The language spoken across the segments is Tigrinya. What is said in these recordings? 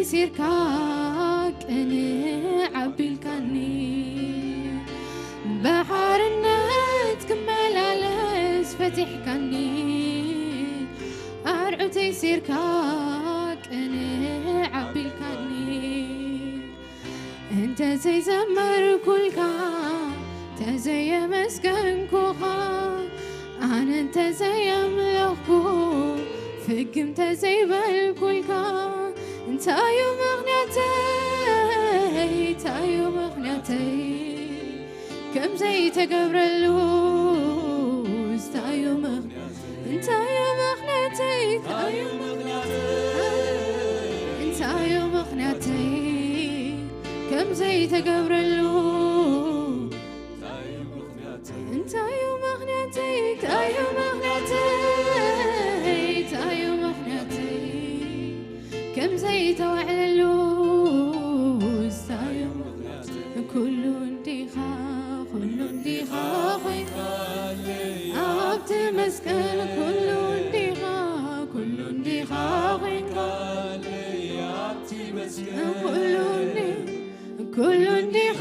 ሲርካ ቅንዕ ኣቢልካኒ፣ ብሓርነት ክመላለስ ፈቲሕካኒ፣ ኣርዑተይ ሲርካ ቅንዕ ኣቢልካኒ። እንተዘይዘመርኩልካ፣ ተዘየመስገንኩኻ፣ ኣነ እንተዘየምለኽኩ፣ ፍግም ተዘይበልኩልካ፣ እንታዩ ምኽንያተይ? እንታዩ ምኽንያተይ? ከም ዘይተገብረሉ እንታዩ ምኽንያት? እንታዩ ምኽንያተይ? እንታዩ ምኽንያተይ? እንታዩ ምኽንያተይ? ከም ዘይተገብረሉ እንታዩ ምኽንያተይ? እንታዩ ምኽንያተይ? እንታዩ ምኽንያተይ? እንታዩ ምኽንያተይ? ከም ዘይተዋዕለሉ እንታዩ ምኽንያተይ? ኩሉ እንዲኻ፣ ኩሉ እንዲኻ ኮይንካለይ ኣብቲ መስቀል። ኩሉ እንዲኻ፣ ኩሉ እንዲኻ ኮይንካለይ ኣብቲ መስቀል። ኩሉ እንዲ-፣ ኩሉ እንዲኻ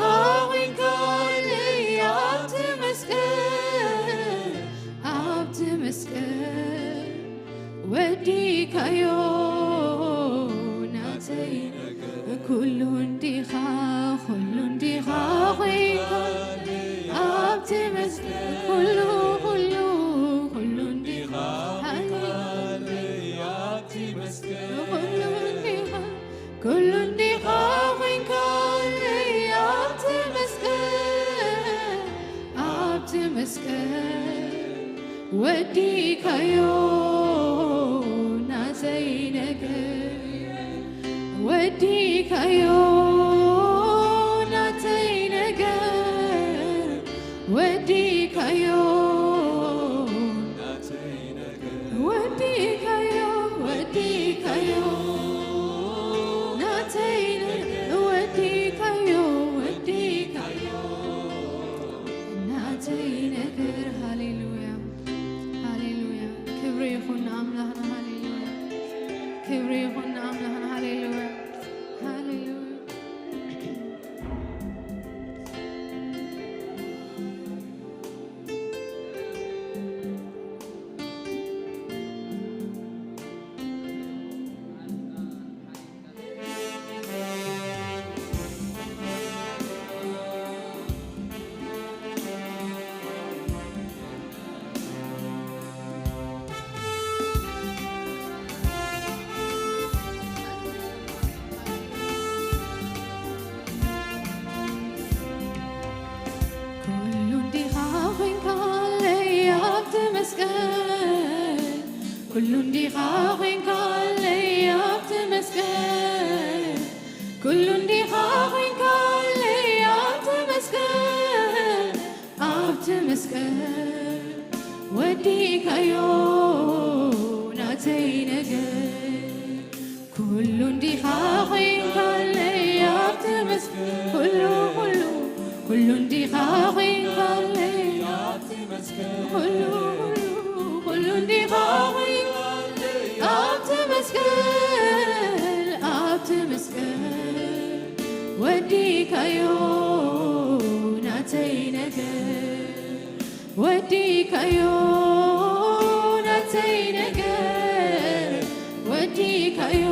ኮይንካለይ ኣብቲ መስቀል፣ ኣብቲ መስቀል። ወዲካዮ ናተይ ነገር። ኩሉ እንዲኻ፣ ኩሉ እንዲኻ ኮይንካ ኣብቲ መስቀል። ኩሉ፣ ኩሉ፣ ኩሉ እንዲኻ ኮይንካ ኣብቲ መስቀል። ኩሉ እንዲኻ፣ ኩሉ እንዲኻ ኮይንካለይ ኣብቲ መስቀል፣ ኣብቲ መስቀል። ወዲካዮ ናተይ ነገር፣ ወዲካዮ ናተይ ነገር፣ ወዲካዮ ናተይ ነገር፣ ወዲካዮ፣ ወዲካዮ ናተይ ነገር፣ ወዲካዮ፣ ወዲካዮ ናተይ ነገር። ሃሌሉያ፣ ሃሌሉያ። ክብሪ ይኹን ንኣምላኽና። ሃሌሉያ። ክብሪ ይኹን ንኣምላኽና። ሃሌሉያ፣ ሃሌሉያ። ኩሉ እንዲኻ ኮይንካለይ ኣብቲ መስቀል፣ ኩሉ እንዲኻ ኮይንካለይ ኣብቲ መስቀል፣ ኩሉ እንዲኻ ኮይንካለይ ኣብቲ መስቀል፣ ኣብቲ መስቀል። ወዲካዮ ናተይ ነገር፣ ኩሉ እንዲኻ ኮይንካለይ ኣብቲ መስቀል። ኩሉ፣ ኩሉ፣ ኩሉ እንዲኻ ኮይንካለይ ኣብቲ መስቀል። ኩሉ፣ ኩሉ፣ ኩሉ እንዲኻ ኮይንካለይ ኣብቲ መስቀል፣ ኣብቲ መስቀል። ወዲካዮ ናተይ ነገር፣ ወዲካዮ ናተይ ነገር፣ ወዲካዮ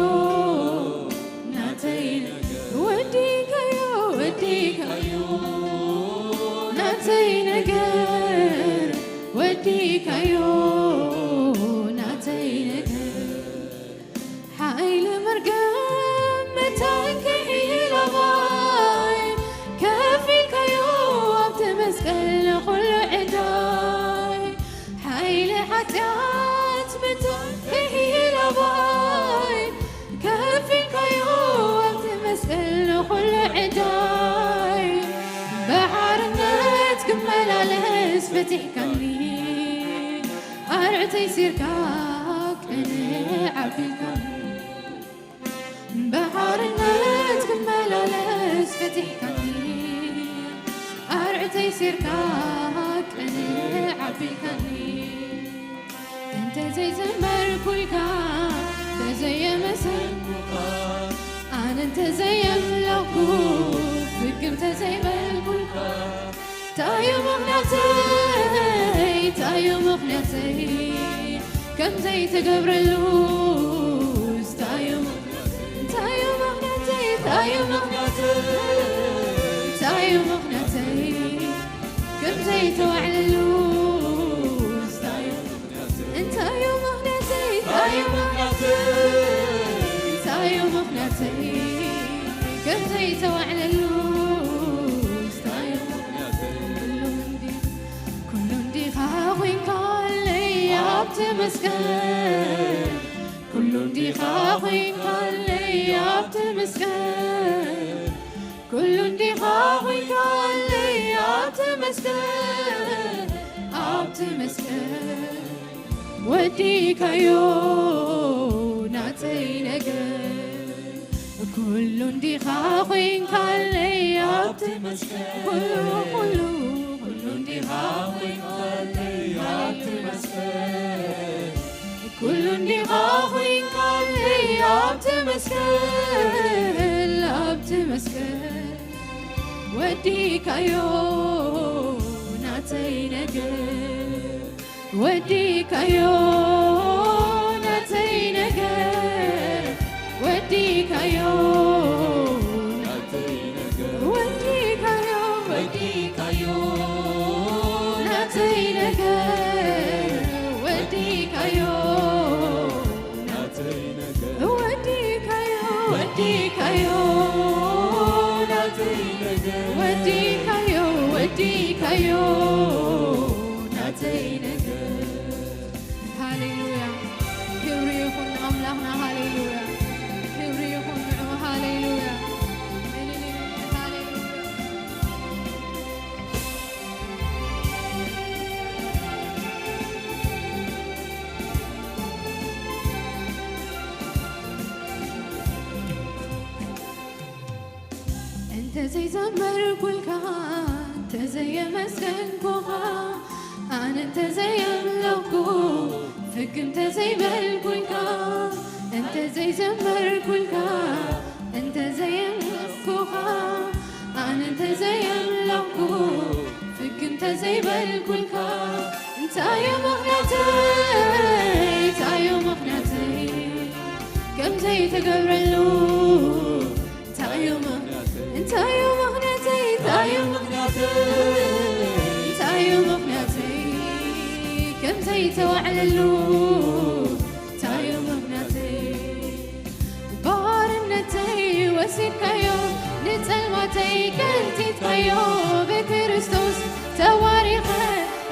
ናተይ ነገር፣ ወዲካዮ፣ ወዲካዮ ናተይ ነገር፣ ወዲካዮ ናተይ ነገር። ሓይሊ መርገም መታን ክሕይል ኣባይ፣ ከፊልካዮ ኣብቲ መስቀል ንኹሉ ዕዳይ። ሓይሊ ሓጢኣት መታን ክሕይል ኣባይ፣ ከፊልካዮ ኣብቲ መስቀል ንኹሉ ዕዳይ። ብሓርነት ክመላለስ ፈቲሕካኒ፣ ኣርዕተይ ሲርካ ቅንዕ ኣቢልካኒ። ብሓርነት ክመላለስ ፈቲሕካኒ፣ ኣርዕተይ ሲርካ ቅንዕ ኣቢልካኒ። እንተ ዘይዘመርኩልካ፣ እንተ ዘየመሰልኩኻ፣ ኣነ እንተዘየምለኹ ፍግም ተዘይበልኩልካ፣ ታዩ ምኽንያተይ፣ ታዩ ምኽንያተይ ከም ዘይተገብረሉ፣ ታዩ ምኽንያተይ፣ ታዩ ምኽንያተይ፣ ታዩ ምኽንያተይ ከም ዘይተዋዕለሉ፣ ታዩ እንታይ እዩ ምኽንያተይ? እንታይ እዩ ምኽንያተይ? እንታይ እዩ ምኽንያተይ? ከምዘይተዋዕለሉ እንታይ እዩ ምኽንያተይ? ኩሉ እንዲ-፣ ኩሉ እንዲኻ ኮይንካለይ ኣብቲ መስቀል። ኩሉ እንዲኻ ኮይንካለይ ኣብቲ መስቀል። ኩሉ እንዲኻ ኮይንካለይ ኣብቲ መስቀል፣ ኣብቲ መስቀል ወዲካዮ ናተይ ነገር። ኩሉ እንዲኻ ኮይንካለይ ኣብቲ መስቀል፣ ኩሉ፣ ኩሉ፣ ኩሉ እንዲኻ ኮይንካለይ ኣብቲ መስቀል። ኩሉ እንዲኻ ኮይንካለይ ኣብቲ መስቀል፣ ኣብቲ መስቀል ወዲካዮ ናተይ ነገር፣ ወዲካዮ ናተይ ነገር፣ ወዲካዮ ናተይ ነገር፣ ወዲካዮ፣ ወዲካዮ ናተይ ነገር፣ ወዲካዮ ናተይ ነገር፣ ወዲካዮ፣ ወዲካዮ ናተይ ነገር፣ ወዲካዮ፣ ወዲካዮ ናተይ ነገር። ሃሌሉያ። ክብሪ ይኹን ንኣምላኽና። ሃሌሉያ። ክብሪ ይኹን ንዕኡ። ሃሌሉያ። ሃሌሉያ። እንተዘይዘመርኩልካ፣ እንተዘየመስገንኩኻ፣ ኣነ እንተዘየምለኹ፣ ፍግም እንተዘይበልኩልካ፣ እንተዘይዘመርኩልካ፣ እንተዘየመስኩኻ፣ ኣነ እንተዘየምለኹ፣ ፍግም እንተዘይበልኩልካ፣ እንታይ እዩ ምኽንያተይ? እንታይ እዩ ምኽንያተይ? ከም ዘይተገብረሉ እንታይ እዩ ምኽ-፣ እንታይ እዩ ምኽንያተይ? እንታይ እዩ ምኽንያተይ? እንታይ እዩ ምኽንያተይ? ከም ዘይተዋዕለሉ እንታይ እዩ ምኽንያተይ? ባርነተይ ወሲድካዮ፣ ንጸልማተይ ቀንጢጥካዮ፣ ብክርስቶስ ተዋሪኸ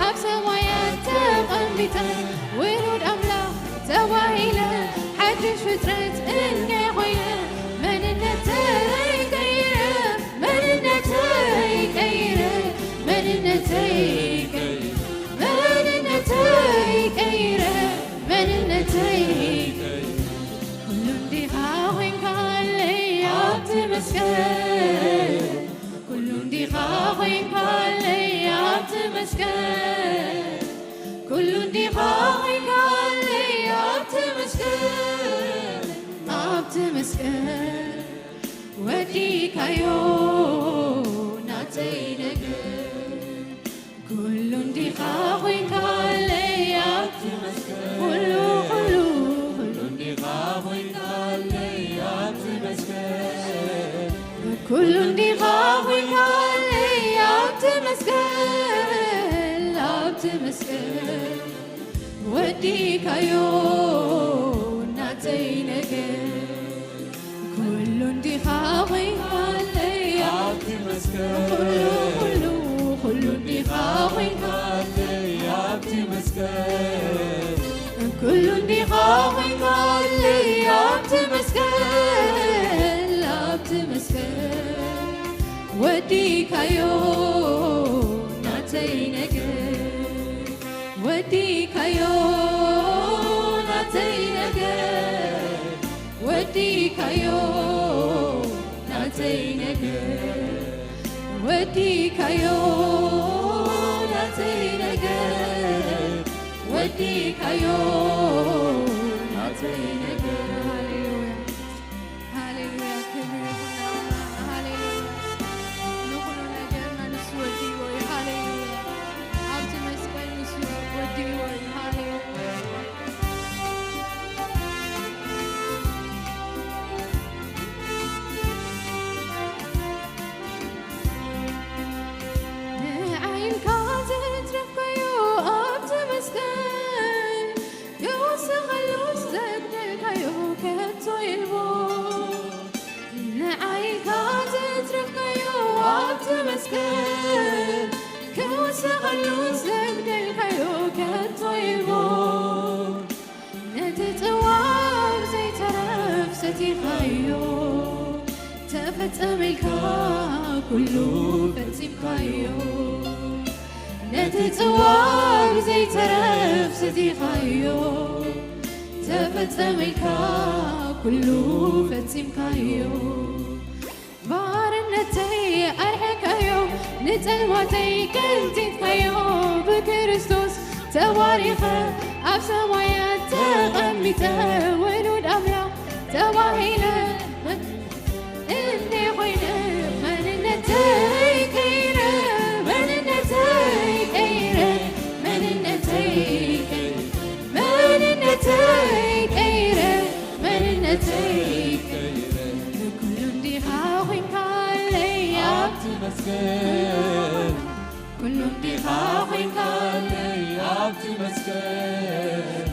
ኣብ ሰማያት ተቐሚጠ፣ ውሉድ ኣምላኽ ተባሂለ፣ ሓድሽ ፍጥረት እንደ ኮይነ፣ መንነተይ ቀይረ፣ መንነተይ ቀይረ፣ መንነተይ ቀይረ፣ መንነተይ ቀይረ፣ መንነተይ ቀይረ። ኩሉ እንዲኻ ኮይንካለይ ኣብቲ መስቀል፣ ኩሉ እንዲኻ ኮይንካለይ ኣብቲ መስቀል፣ ኩሉ እንዲኻ ኮይንካለይ ኣብቲ መስቀል፣ ኣብቲ መስቀል ወዲካዮ ናተይ ነገር። ኩሉ እንዲኻ ኮይንካለይ ኣብቲ መስቀል፣ ኩሉ፣ ኩሉ፣ ኩሉ እንዲኻ ኮይንካለይ ኣብቲ መስቀል፣ ኩሉ እንዲኻ ኮይንካለይ ኣብቲ መስቀል፣ ኣብቲ መስቀል ወዲካዮ ናተይ ነገር። ኩሉ እንዲኻ ኮይንካለይ ኣብቲ መስቀል፣ ኩሉ፣ ኩሉ፣ ኩሉ እንዲኻ ኮይንካለይ ኣብቲ መስቀል፣ ኩሉ እንዲኻ ኮይንካለይ ኣብቲ መስቀል፣ ኣብቲ መስቀል ወዲካዮ ናተይ ነገር። ወዲካዮ ናተይ ነገር፣ ወዲካዮ ናተይ ነገር፣ ወዲካዮ ናተይ ነገር፣ ወዲካዮ ናተይ ነገር። ሃሌሉያ፣ ሃሌሉያ፣ ክብሪ መስቀል ክውስኸሉ ዘግደልካዮ ከቶ የልቦ። ነቲ ጽዋ ብዘይተረፍ ሰቲኻዮ፣ ተፈጸመ ኢልካ ኩሉ ፈጺምካዮ። ነቲ ጽዋ ብዘይተረፍ ሰቲኻዮ፣ ተፈጸመ ኢልካ ኩሉ ፈጺምካዮ። ባርነተይ ኣርሕካዮ፣ ንጸልማተይ ቀንጢጥካዮ። ብክርስቶስ ተባሪኸ፣ ኣብ ሰማያት ተቐሚጠ፣ ውሉድ ኣምላኽ ተባሂለ። እንዴ ኮይነ፣ መንነተይ ቀይረ፣ መንነተይ ቀይረ፣ መንነተይ ቀይረ፣ መንነተይ ቀይረ፣ መንነተይ ቀይረ። ኩሉ እንዲኻ ኮይንካለይ ኣብቲ መስቀል፣ ኩሉ እንዲኻ ኮይንካለይ ኣብቲ መስቀል፣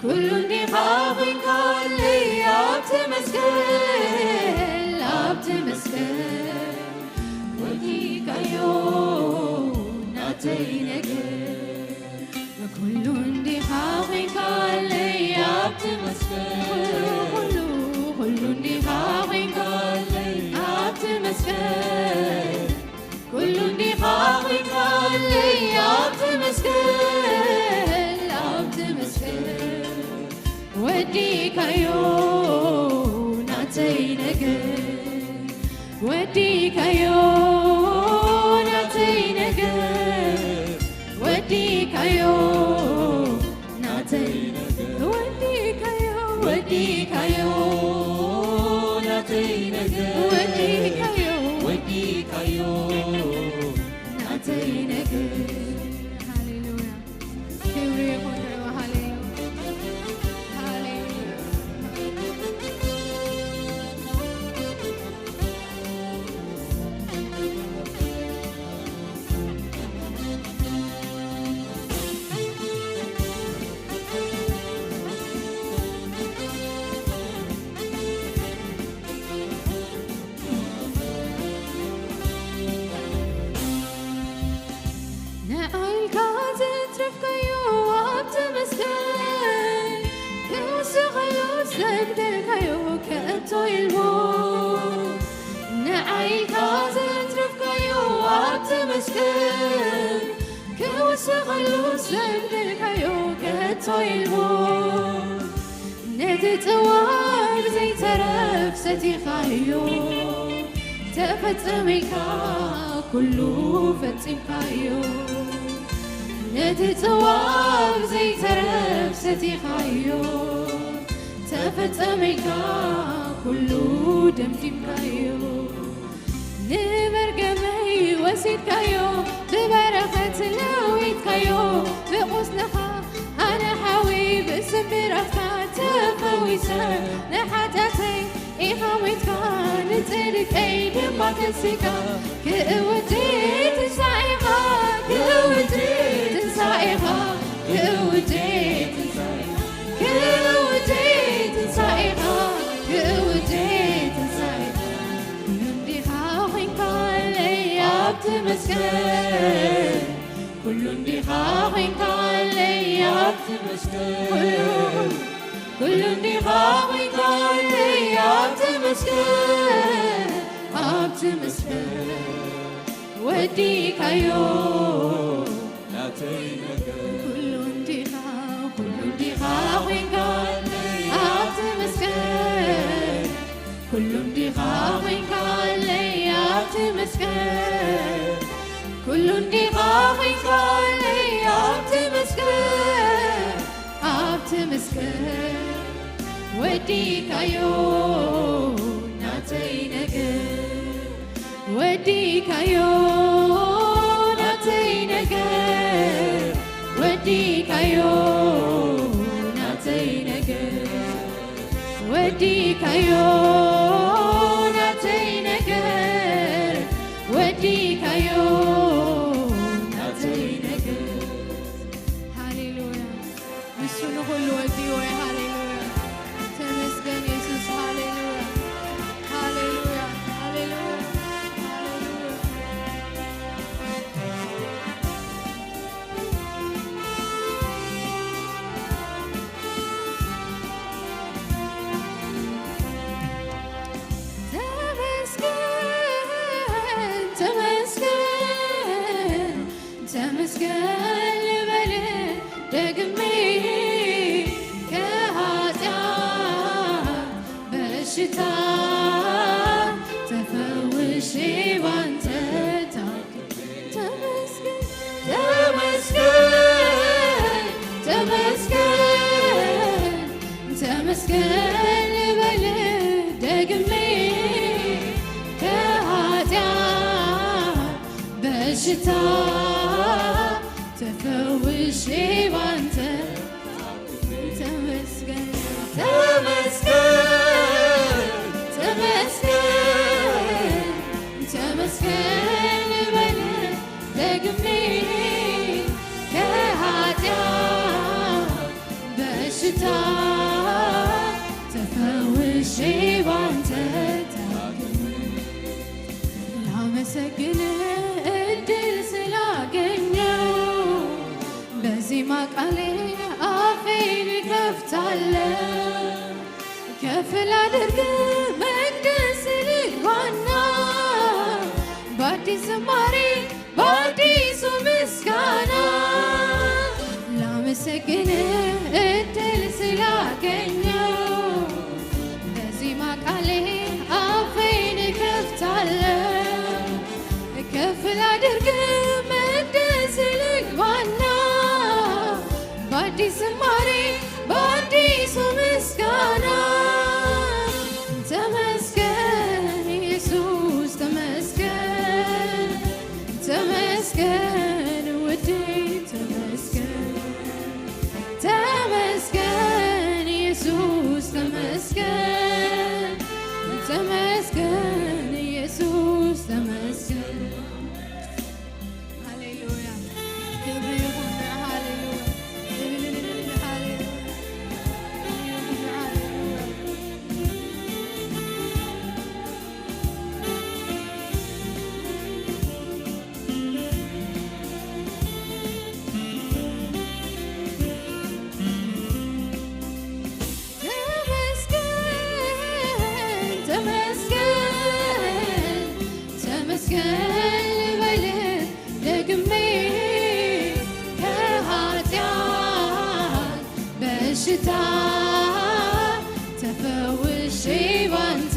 ኩሉ እንዲኻ ኮይንካለይ ኣብቲ መስቀል፣ ኣብቲ መስቀል ወዲካዮ ናተይ ነገር። ኩሉ እንዲኻ ኮይንካለይ ኣብቲ መስቀል፣ ኩሉ፣ ኩሉ እንዲኻ ኮይንካለይ ኣብቲ መስቀል፣ ኩሉ እንዲኻ ኮይንካለይ ኣብቲ መስቀል፣ ኣብቲ መስቀል ወዲካዮ ናተይ ነገር፣ ወዲካዮ ናተይ ነገር፣ ወዲካዮ ናተይ ነገር፣ ወዲካዮ፣ ወዲካዮ ናተይ ነገር፣ ወዲካዮ፣ ወዲካዮ ናተይ ነገር። ሃሌሉያ። ክብሪ ይኹን ንዕኡ። ሃሌሉያ። ሃሌሉያ። ንዓይ ኢልካ ዘትረፍካዮ ኣብቲ መስቀል፣ ክውስኸሉ ዘግደልካዮ ከቶ የልቦ። ንዓይ ኢልካ ዘትረፍካዮ ኣብቲ መስቀል፣ ክውስኸሉ ዘግደልካዮ ከቶ የልቦ። ነቲ ጽዋ ብዘይተረፍ ሰቲኻዮ፣ ተፈጸመ ኢልካ ኩሉ ፈጺምካዮ። ነቲ ጽዋ ብዘይተረፍ ሰቲኻዮ፣ ተፈጸመ ኢልካ ኩሉ ደምዲምካዮ። ንመርገመይ ወሲድካዮ፣ ብበረኸት ለዊጥካዮ፣ ብቑስልኻ ኣነ ሓዊ ብስምብራትካ ተፈዊሰ። ንሓጢኣተይ ኢኻ ሞይትካ፣ ንጽድቀይ ድማ ከሲካ። ክእውጅ ትንሳኤኻ፣ ክእውጅ ትንሳኤኻ፣ ክእውጅ ትንሳኤኻ፣ ክእውጅ ትንሳኤኻ፣ ክእውጅ ትንሳኤኻ። ኩሉ እንዲኻ ኮይንካለይ ኣብቲ መስቀል፣ ኩሉ እንዲኻ ኮይንካለይ ኣብቲ መስቀል፣ ኩሉ እንዲኻ ኮይንካለይ ኣብቲ መስቀል፣ ኣብቲ መስቀል ወዲካዮ ናተይ ነገር። ኩሉ እንዲኻ፣ ኩሉ እንዲኻ ኮይንካለይ ኣብቲ መስቀል፣ ኩሉ እንዲኻ ኮይንካለይ ኣብቲ መስቀል፣ ኩሉ እንዲኻ ኮይንካለይ ኣብቲ መስቀል፣ ኣብቲ መስቀል ወዲካዮ ናተይ ነገር። ወዲካዮ ናተይ ነገር፣ ወዲካዮ ናተይ ነገር፣ ወዲካዮ ናተይ ነገር፣ ወዲካዮ ናተይ ነገር። ሃሌሉያ። ንሱ ንኹሉ ወዲዎ እዩ። ሃሌሉያ። ተመስገን የሱስ። ሃሌሉያ። ሃሌሉያ። ሃሌሉያ። ሃሌሉያ። ተመስገን ልበል ደግሜ ከኃጢአት በሽታ ተፈውሼ ባንተ። ተመስገን፣ ተመስገን፣ ተመስገን፣ ተመስገን ልበል ደግሜ ከኃጢአት በሽታ ተፈውሼ ባንተ ታክሜ። ላመሰግን እድል ስላገኘው በዜማ ቃሌ አፌን እከፍታለሁ። ከፍ ላድርግ መቅደስ ልግባና በአዲስ ዝማሬ በአዲሱ ምስጋና ላመሰግን እድል ስላገኘው በዜማ ቃሌ አፌን እከፍታለሁ። ከፍ ላድርግ መቅደስ ልግባና በአዲስ ዝማሬ በአዲሱ ምስጋና ተመስገን ኢየሱስ ተመስገን፣ ተመስገን ውዴ ተመስገን፣ ተመስገን ኢየሱስ ተመስገን፣ ተመስገን ኢየሱስ ተመስገን። ሃሌሉያ። ክብሪ ይኹን ንዓኻ። ሃሌሉያ። ሃሌሉያ። ሃሌሉያ። ተመስገን፣ ተመስገን፣ ተመስገን ልበል ደግሜ ከኃጢአት በሽታ ተፈውሼ ባንተ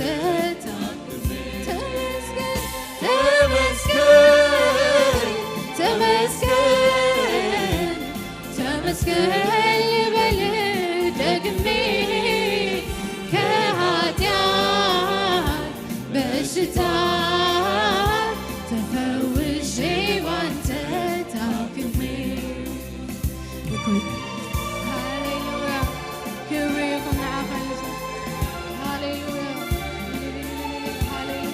ታክሜ። ተመስገን፣ ተመስገን፣ ተመስገን፣ ተመስገን ልበል ደግሜ ከኃጢአት በሽታ ተፈውሼ ባንተ ታክሜ። ሃሌሉያ። ክብሪ ይኹን ንዓኻ ኢየሱስ። ሃሌሉያ። ሃሌሉያ።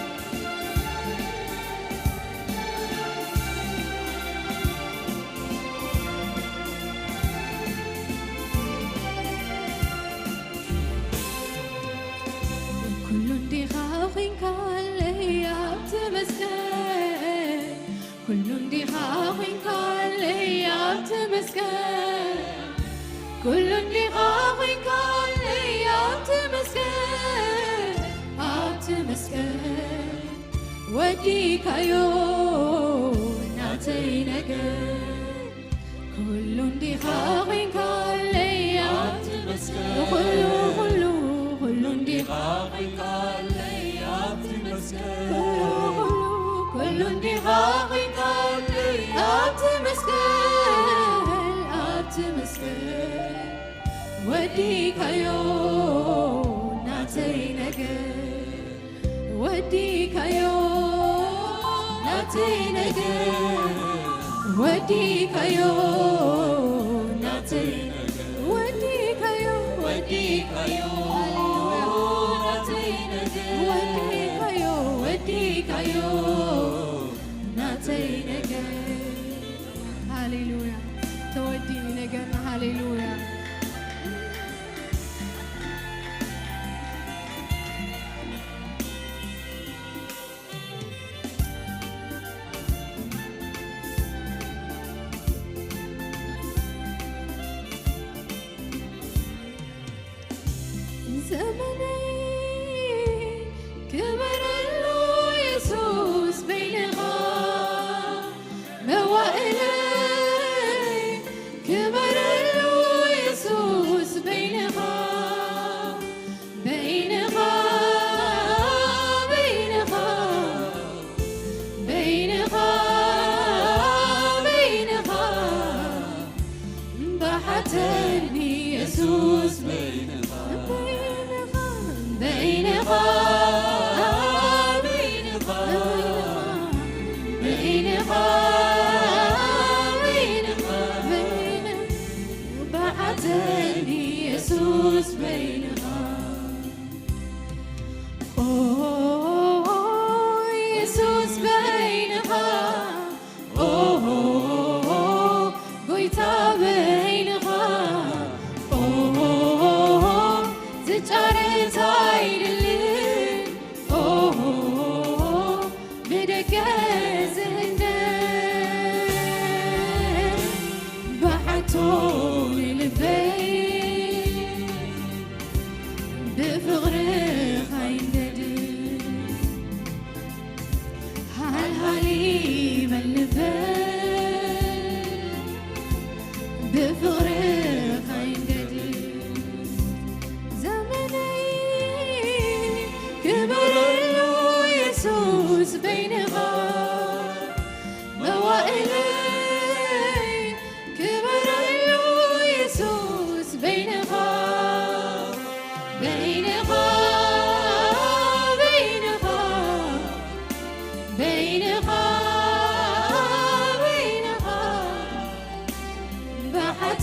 ኩሉ እንዲኻ ኾይንካለይ ኣብ ተመስገን። ኩሉ እንዲኻ ኾይንካለይ ኣብ ተመስገን። ኩሉ እንዲኻ ኾይንካለይ ኣብ ተመስገን። ኣብ ተመስገን። ወዲካዮ ናተይ ነገር ኩሉ እንዲኻ ኾይንካለይ ኣብ ትመስገን። ኩሉ፣ ኩሉ፣ ኩሉ እንዲኻ ኾይንካለይ ኣብ ትመስገን። ኩሉ፣ ኩሉ፣ ኩሉ እንዲኻ ኾይንካለይ ኣብ ትመስገን፣ ኣብ ትመስገን። ወዲካዮ ናተይ ነገር ወዲካዮ ናተይ ነገር ወዲካዮ ናተይ ነገር ወዲካዮ ወዲካዮ ናተይ ነገር ወዲካዮ ወዲካዮ ናተይ ነገር። ሃሌሉያ። ተወዲኡ ነገርና። ሃሌሉያ።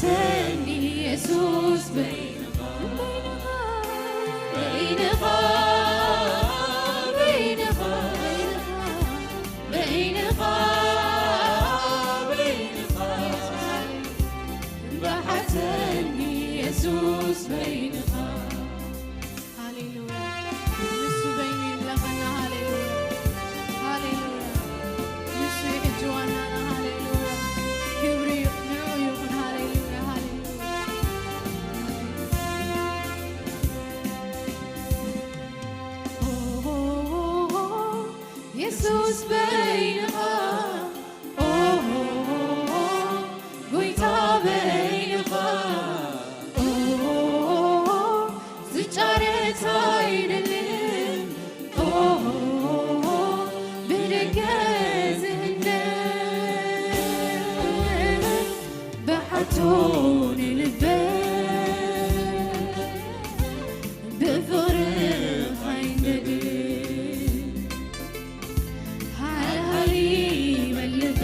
ተኒ የሱስ በይንኻ፣ በይንኻ፣ በይንኻ፣ በይንኻ፣ በይንኻ፣ በይንኻ፣ በሓተኒ የሱስ በይንኻ። ሃሌሉያ። ንሱ በይኑ ይምለኸና። ሃሌሉያ። ሃሌሉያ። ንሱ ይሕጂ ዋናና። ሃሌሉያ። ክብሪ ንዕኡ ይኹን። ሃሌሉያ። ሃሌሉያ። ኦሆ፣ የሱስ በይንኻ፣ ኦሆ፣ ጎይታ በይንኻ፣ ኦሆ፣ ዝጫረት ኣይደልን፣ ኦሆ፣ ብደገ ዝህነን፣ ብሓቶ ንልበ ብፍቕርኻ ይንደድ። ሃልሃሊ ይበል ልበ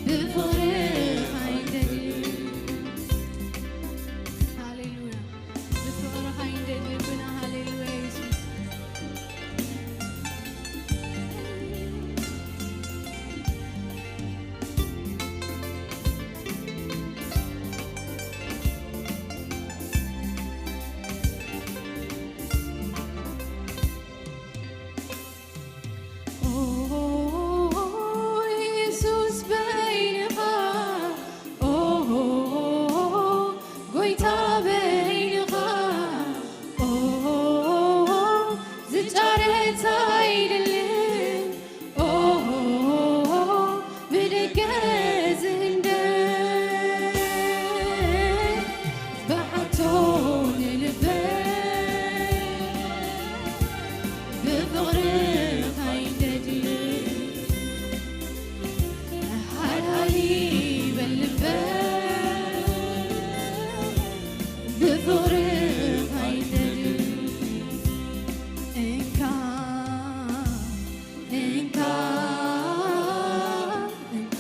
ብፍቕርኻ ይንደድ። ሃሌሉያ። ብፍቕርኻ ይንደድ ልብና። ሃሌሉያ የሱስ። ኦሆ፣ የሱስ በይንኻ፣ ኦሆ፣ ጎይታ በይንኻ፣ ኦሆ፣ ዝጫረት ኣይደልን፣ ኦሆ፣ ብደገ ዝህንደድ፣ ብሓቶ ንልበ ብፍቕርኻ ይንደድ። ሃልሃሊ በል ልበ ብፍቕርኻ ይንደድ። እንካ፣ እንካ፣ እንካ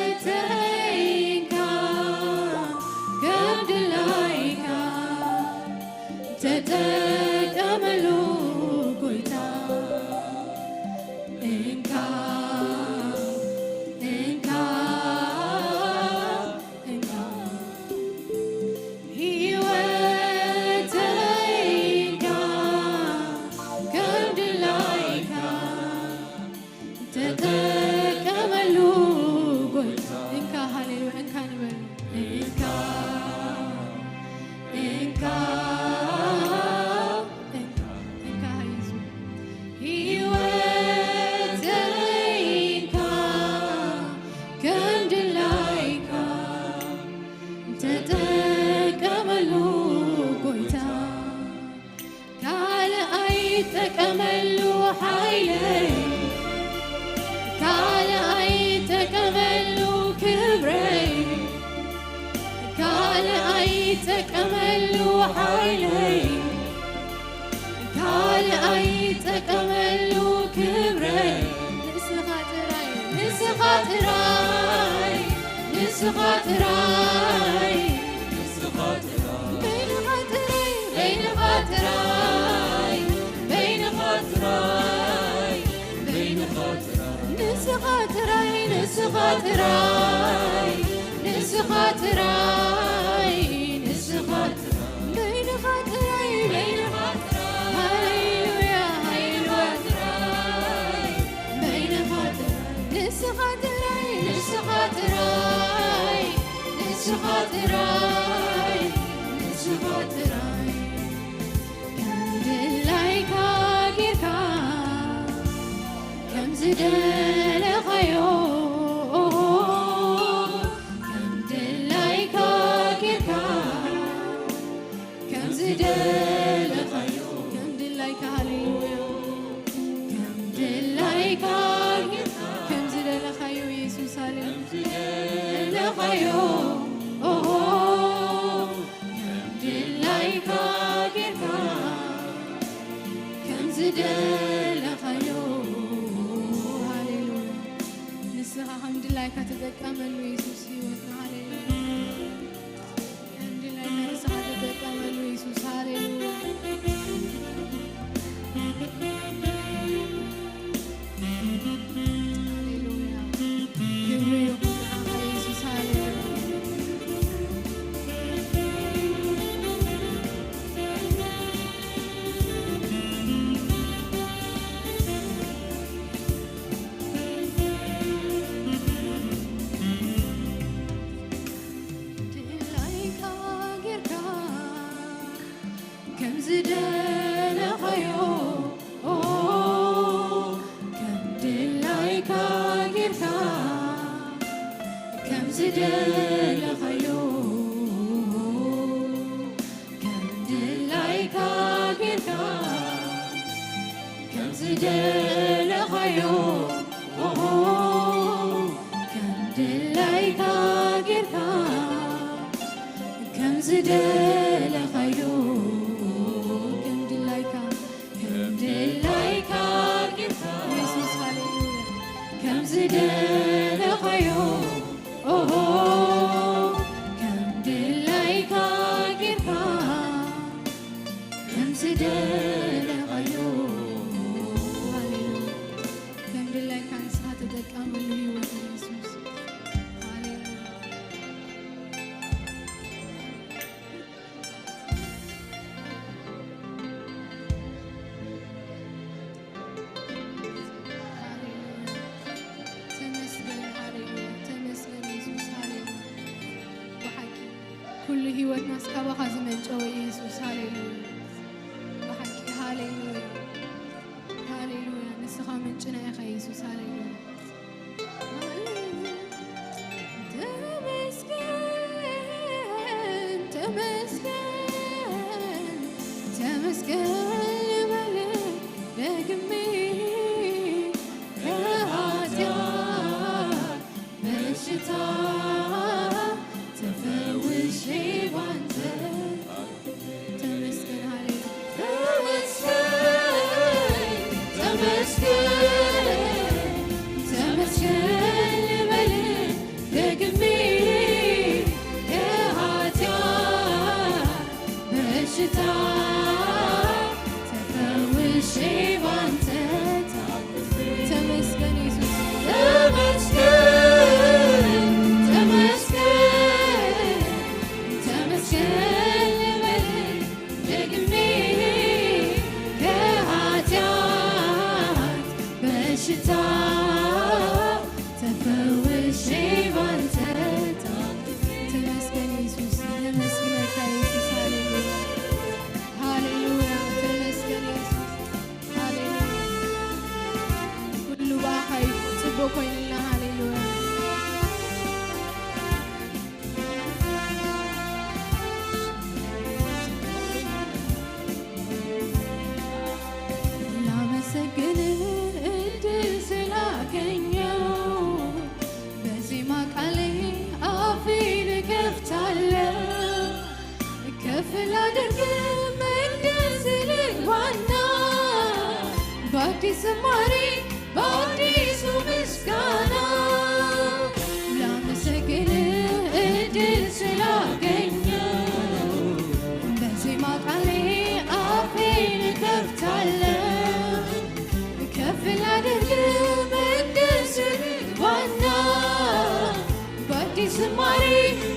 ህይወተይ እንካ ከም ድላይካ ተጠቀመሉ ጎይታ። እንካ፣ እንካ፣ እንካ ህይወተይ እንካ ከም ድላይካ ተጠቀመሉ ጎይታ። እንካ፣ ሃሌሉያ፣ እንካ ንበሉ። እንካ፣ እንካ፣ እንካ፣ እንካ፣ ሃይዙ። ህይወተይ እንካ ከም ድላይካ ተጠቀመሉ ጎይታ። ካልእ ኣይጠቀመሉ ሓይለይ፣ ካልእ ኣይጠቀመሉ ክብረይ፣ ካልእ ኣይጠቀመሉ ሓይለይ፣ ካልእ ኣይጠቀመሉ ክብረይ። ንስኻ ጥራይ፣ ንስኻ ጥራይ፣ ንስኻ ጥራይ፣ ንስኻ ጥራይ፣ በይንኻ ጥራይ፣ በይንኻ ጥራይ፣ በይንኻ ጥራይ፣ በይንኻ ጥራይ፣ ንስኻ ጥራይ፣ ንስኻ ጥራይ፣ ንስኻ ጥራይ፣ ንስኻ ጥራይ፣ በይንኻ ጥራይ፣ በይንኻ ጥራይ፣ ሃሌሉያ፣ ሃሌሉያ፣ በይንኻ ጥራይ፣ ንስኻ ጥራይ፣ ንስኻ ጥራይ፣ ንስኻ ጥራይ፣ ንስኻ ጥራይ፣ ከም ድላይካ ጌርካ፣ ከም ዝደለኻዮ፣ ከም ድላይካ ጌርካ፣ ከም ዝደለኻዮ፣ ከም ድላይካ፣ ሃሌሉያ፣ ከም ድላይካ ጌርካ፣ ከም ዝደለኻዮ፣ የሱስ፣ ሃሌሉያ፣ ዝደለኻዮ፣ ኦሆ፣ ከም ድላይካ ጌርካ፣ ከም ዝደለኻዮ፣ ሃሌሉያ። ኢኻ ትጥቀመሉ የሱስ ህይወትና። ሃሌሉያ። ከም ድላይካ ንስኻ ትጥቀመሉ የሱስ። ሃሌሉያ። ሃሌሉያ። ክብሪ ይኹን ንዓኻ የሱስ። ሃሌሉያ። ድላይካ ጌርካ ከም ዝደለኻዮ፣ ኦ፣ ከም ድላይካ ጌርካ ከም ዝደለኻዮ፣ ከም ድላይካ ጌርካ ከም ዝደለኻዮ፣ ኦሆ፣ ከም ድላይካ ጌርካ ከም ዝደለኻዮ፣ ከም ድላይካ፣ ከም ድላይካ ጌርካ፣ የሱስ፣ ሃሌሉያ። ከም ዝደለኻዮ፣ ኦሆ፣ ከም ድላይካ ጌርካ፣ ከም ዝደለኻዮ። ሃሌሉያ። ከም ድላይካ ንስኻ ተጠቀመሉ ህይወት የሱስ። ሃሌሉያ። ሃሌሉያ። ተመስገን፣ ሃሌሉያ። ተመስገን የሱስ፣ ሃሌሉያ። ብሓቂ ኩሉ ህይወትናስ ካባኻ ዝመንጨወ እዩ የሱስ፣ ሃሌሉያ። ብሓቂ፣ ሃሌሉያ። ሃሌሉያ። ንስኻ ምንጭና ኢኻ የሱስ፣ ሃሌሉያ። ተመስገን፣ ተመስገን፣ ተመስገን ልበል ደግሜ፣ ከኃጢአት በሽታ ተፈውሼ ባንተ። ተመስገን፣ ሃሌሉያ። ተመስገን፣ ተመስገን፣ ተመስገን ልበል ደግሜ፣ ከኃጢአት በሽታ ተፈውሼ ባንተ። ተመስገን የሱስ። ተመስገን፣ ተመስገን፣ ተመስገን ልበል ደግሜ፣ ከኃጢአት በሽታ ተፈውሼ ባንተ። ተመስገን የሱስ፣ ነመስግነካ የሱስ። ሃሌሉያ፣ ሃሌሉያ። ተመስገን የሱስ። ሃሌሉያ። ኩሉ ብኣኻ እዩ ጽቡቕ ኮይኑልና። ሃሌሉያ። ላመሰግን እድል ስላገኘው በዜማ ቃሌ አፌን እከፍታለሁ። ከፍ ላድርግ መቅደስ ልግባና በአዲስ ዝማሬ በአዲሱ ምስጋና ላመሰግን እድል ስላገኘው በዜማ ቃሌ አፌን እከፍታለሁ። ከፍ ላድርግ መቅደስ ልግባና በአዲስ ዝማሬ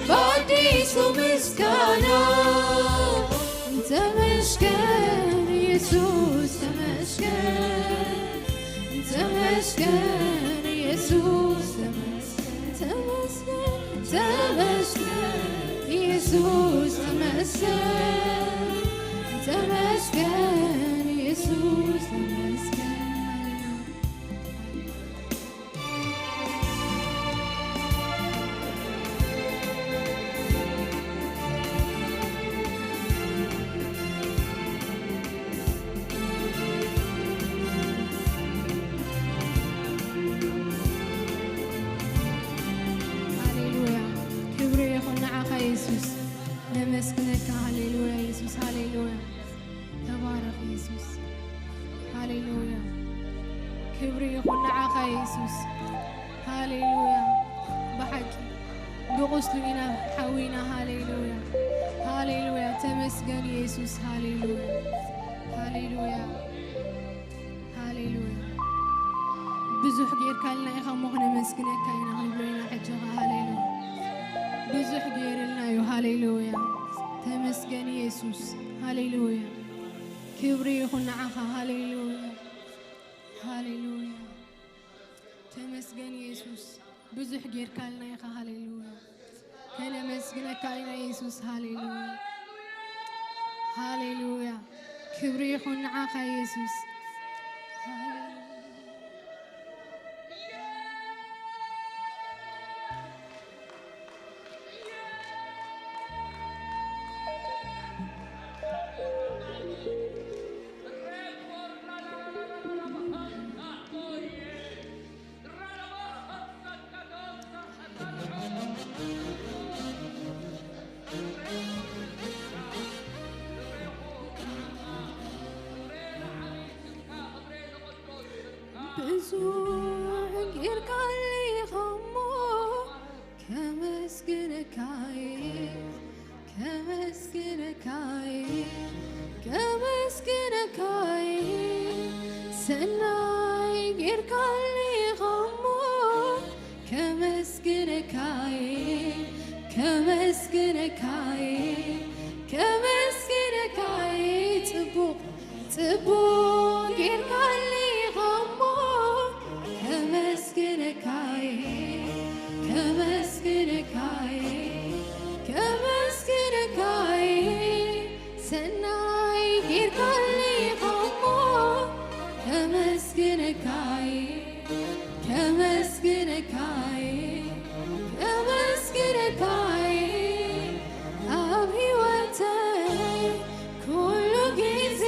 በአዲሱ ምስጋና ተመስገን ኢየሱስ ተመስገን፣ ተመስገን ኢየሱስ ተመስገን፣ ተመስገን፣ ተመስገን ኢየሱስ ተመስገን፣ ተመስገን ኢየሱስ ተመስገን። ሃሌሉያ። ክብሪ ይኹን ንዓኻ የሱስ። ነመስግነካ። ሃሌሉያ የሱስ። ሃሌሉያ። ተባረኽ የሱስ። ሃሌሉያ። ክብሪ ይኹን ንዓኻ የሱስ። ሃሌሉያ። ብሓቂ ብቁስሉ ኢና ሓዊና። ሃሌሉያ፣ ሃሌሉያ። ተመስገን የሱስ። ሃሌሉያ፣ ሃሌሉያ፣ ሃሌሉያ። ብዙሕ ጌርካልና ኢኻ እሞ ክነመስግነካ ኢና ክንብሎ ኢና ሕጂ ኸ። ሃሌሉያ። ብዙሕ ጌርልና እዩ። ሃሌሉያ። ተመስገን የሱስ። ሃሌሉያ። ክብሪ ይኹን ንዓኻ። ሃሌሉያ፣ ሃሌሉያ። ተመስገን የሱስ። ብዙሕ ጌርካልና ኢኻ። ሃሌሉያ። ከነመስግነካ ኢና የሱስ። ሃሌሉያ፣ ሃሌሉያ። ክብሪ ይኹን ንዓኻ የሱስ። ሃሌሉያ። ብዙሕ ጌርካለይ ኸሞ ከመስግነካይ፣ ከመስግነካይ፣ ከመስግነካይ፣ ሰናይ ጌርካለይ ኸሞ ከመስግነካይ፣ ከመስግነካይ፣ ከመስግነካይ፣ ጽቡቕ ጽቡቕ ጌርካለይ ኸሞ ከመስግነካይ፣ ከመስግነካይ፣ ከመስግነካይ፣ ሰናይ ጌርካለይ ኸሞ ከመስግነካይ፣ ከመስግነካይ፣ ከመስግነካይ፣ ኣብ ህይወተይ ኩሉ ግዜ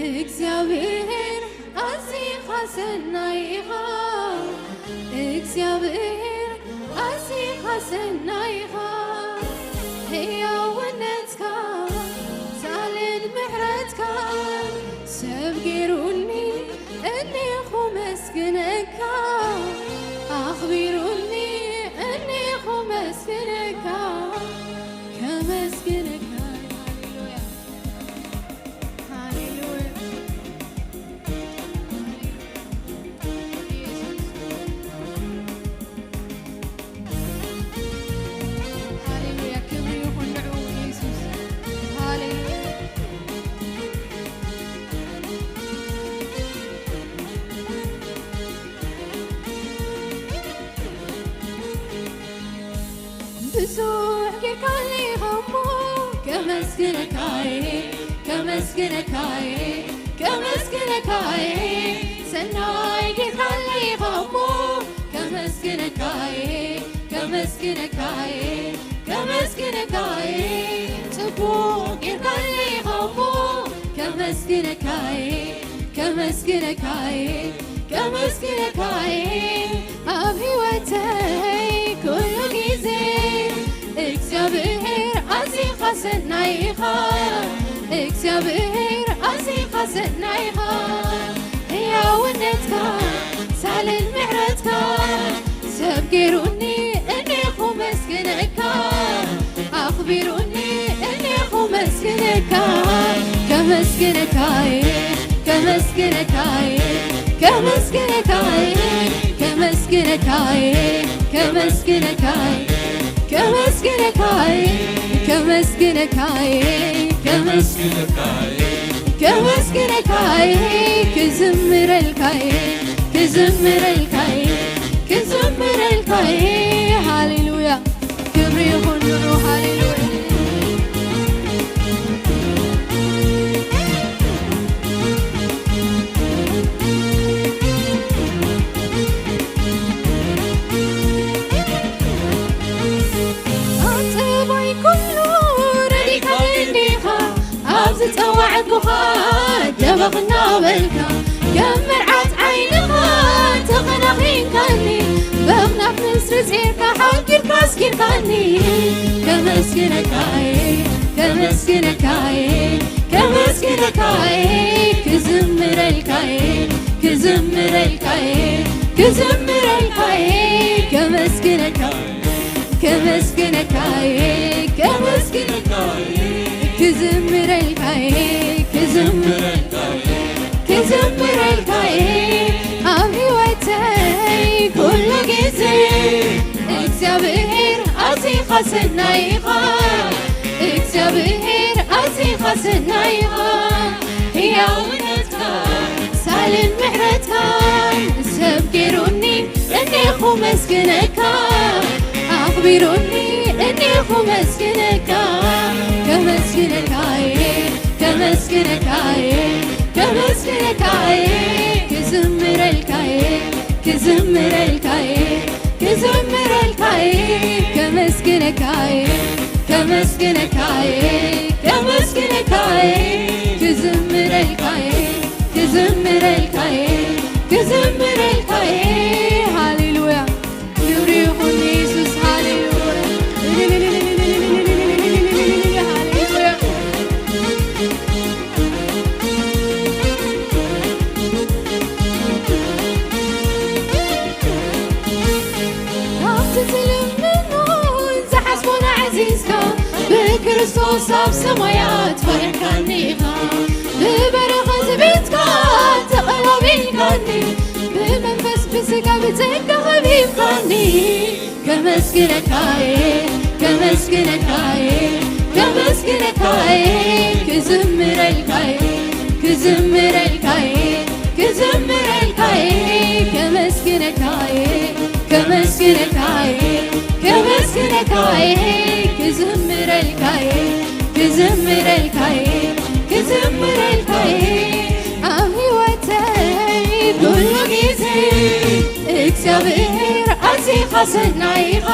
እግዚኣብሔር ኣዚኻ ሰናይ ኢኻ፣ እግዚኣብሔር ኣዚኻ ሰናይ ኢኻ። ህያውነትካ ሳልን ምሕረትካ ሰብ ገይሩኒ እኔኹ መስግነካ፣ ኣኽቢሩኒ እኔኹ መስግነካ፣ ከመስግነካ። ሃሌሉያ፣ ሃሌሉያ። ሃሌሉያ፣ ክብሪ ይኹን ንዕኡ ንየሱስ። ሃሌሉያ። ብዙሕ ጌርካለይ ኸሞ ከመስግነካይ፣ ከመስግነካይ፣ ከመስግነካይ፣ ሰናይ ጌርካለይ ኸሞ ከመስግነካይ፣ ከመስግነካይ፣ ከመስግነካይ፣ ጽቡቕ ጌርካለይ ኸሞ ከመስግነካይ፣ ከመስግነካይ፣ ከመስግነካይ፣ ኣብ ህይወተይ ኩሉ ግዜ እግዚኣብሔር ኣዚኻ ሰናይ ኢኻ፣ እግዚኣብሔር ኣዚኻ ሰናይ ኢኻ። ህያውነትካ ሳልን ምሕረትካ ሰብ ገይሩኒ እኔኹ መስግነካ፣ ኣኽቢሩኒ እኔኹ መስግነካ፣ ከመስግነካይ፣ ከመስግነካይ፣ ከመስግነካይ፣ ከመስግነካይ፣ ከመስግነካይ፣ ከመስግነካይ፣ ከመስግነካይ፣ ከመስግነካይ፣ ከመስግነካይ፣ ክዝምረልካይ፣ ክዝምረልካይ፣ ክዝምረልካይ። ሃሌሉያ፣ ክብሪ ይኹን ንዑ። ሃሌሉያ። ኣንተ ባይ ኩሉ ረዲእካኒ እንዲኻ፣ ኣብ ዝጸዋዕኩኻ ደበኽ እናበልካ፣ ከም መርዓት ዓይንኻ ተኸናኺንካኒ፣ በኽናፍ ንስሪ ጼርካ ሓጊርካ ኣስኪርካኒ። ከመስግነካይ፣ ከመስግነካይ፣ ከመስግነካይ፣ ክዝምረልካይ፣ ክዝምረልካይ፣ ክዝምረልካ እየ፣ ከመስግነካ፣ ከመስግነካ እየ፣ ከመስግነካ እየ፣ ክዝምረልካ እየ፣ ክዝምረልካ እየ፣ ክዝምረልካ እየ። ኣብ ህይወተይ ኩሉ ግዜ እግዚኣብሔር ኣዚኻ ሰናይ ኢኻ፣ እግዚኣብሔር ኣዚኻ ሰናይ ኢኻ። ህያውነትካ ሳልን ምሕረትካን ሰብ ገይሩኒ እኔኹ መስግነካ፣ ኣኽቢሩኒ እኔኹ መስግነካ። ከመስግነካ እየ፣ ከመስግነካ እየ፣ ከመስግነካ እየ፣ ክዝምረልካ እየ፣ ክዝምረልካ እየ፣ ክዝምረልካ እየ፣ ከመስግነካ እየ፣ ከመስግነካ እየ፣ ከመስግነካ እየ፣ ክዝምረልካ እየ፣ ክዝምረልካ እየ፣ ክዝምረልካ እየ። ሃሌሉያ። ክብሪ ይኹን ንየሱስ። ሃሌሉያ። ሃሌሉያ። ናብቲ ዝልምኖን ዝሓስቦን ኣዕዚዝካ፣ ብክርስቶስ ኣብ ሰማያት ፈሪሕካኒ ኢኻ። ብበረኸት ቤትካ ተቐባቢልካኒ፣ ብመንፈስ ብስጋ ብጸጋ ኸቢብካኒ። ከመስግነካ እየ፣ ከመስግነካ እየ፣ ከመስግነካ እየ፣ ክዝምረልካ እየ፣ ክዝምረልካ እየ፣ ክዝምረልካ እየ፣ ከመስግነካ እየ፣ ከመስግነካ እየ፣ ከመስግነካ እየ፣ ክዝምረልካ እየ፣ ክዝምረልካ እየ፣ ክዝምረልካ እየ። ኣብ ህይወተይ ኩሉ ግዜ እግዚኣብሔር ኣዚኻ ሰናይ ኢኻ፣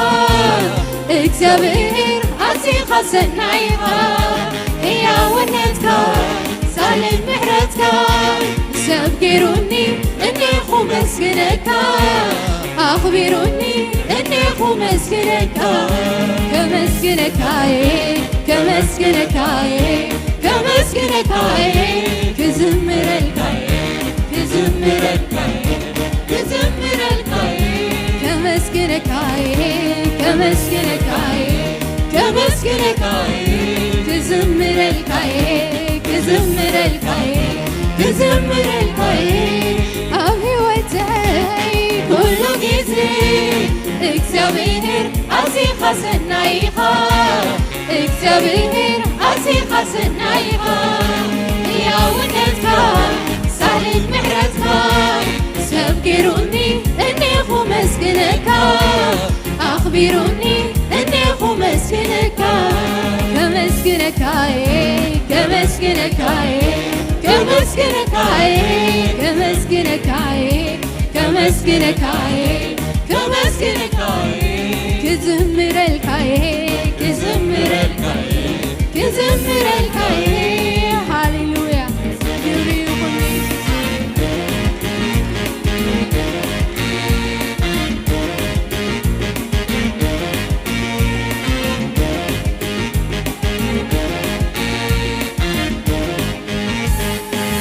እግዚኣብሔር ኣዚኻ ሰናይ ኢኻ። ህያውነትካ ሳልን ምሕረትካ ሰብ ገይሩኒ እኔኹ መስግነካ፣ ኣኽቢሩኒ እኔኹ መስግነካ። ከመስግነካ እየ፣ ከመስግነካ እየ፣ ከመስግነካ እየ፣ ክዝምረልካ እየ፣ ክዝምረልካ እየ፣ ክዝምረልካ እየ። ከመስግነካ እየ፣ ከመስግነካ እየ፣ ከመስግነካ እየ፣ ክዝምረልካ እየ፣ ክዝምረልካ እየ፣ ክዝምረልካ እየ። ኣብ ህይወተይ ኩሉ ግዜ እግዚኣብሔር ኣዚኻ ሰናይ ኢኻ፣ እግዚኣብሔር ኣዚኻ ሰናይ ኢኻ። ህያውነትካ ሳልን ምሕረትካ ሰብ ገይሩኒ እኔኹ መስግነካ፣ ኣኽቢሩኒ እኔኹ መስግነካ። ከመስግነካ እየ፣ ከመስግነካ እየ፣ ከመስግነካ እየ፣ ከመስግነካ እየ፣ ከመስግነካ እየ፣ ከመስግነካ እየ፣ ክዝምረልካ እየ፣ ክዝምረልካ እየ፣ ክዝምረልካ እየ። ሃሌሉያ። ክብሪ ይኹን።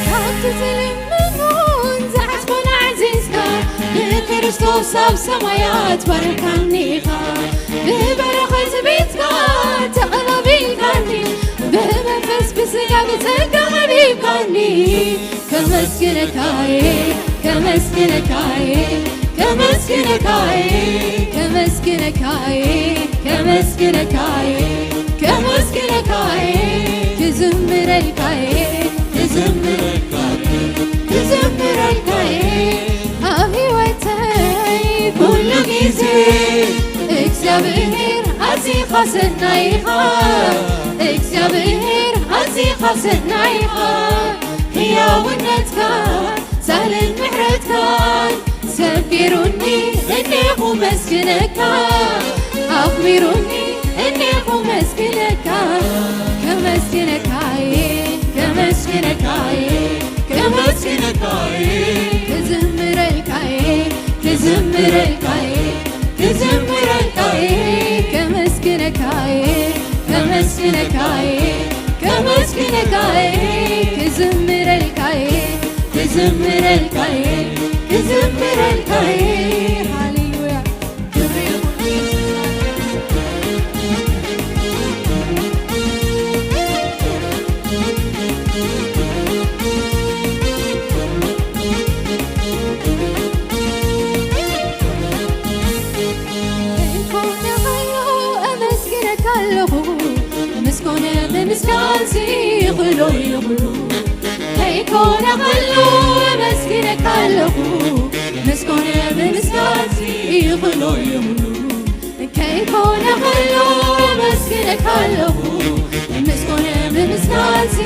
ካብቲ ዝልምኖን ዝሓስቦን ኣዕዚዝካ፣ ብክርስቶስ ኣብ ሰማያት ባርካኒ ኢኻ። ብበረኸት ቤትካ ተቐባቢልካኒ፣ ብመንፈስ ብስጋ ብጸጋ ኸቢብካኒ። ከመስግነካ እየ፣ ከመስግነካ እየ፣ ከመስግነካ እየ፣ ከመስግነካ እየ፣ ከመስግነካ እየ፣ ከመስግነካ እየ፣ ክዝምረልካ እየ፣ ክዝምረልካ እየ፣ ክዝምረልካ እየ። ኣብ ህይወተይ ኩሉ ግዜ እግዚኣብሔር ኣዚኻ ሰናይ ኢኻ፣ እግዚኣብሔር ኣዚኻ ሰናይ ኢኻ። ህያውነትካ ሳልን ምሕረትካን ሰብ ገይሩኒ እኔኹ መስግነካ፣ ኣኽቢሩኒ እኔኹ መስግነካ። ከመስግነካ እየ፣ ከመስግነካ እየ፣ ከመስግነካ እየ፣ ክዝምረልካ እየ፣ ክዝምረልካ እየ፣ ክዝምረልካ እየ፣ ከመስግነካ እየ፣ ከመስግነካ እየ፣ ከመስግነካ እየ፣ ክዝምረልካ እየ፣ ክዝምረልካ እየ፣ ክዝምረልካ እየ፣ ይኹሉ ከይኮነ ከሎ ኣመስግነካ ኣለኹ። ምስ ኮነ ብምስጋንሲ ይኽሎ ይኹሉ ከይኮነ ከሎ ኣመስግነካ ኣለኹ። ምስ ኮነ ብምስጋንሲ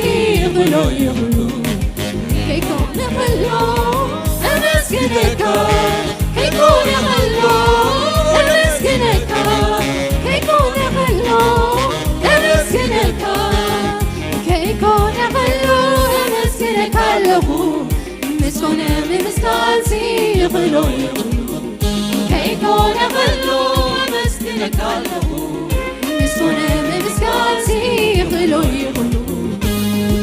ይኽሎ ይኹሉ ከይኮነ ከሎ ኣመስግነካ ከይኮነ ከሎ ኣመስግነካ ከይኮነ ከሎ ኣመስግነካ ከይኮነ ከሎ ኣመስግነካ ኣለኹ። ምስ ኮነ ብምስጋንሲ ይኽሎ ይኹሉ ከይኮነ ከሎ ኣመስግነካ ኣለኹ። ምስ ኮነ ብምስጋንሲ ይኽሎ ይኹሉ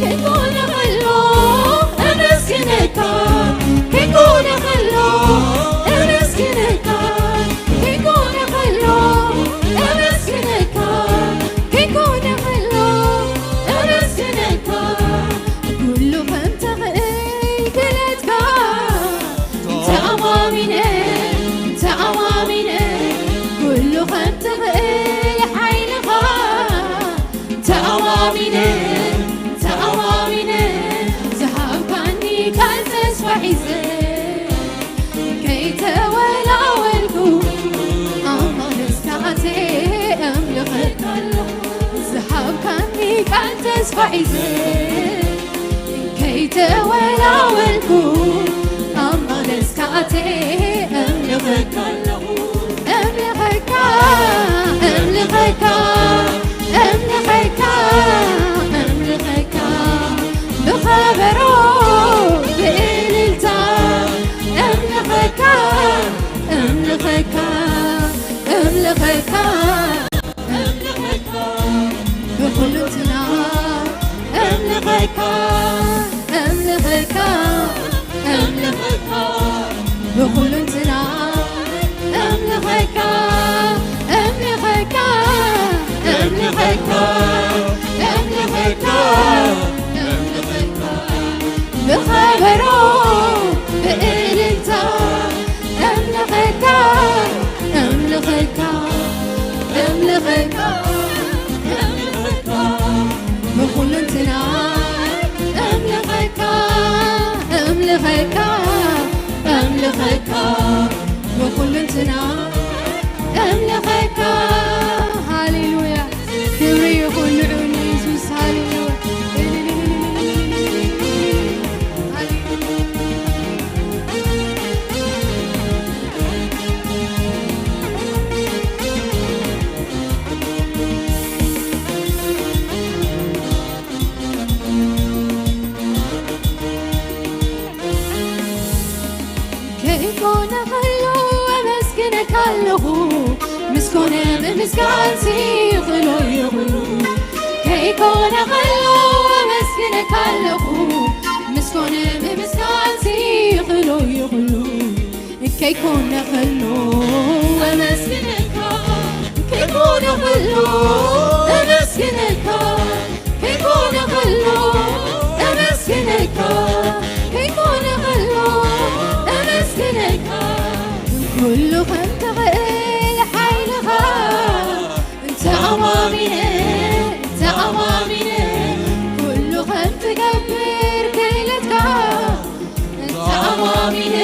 ከይኮነ ከሎ ኣመስግነካ ከይኮነ ከሎ ኣመስግነካ ከይኮነ ከሎ ኣመስግነካ ከይኮነ ከሎ ኣመስግነካ ኩሉ ከም ትኽእል ክለትካ ተኣማሚነ ተኣማሚነ ኩሉ ከም ትኽእል ሓይልኻ ተኣማሚነ ተኣማሚነ ዝሃብካኒ ቃል ተስፋ ሒዘ ከይተወላወልኩ ኣብ መቕደስካ ኣትየ እምልኸካ ኣለኹ። ዝሃብካኒ ቃል ተስፋ ሒዘ ከይተወላወልኩ ኣብ መቕደስካ ኣትየ እምልኸካ ኣለኹ። እምልኸካ እምልኸካ እምልኸካ እምልኸካ ብኸበሮ ብእልልታ እምልኸካ እምልኸካ እምልኸካ እምልኸካ ብኹሉ እንትና እምልኸካ እምልኸካ እምልኸካ ብኹሉ እንትና እምልኸካ እምልኸካ እምልኸካ እምልኸካ እምልኸካ ብኸበሮ ብእልልታ እምልኸካ እምልኸካ እምልኸካ እምልኸካ ብኹሉ እንትና እምልኸካ እምልኸካ እምልኸካ ብኹሉ እንትና እምልኸካ ሃሌሉያ ክብሪ ይኹን ንዑ ንየሱስ ሃሌሉያ ከይኮነ ከሎ ኣመስግነካ ኣለኹ ምስ ኮነ ብምስጋንሲ ይኽሎ ይኹሉ ከይኮነ ከሎ ኣመስግነካ ኣለኹ ምስ ኮነ ብምስጋንሲ ይኽሎ ይኹሉ ከይኮነ ከሎ ኣመስግነካ ከይኮነ ከሎ ኣመስግነካ ከይኮነ ከሎ ኣመስግነካ ከይኮነ ከሎ ኣመስግነካ ኩሉ ከም ትኽእል ሓይልኻ ተኣማሚነ ተኣማሚነ ኩሉ ከም ትገብር ክእለትካ ተኣማሚነ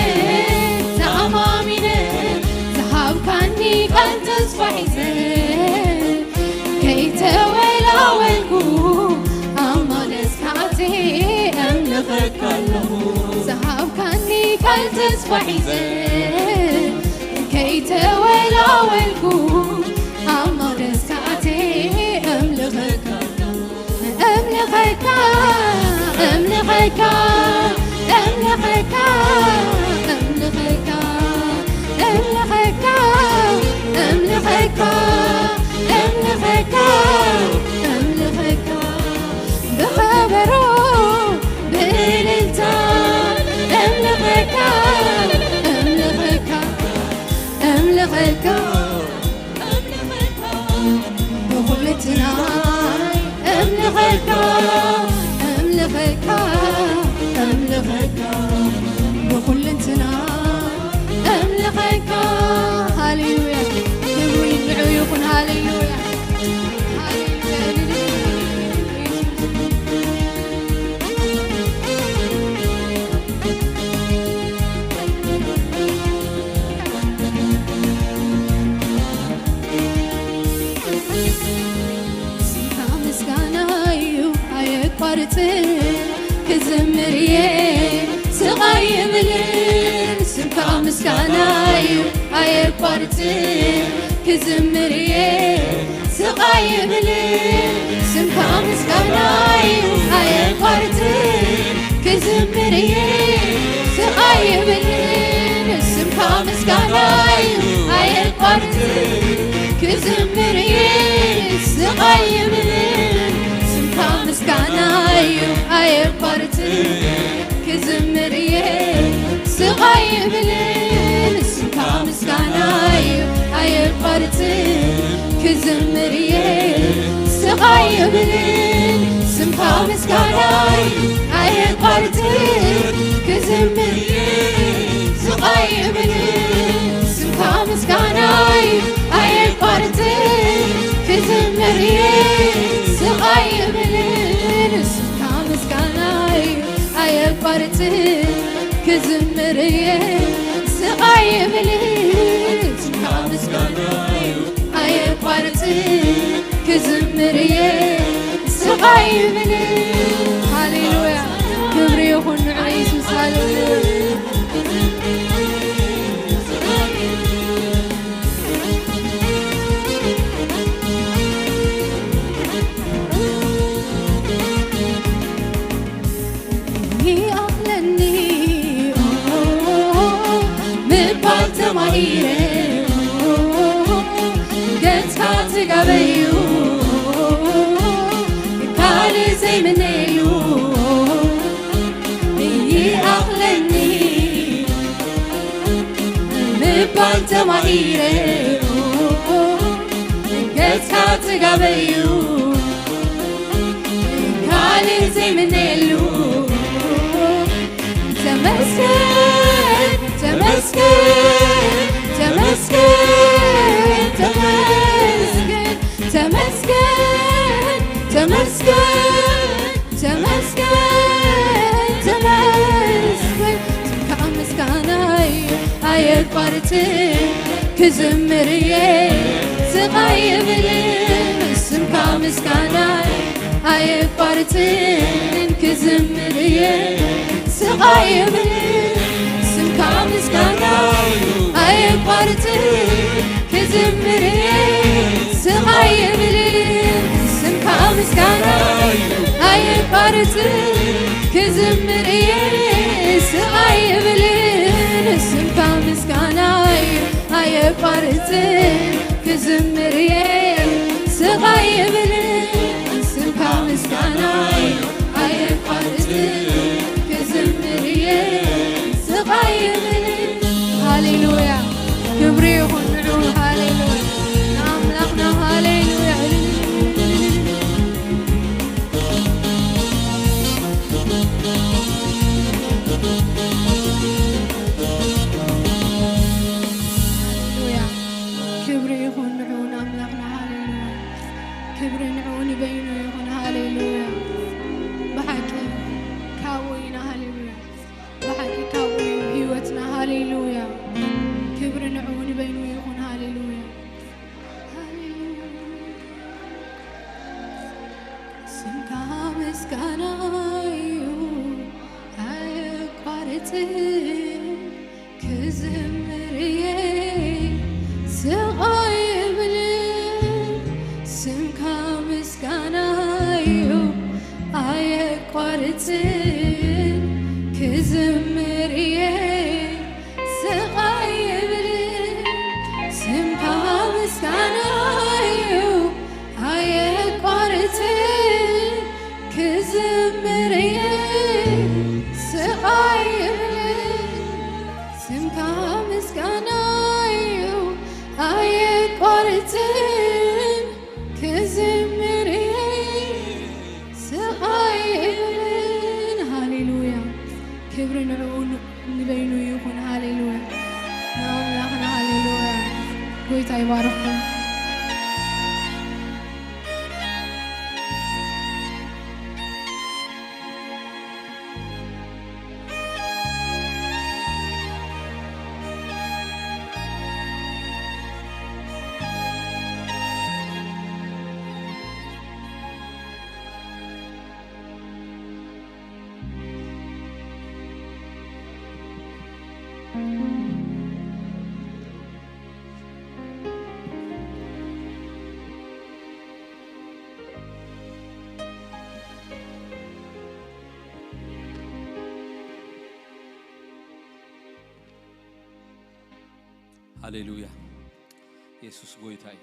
ተኣማሚነ ዝሃብካኒ ቃል ተስፋ ሒዘ ከይተወላወልኩ ኣብ መቕደስካ ኣትየ እምልኸካ ኣለኹ ዝሃብካኒ ቃል ተስፋ ሒዘ ከይተወላወልኩ ኣብ መቕደስካ ኣትየ እምልኸካ ኣለኹ እምልኸካ እምልኸካ እምልኸካ እምልኸካ እምልኸካ እምልኸካ እምልኸካ እምልኸካ ብኸበሮ ብእልልታ እምልኸካ እምልኸካ እምልኸካ ብኹልትናይ እምልኸካ እምልኸካ እምልኸካ ስቕ ኣይብልን፣ ስምካ ምስጋና እዩ ኣየቋርጽን ክዝምር እየ። ስቕ ኣይብልን፣ ስምካ ምስጋና እዩ ኣየቋርጽን ክዝምር እየ። ስቕ ኣይብልን፣ ስምካ ምስጋና እዩ ኣየቋርጽን ክዝምር እየ። ስቕ ኣይብልን፣ ስምካ ምስጋና እዩ ኣየቋርጽን ክዝምር እየ። ስቕ ኣይብልን፣ ስምካ ምስጋና እዩ ኣየቋርጽን ክዝምር እየ። ስቕ ኣይብልን፣ ስምካ ምስጋና እዩ ኣየቋርጽን ክዝምር እየ። ስቕ ኣይብልን፣ ስምካ ምስጋና እዩ ኣየቋርጽን ክዝምር እየ። ስቕ ኣይብልን፣ ስምካ ምስጋና እዩ ኣየቋርጽን ክዝምር እየ። ስቕ ኣይብልን፣ ስምካ ምስጋና እዩ ኣየቋርጽን ክዝምር እየ። ስቕ ኣይብልን። ሃሌሉያ፣ ክብሪ ይኹን ንዑ የሱስ። ሃሌሉያ። ይኣኽለኒ ምባል ተማሂረ፣ ገጽካ ጽጋበዩ ካልእ ዘይምነየሉ። ይኣኽለኒ ምባል ተማሂረ፣ ገጽካ ጽጋበዩ ካልእ ዘይምነየሉ። ተመስገን፣ ተመስገን፣ ተመስገን፣ ተመስገን፣ ተመስገን፣ ተመስገን፣ ተመስገን፣ ተመስገን። ስምካ ምስጋናይ ኣየቋርጽን ክዝምር እየ፣ ስቕ ኣይብልን። ስምካ ምስጋናይ ኣየቋርጽን ክዝምር እየ፣ ስቕ ኣይብልን። ስምካ ምስጋናይ ኣየቋርጽን ክዝምር እየ፣ ስቕ ኣይብልን። ስምካ ምስጋናይ ኣየቋርጽን ክዝምር እየ፣ ስቕ ኣይብልን። ስምካ ምስጋናይ ኣየቋርጽን ክዝምር እየ፣ ስቕ ኣይብልን። ስምካ ምስጋናይ ኣየቋርጽን ክዝምር እየ፣ ስቕ ኣይብልን። ሃሌሉያ፣ ክብሪ ይኹን ንዑ። ሃሌሉያ፣ ንኣምላኽና። ሃሌሉያ። ሃሌሉያ። ክብሪ ይኹን ንዑ ንኣምላኽና። ሃሌሉያ። ክብሪ ንዑ ንበይኑ ይኹን። ሃሌሉያ። ብሓቂ ካብኡ ኢና። ሃሌሉያ። ብሓቂ ካብኡ እዩ ህይወትና። ሃሌሉያ። ክብሪ ንዑ ንበይኑ ይኹን። ሃሌሉያ። ሃሌሉያ። ስምካ ምስጋና እዩ ኣየቋርጽን ክዝምር እየ ስቕ ኣይብልን። ስምካ ምስጋና እዩ ኣየቋርጽን ክዝምር እየ ስቕ ኣይብልን። ስምካ ምስጋና እዩ ኣየቋርጽን ክዝምር እየ ስቕ ኣይብልን። ስምካ ምስጋና እዩ ኣየቋርጽን ክዝምር እየ ስቕ ኣይብልን። ሃሌሉያ። ክብሪ ንዕኡ ንበይኑ ይኹን። ሃሌሉያ ንኣምላኽና። ሃሌሉያ። ጎይታ ይባርኽኩም። ሃሌሉያ። የሱስ ጎይታ እዩ።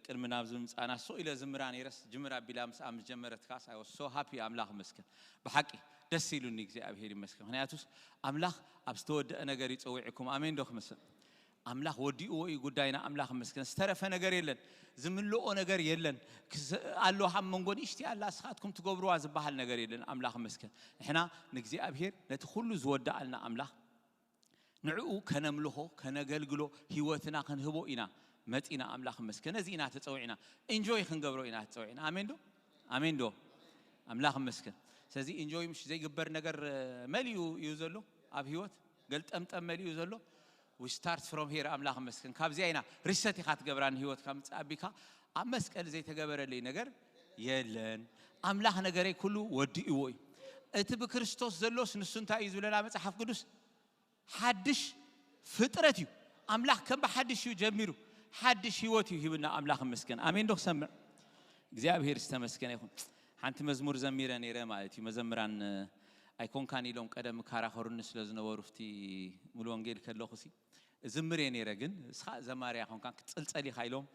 ቅድሚ ናብዚ ምምፃእና ሱቕ ኢለ ዝምራ ነይረስ ጅምር ኣቢላ ምስኣ ምስ ጀመረት ካስ I was so happy። ኣምላኽ ይመስገን። ብሓቂ ደስ ኢሉኒ፣ እግዚኣብሔር ይመስገን። ምክንያቱስ ኣምላኽ ኣብ ዝተወደአ ነገር ይፀውዕኩም። ኣሜን ዶ ክመስል? ኣምላኽ ወዲእዎ እዩ ጉዳይና። ኣምላኽ ይመስገን። ዝተረፈ ነገር የለን፣ ዝምልኦ ነገር የለን። ክስ- ኣሎ ኣብ መንጎ ንእሽቲ ኣላ እስኻትኩም ትገብርዋ ዝበሃል ነገር የለን። ኣምላኽ ይመስገን። ንሕና ንእግዚኣብሔር ነቲ ኩሉ ዝወደኣልና ኣምላኽ ንዕኡ ከነምልኾ ከነገልግሎ ህይወትና ክንህቦ ኢና መጺና። ኣምላኽ ይመስገን። ነዚ ኢና ተጸዊዕና፣ ኢንጆይ ክንገብሮ ኢና ተጸዊዕና። ኣሜን ዶ? ኣሜን ዶ? ኣምላኽ ይመስገን። ስለዚ ኢንጆይ ምሽ ዘይግበር ነገር መሊኡ እዩ ዘሎ ኣብ ህይወት፣ ገልጠምጠም መሊኡ ዘሎ። We start from here። ኣምላኽ ይመስገን። ካብዚኣ ኢና ሪሰት ኢኻ ትገብራ ንህይወትካ ምጽእ ኣቢካ። ኣብ መስቀል ዘይተገበረለይ ነገር የለን። ኣምላኽ ነገረይ ኩሉ ወዲእዎ እዩ። እቲ ብክርስቶስ ዘሎስ ንሱ እንታይ እዩ ዝብለና መጽሓፍ ቅዱስ? ሓድሽ ፍጥረት እዩ። ኣምላኽ ከም ብሓድሽ እዩ ጀሚሩ። ሓድሽ ህይወት እዩ ሂብና። ኣምላኽ ይመስገን። ኣሜን ዶ ክሰምዕ? እግዚኣብሔር ዝተመስገነ ይኹን። ሓንቲ መዝሙር ዘሚረ ነይረ ማለት እዩ። መዘምራን ኣይኮንካን ኢሎም ቀደም ይከራኸሩኒ ስለ ዝነበሩ፣ ኣብቲ ሙሉ ወንጌል ከለኹ ሲ እዝምር እየ ነይረ። ግን እስኻ ዘማሪ ኣይኮንካን ክትጽልጸል ኢኻ ኢሎም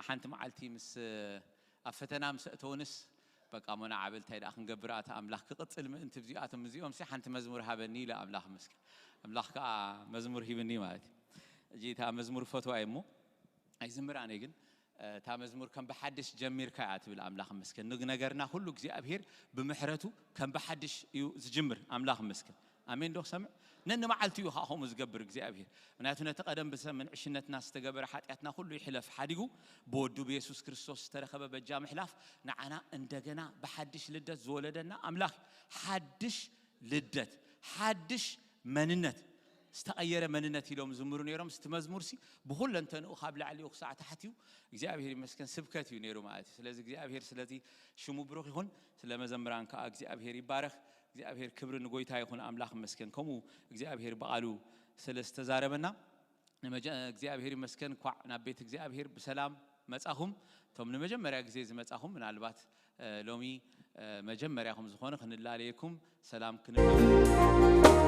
ሓንቲ መዓልቲ ምስ ኣብ ፈተና ምስ ኣእተውንስ በቃ ሞና ዓበል እንታይ ደኣ ክንገብር ኣታ ኣምላኽ ክቕጽል ምእንቲ ብዚኣቶም እዚኦም ሲ ሓንቲ መዝሙር ሃበኒ ኢለ ኣምላኽ መስገን። ኣምላኽ ከኣ መዝሙር ሂብኒ ማለት እዩ። እጂ እታ መዝሙር ፈትዋ እየ እሞ ኣይዝምር ኣነ ግን እታ መዝሙር ከም ብሓድሽ ጀሚርካ እያ ትብል። ኣምላኽ ይመስገን። ንነገርና ኩሉ እግዚኣብሄር ብምሕረቱ ከም ብሓድሽ እዩ ዝጅምር። ኣምላኽ ይመስገን። ኣሜን ዶ ክሰምዕ? ነንመዓልቲ እዩ ከዓ ከምኡ ዝገብር እግዚኣብሄር። ምክንያቱ ነቲ ቀደም ብሰብ ዕሽነትና ዝተገበረ ሓጢኣትና ኩሉ ይሕለፍ ሓዲጉ ብወዱ ብየሱስ ክርስቶስ ዝተረኸበ በጃ ምሕላፍ ንዓና እንደገና ብሓድሽ ልደት ዝወለደና ኣምላኽ እዩ። ሓድሽ ልደት፣ ሓድሽ መንነት፣ ዝተቐየረ መንነት ኢሎም ዝምሩ ነይሮም። እቲ መዝሙር ሲ ብኩለንተንኡ ካብ ላዕሊኡ ክሳዕ ታሕቲኡ እግዚኣብሄር ይመስገን ስብከት እዩ ነይሩ ማለት እዩ። ስለዚ እግዚኣብሄር ስለዚ ሽሙ ብሩኽ ይኹን፣ ስለ መዘምራን ከዓ እግዚኣብሄር ይባረኽ። እግዚኣብሄር ክብሪ ንጎይታ ይኹን ኣምላኽ ይመስገን። ከምኡ እግዚኣብሄር ብቓሉ ስለ ዝተዛረበና ንመጀ እግዚኣብሄር ይመስገን። ኳዕ ናብ ቤት እግዚኣብሄር ብሰላም መጻኹም። እቶም ንመጀመርያ ግዜ ዝመጻኹም ምናልባት እ፣ ሎሚ እ፣ መጀመርያ ከም ዝኾነ ክንላለየኩም ሰላም ክንብል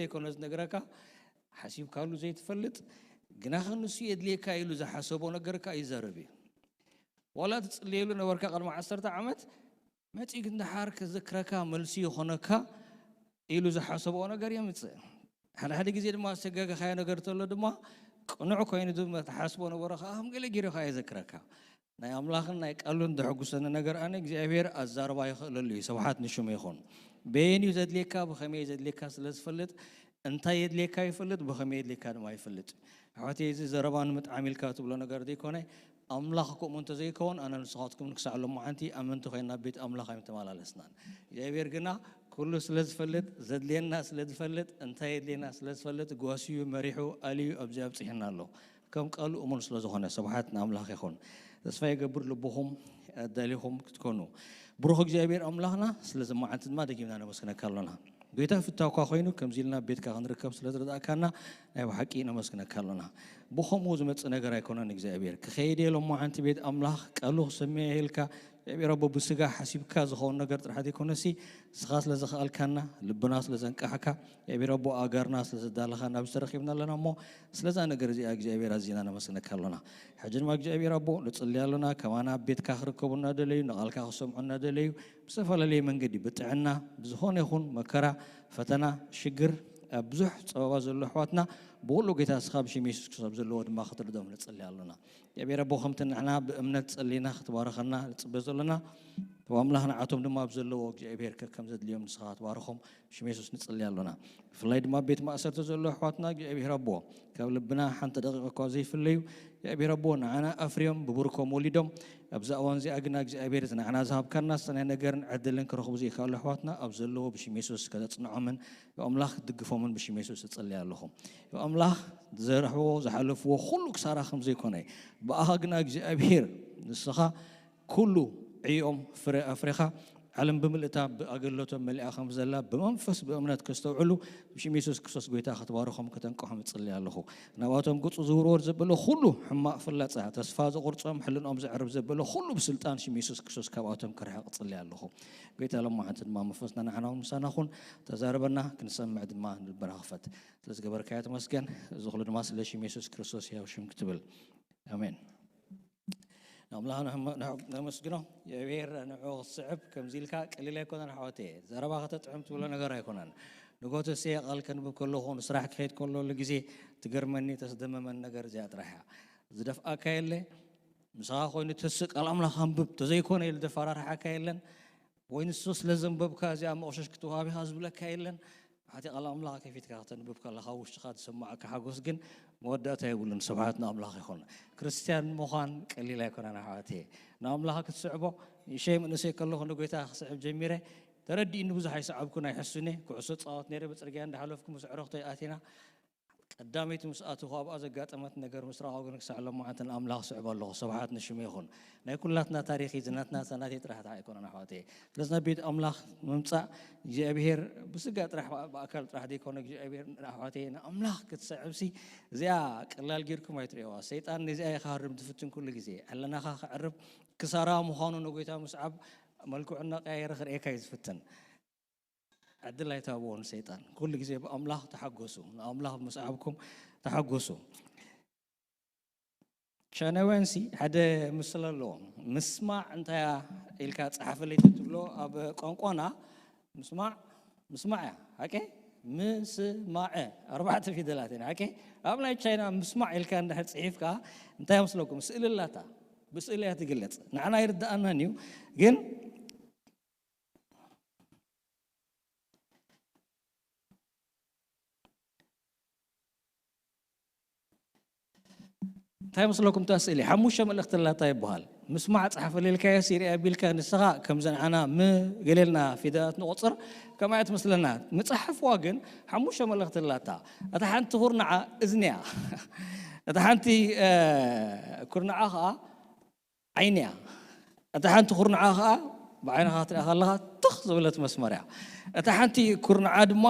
ዘይኮነ ዝነግረካ፣ ሓሲብካሉ ዘይትፈልጥ፣ ግና ንሱ የድልየካ ኢሉ ዝሓሰቦ ነገር ከኣ ይዛረብ እዩ። ዋላ ትጽልየሉ ነበርካ ቅድሚ ዓሰርተ ዓመት፣ መጺኡ ግን ደሓር ክዝክረካ፣ መልሲ ይኾነካ ኢሉ ዝሓሰቦ ነገር የምጽእ። ሓደ ሓደ ግዜ ድማ ዝተጋገኻዮ ነገር ተሎ ድማ ቅኑዕ ኮይኑ ድማ ትሓስቦ ነበሮ ከኣ ከም ገለ ገይሩ ከኣ የዘክረካ። ናይ ኣምላኽን ናይ ቃሉን ዘሐጉሰኒ ነገር ኣነ እግዚኣብሔር ኣዛርባ ይኽእለሉ እዩ። ስብሓት ንሽሙ ይኹን። በየን እዩ ዘድልየካ፣ ብኸመይ እዩ ዘድልየካ ስለ ዝፈልጥ፣ እንታይ የድልየካ ይፈልጥ፣ ብኸመይ የድልየካ ድማ ይፈልጥ። ኣሕዋተይ፣ እዚ ዘረባ ንምጥዓም ኢልካ ትብሎ ነገር ዘይኮነ፣ ኣምላኽ ከምኡ እንተዘይከውን ኣነ ንስኻትኩም ክሳዕ ሎማዓንቲ ኣመንቲ ኮይና ኣብ ቤት ኣምላኽ ኣይምተመላለስናን። እግዚኣብሔር ግና ኩሉ ስለ ዝፈልጥ፣ ዘድልየና ስለ ዝፈልጥ፣ እንታይ የድልየና ስለ ዝፈልጥ፣ ጓስዩ መሪሑ ኣልዩ ኣብዚ ኣብጽሕና ኣሎ። ከም ቃሉ እሙን ስለ ዝኾነ ስብሓት ንኣምላኽ ይኹን። ተስፋ ይገብር ልብኹም ኣዳሊኹም ክትኮኑ። ብሩኽ እግዚኣብሔር ኣምላኽና፣ ስለዚ መዓልቲ ድማ ደጊምና ነመስግነካ ኣሎና። ጎይታ ፍታውካ ኮይኑ ከምዚ ኢልና ቤትካ ክንርከብ ስለ ዝረዳእካና ናይ ብሓቂ ነመስግነካ ኣሎና። ብኸምኡ ዝመጽእ ነገር ኣይኮነን እግዚኣብሔር። ክኸይድ እየ ሎማዓንቲ ቤት ኣምላኽ ቃሉ ክሰምዕ እየ ኢልካ እግዚኣብሔር ኣቦ ብስጋ ሓሲብካ ዝኸውን ነገር ጥራሕ ዘይኮነሲ ንስኻ ስለ ዝኸኣልካና ልብና ስለ ዘንቃሕካ እግዚኣብሔር ኣቦ ኣጋርና ስለ ዘዳለኻ ናብ ዝተረኺብና ኣለና እሞ ስለዛ ነገር እዚኣ እግዚኣብሔር ኣዚና ነመስግነካ ኣሎና። ሕጂ ድማ እግዚኣብሔር ኣቦ ንጽሊ ኣሎና። ከማና ኣብ ቤትካ ክርከቡ እናደለዩ ንቓልካ ክሰምዑ እናደለዩ ብዝተፈላለየ መንገዲ ብጥዕና ብዝኾነ ይኹን መከራ፣ ፈተና፣ ሽግር ኣብ ብዙሕ ጸበባ ዘሎ ኣሕዋትና ብኹሉ ጎይታ ንስኻ ብሽም የሱስ ክርስቶስ ኣብ ዘለዎ ድማ ክትርዶም ንጽሊ ኣሎና። እግዚኣብሔር ኣቦ ከምቲ ንሕና ብእምነት ጸሊና ክትባረኸና ንጽበ ዘሎና ኣምላኽ ንዓቶም ድማ ኣብ ዘለዎ እግዚኣብሔር ከከም ዘድልዮም ንስኻ ክትባርኾም ብሽም የሱስ ንጽሊ ኣሎና። ብፍላይ ድማ ኣብ ቤት ማእሰርቲ ዘሎ ኣሕዋትና እግዚኣብሔር ኣቦ ካብ ልብና ሓንቲ ደቂቕ እኳ ዘይፍለዩ እግዚኣብሔር ኣቦ ንዓና ኣፍርዮም ብብርኮም ወሊዶም ኣብዚ እዋን እዚኣ ግና እግዚኣብሔር እዚ ንዓና ዝሃብካና ሰናይ ነገርን ዕድልን ክረኽቡ ዘይከኣሉ ኣሕዋትና ኣብ ዘለዎ ብሽም የሱስ ከተጽንዖምን ብኣምላኽ ክትድግፎምን ብሽም የሱስ እጽሊ ኣለኹ። ብኣምላኽ ዝዘርሕዎ ዝሓለፍዎ ኩሉ ክሳራ ከም ዘይኮነ ብኣኻ ግና እግዚኣብሔር ንስኻ ኩሉ ዕዮም ፍረ ኣፍሪኻ ዓለም ብምልእታ ብኣገልግሎቶም መሊኣ ከም ዘላ ብመንፈስ ብእምነት ከስተውዕሉ ብሽም የሱስ ክርስቶስ ጎይታ ከተባርኾም ከተንቅሖም እጽሊ ኣለኹ። ናባቶም ገጹ ዝውርወር ዘበሎ ኩሉ ሕማቕ ፍላጻ ተስፋ ዘቑርጾም ሕልንኦም ዘዕርብ ዘበሎ ኩሉ ብስልጣን ሽም የሱስ ክርስቶስ ካብኣቶም ክርሕቕ እጽሊ ኣለኹ። ጎይታ ሎማዓንቲ ድማ መንፈስና ንዓና እውን ምሳና ኹን ተዛረበና ክንሰምዕ ድማ ንልብና ክፈት። ስለ ዝገበርካዮ ተመስገን። እዚ ኩሉ ድማ ስለ ሽም የሱስ ክርስቶስ ያው ሽም ክትብል ኣሜን። ንኣምላኽ ነመስግኖ። የብሔር ንዑ ክትስዕብ ከምዚ ኢልካ ቀሊል ኣይኮነን ሓወተየ። ዘረባ ከተጥዕም ትብሎ ነገር ኣይኮነን። ንጎተሴ ቃል ከንብብ ከለኹ ንስራሕ ክኸይድ ከሎ ሉ ግዜ ትገርመኒ ተስደመመን ነገር እዚኣ ጥራሕ እያ። ዝደፍኣካ የለ ምሳኻ ኮይኑ ተስእ ቃል ኣምላኽ ኣንብብ ተዘይኮነ ኢሉ ዘፈራርሓካ የለን። ወይ ንሱ ስለ ዘንበብካ እዚኣ መቕሸሽ ክትወሃብ ኢኻ ዝብለካ የለን። ሓቲ ቃል ኣምላኽ ከፊትካ ከተንብብ ከለኻ ውሽጥኻ ዝስምዓካ ሓጎስ ግን መወዳእታ የብሉን። ስብሓት ንኣምላኽ ይኹን። ክርስትያን ምዃን ቀሊል ኣይኮነን ኣሕዋተየ። ንኣምላኽ ክትስዕቦ ንእሸይ መንእሰይ ከለኹ ንጎይታ ክስዕብ ጀሚረ። ተረዲእኒ ብዙሕ ኣይሰዓብኩን ኣይሕሱን እየ። ኩዕሶ ጻወት ነይረ ብጽርግያ እንዳሓለፍኩ ምስ ዕረኽቶይ ኣቲና ቀዳመይቲ ምስ ኣተኹ ኣብኣ ዘጋጠመት ነገር ምስ ረኣኹ ግን ክሳዕ ሎማዓንቲ ንኣምላኽ ስዕቦ ኣለኹ። ስብሓት ንሽሙ ይኹን። ናይ ኩላትና ታሪኽ እዩ ዝናትና እታ ናተይ ጥራሕ እታ ኣይኮነን ኣሕዋተየ። ስለዚ ናብ ቤት ኣምላኽ ምምጻእ እግዚኣብሔር ብስጋ ጥራሕ ብኣካል ጥራሕ ዘይኮነ እግዚኣብሔር ኣሕዋተየ ንኣምላኽ ክትስዕብሲ እዚኣ ቀላል ጌርኩም ኣይትርእዋ። ሰይጣን ነዚኣ እዩ ክሃርም ዝፍትን ኩሉ ግዜ። ዕለናኻ ክዕርብ ክሳራ ምዃኑ ንጎይታ ምስዓብ መልክዑ እናቀያየረ ክርእየካ እዩ ዝፍትን። ዕድል ኣይትሃብዎ ንሰይጣን። ኩሉ ግዜ ብኣምላኽ ተሓጎሱ። ንኣምላኽ ምስዓብኩም ተሓጎሱ። ቻይናውያንሲ ሓደ ምስላ ኣለዎም። ምስማዕ እንታይ እያ ኢልካ ጸሓፈለይ ትብሎ ኣብ ቋንቋና ምስማዕ ምስማዕ እያ። ሓቂ ምስማዕ ኣርባዕተ ፊደላት እየን። ሓቂ ኣብ ናይ ቻይና ምስማዕ ኢልካ እንድሕር ጽሒፍካ እንታይ መስለኩም? ስእሊ ኣላታ ብስእሊ እያ ትግለጽ። ንዓና ኣይርድኣናን እዩ ግን እንታይ መስለኩም? እታ ስእሊ ሓሙሽተ መልእኽቲ ኣላታ ይበሃል። ምስማዕ ጸሓፈለይ ኢልካዮ ሲሪያ ቢልካ ንስኻ ከም ዘንዓና ም ገሌልና ፊደላት ንቑጽር ከምኣ እያ ትመስለና። ምጽሓፍዋ ግን ሓሙሽተ መልእኽቲ ኣላታ። እታ ሓንቲ ኩርናዓ እዝኒ እያ። እታ ሓንቲ ኩርናዓ ኸዓ ዓይኒ እያ። እታ ሓንቲ ኩርናዓ ኸዓ ብዓይንኻ ክትሪኣ ከለኻ ትኽ ዝበለት መስመር እያ። እታ ሓንቲ ኩርናዓ ድማ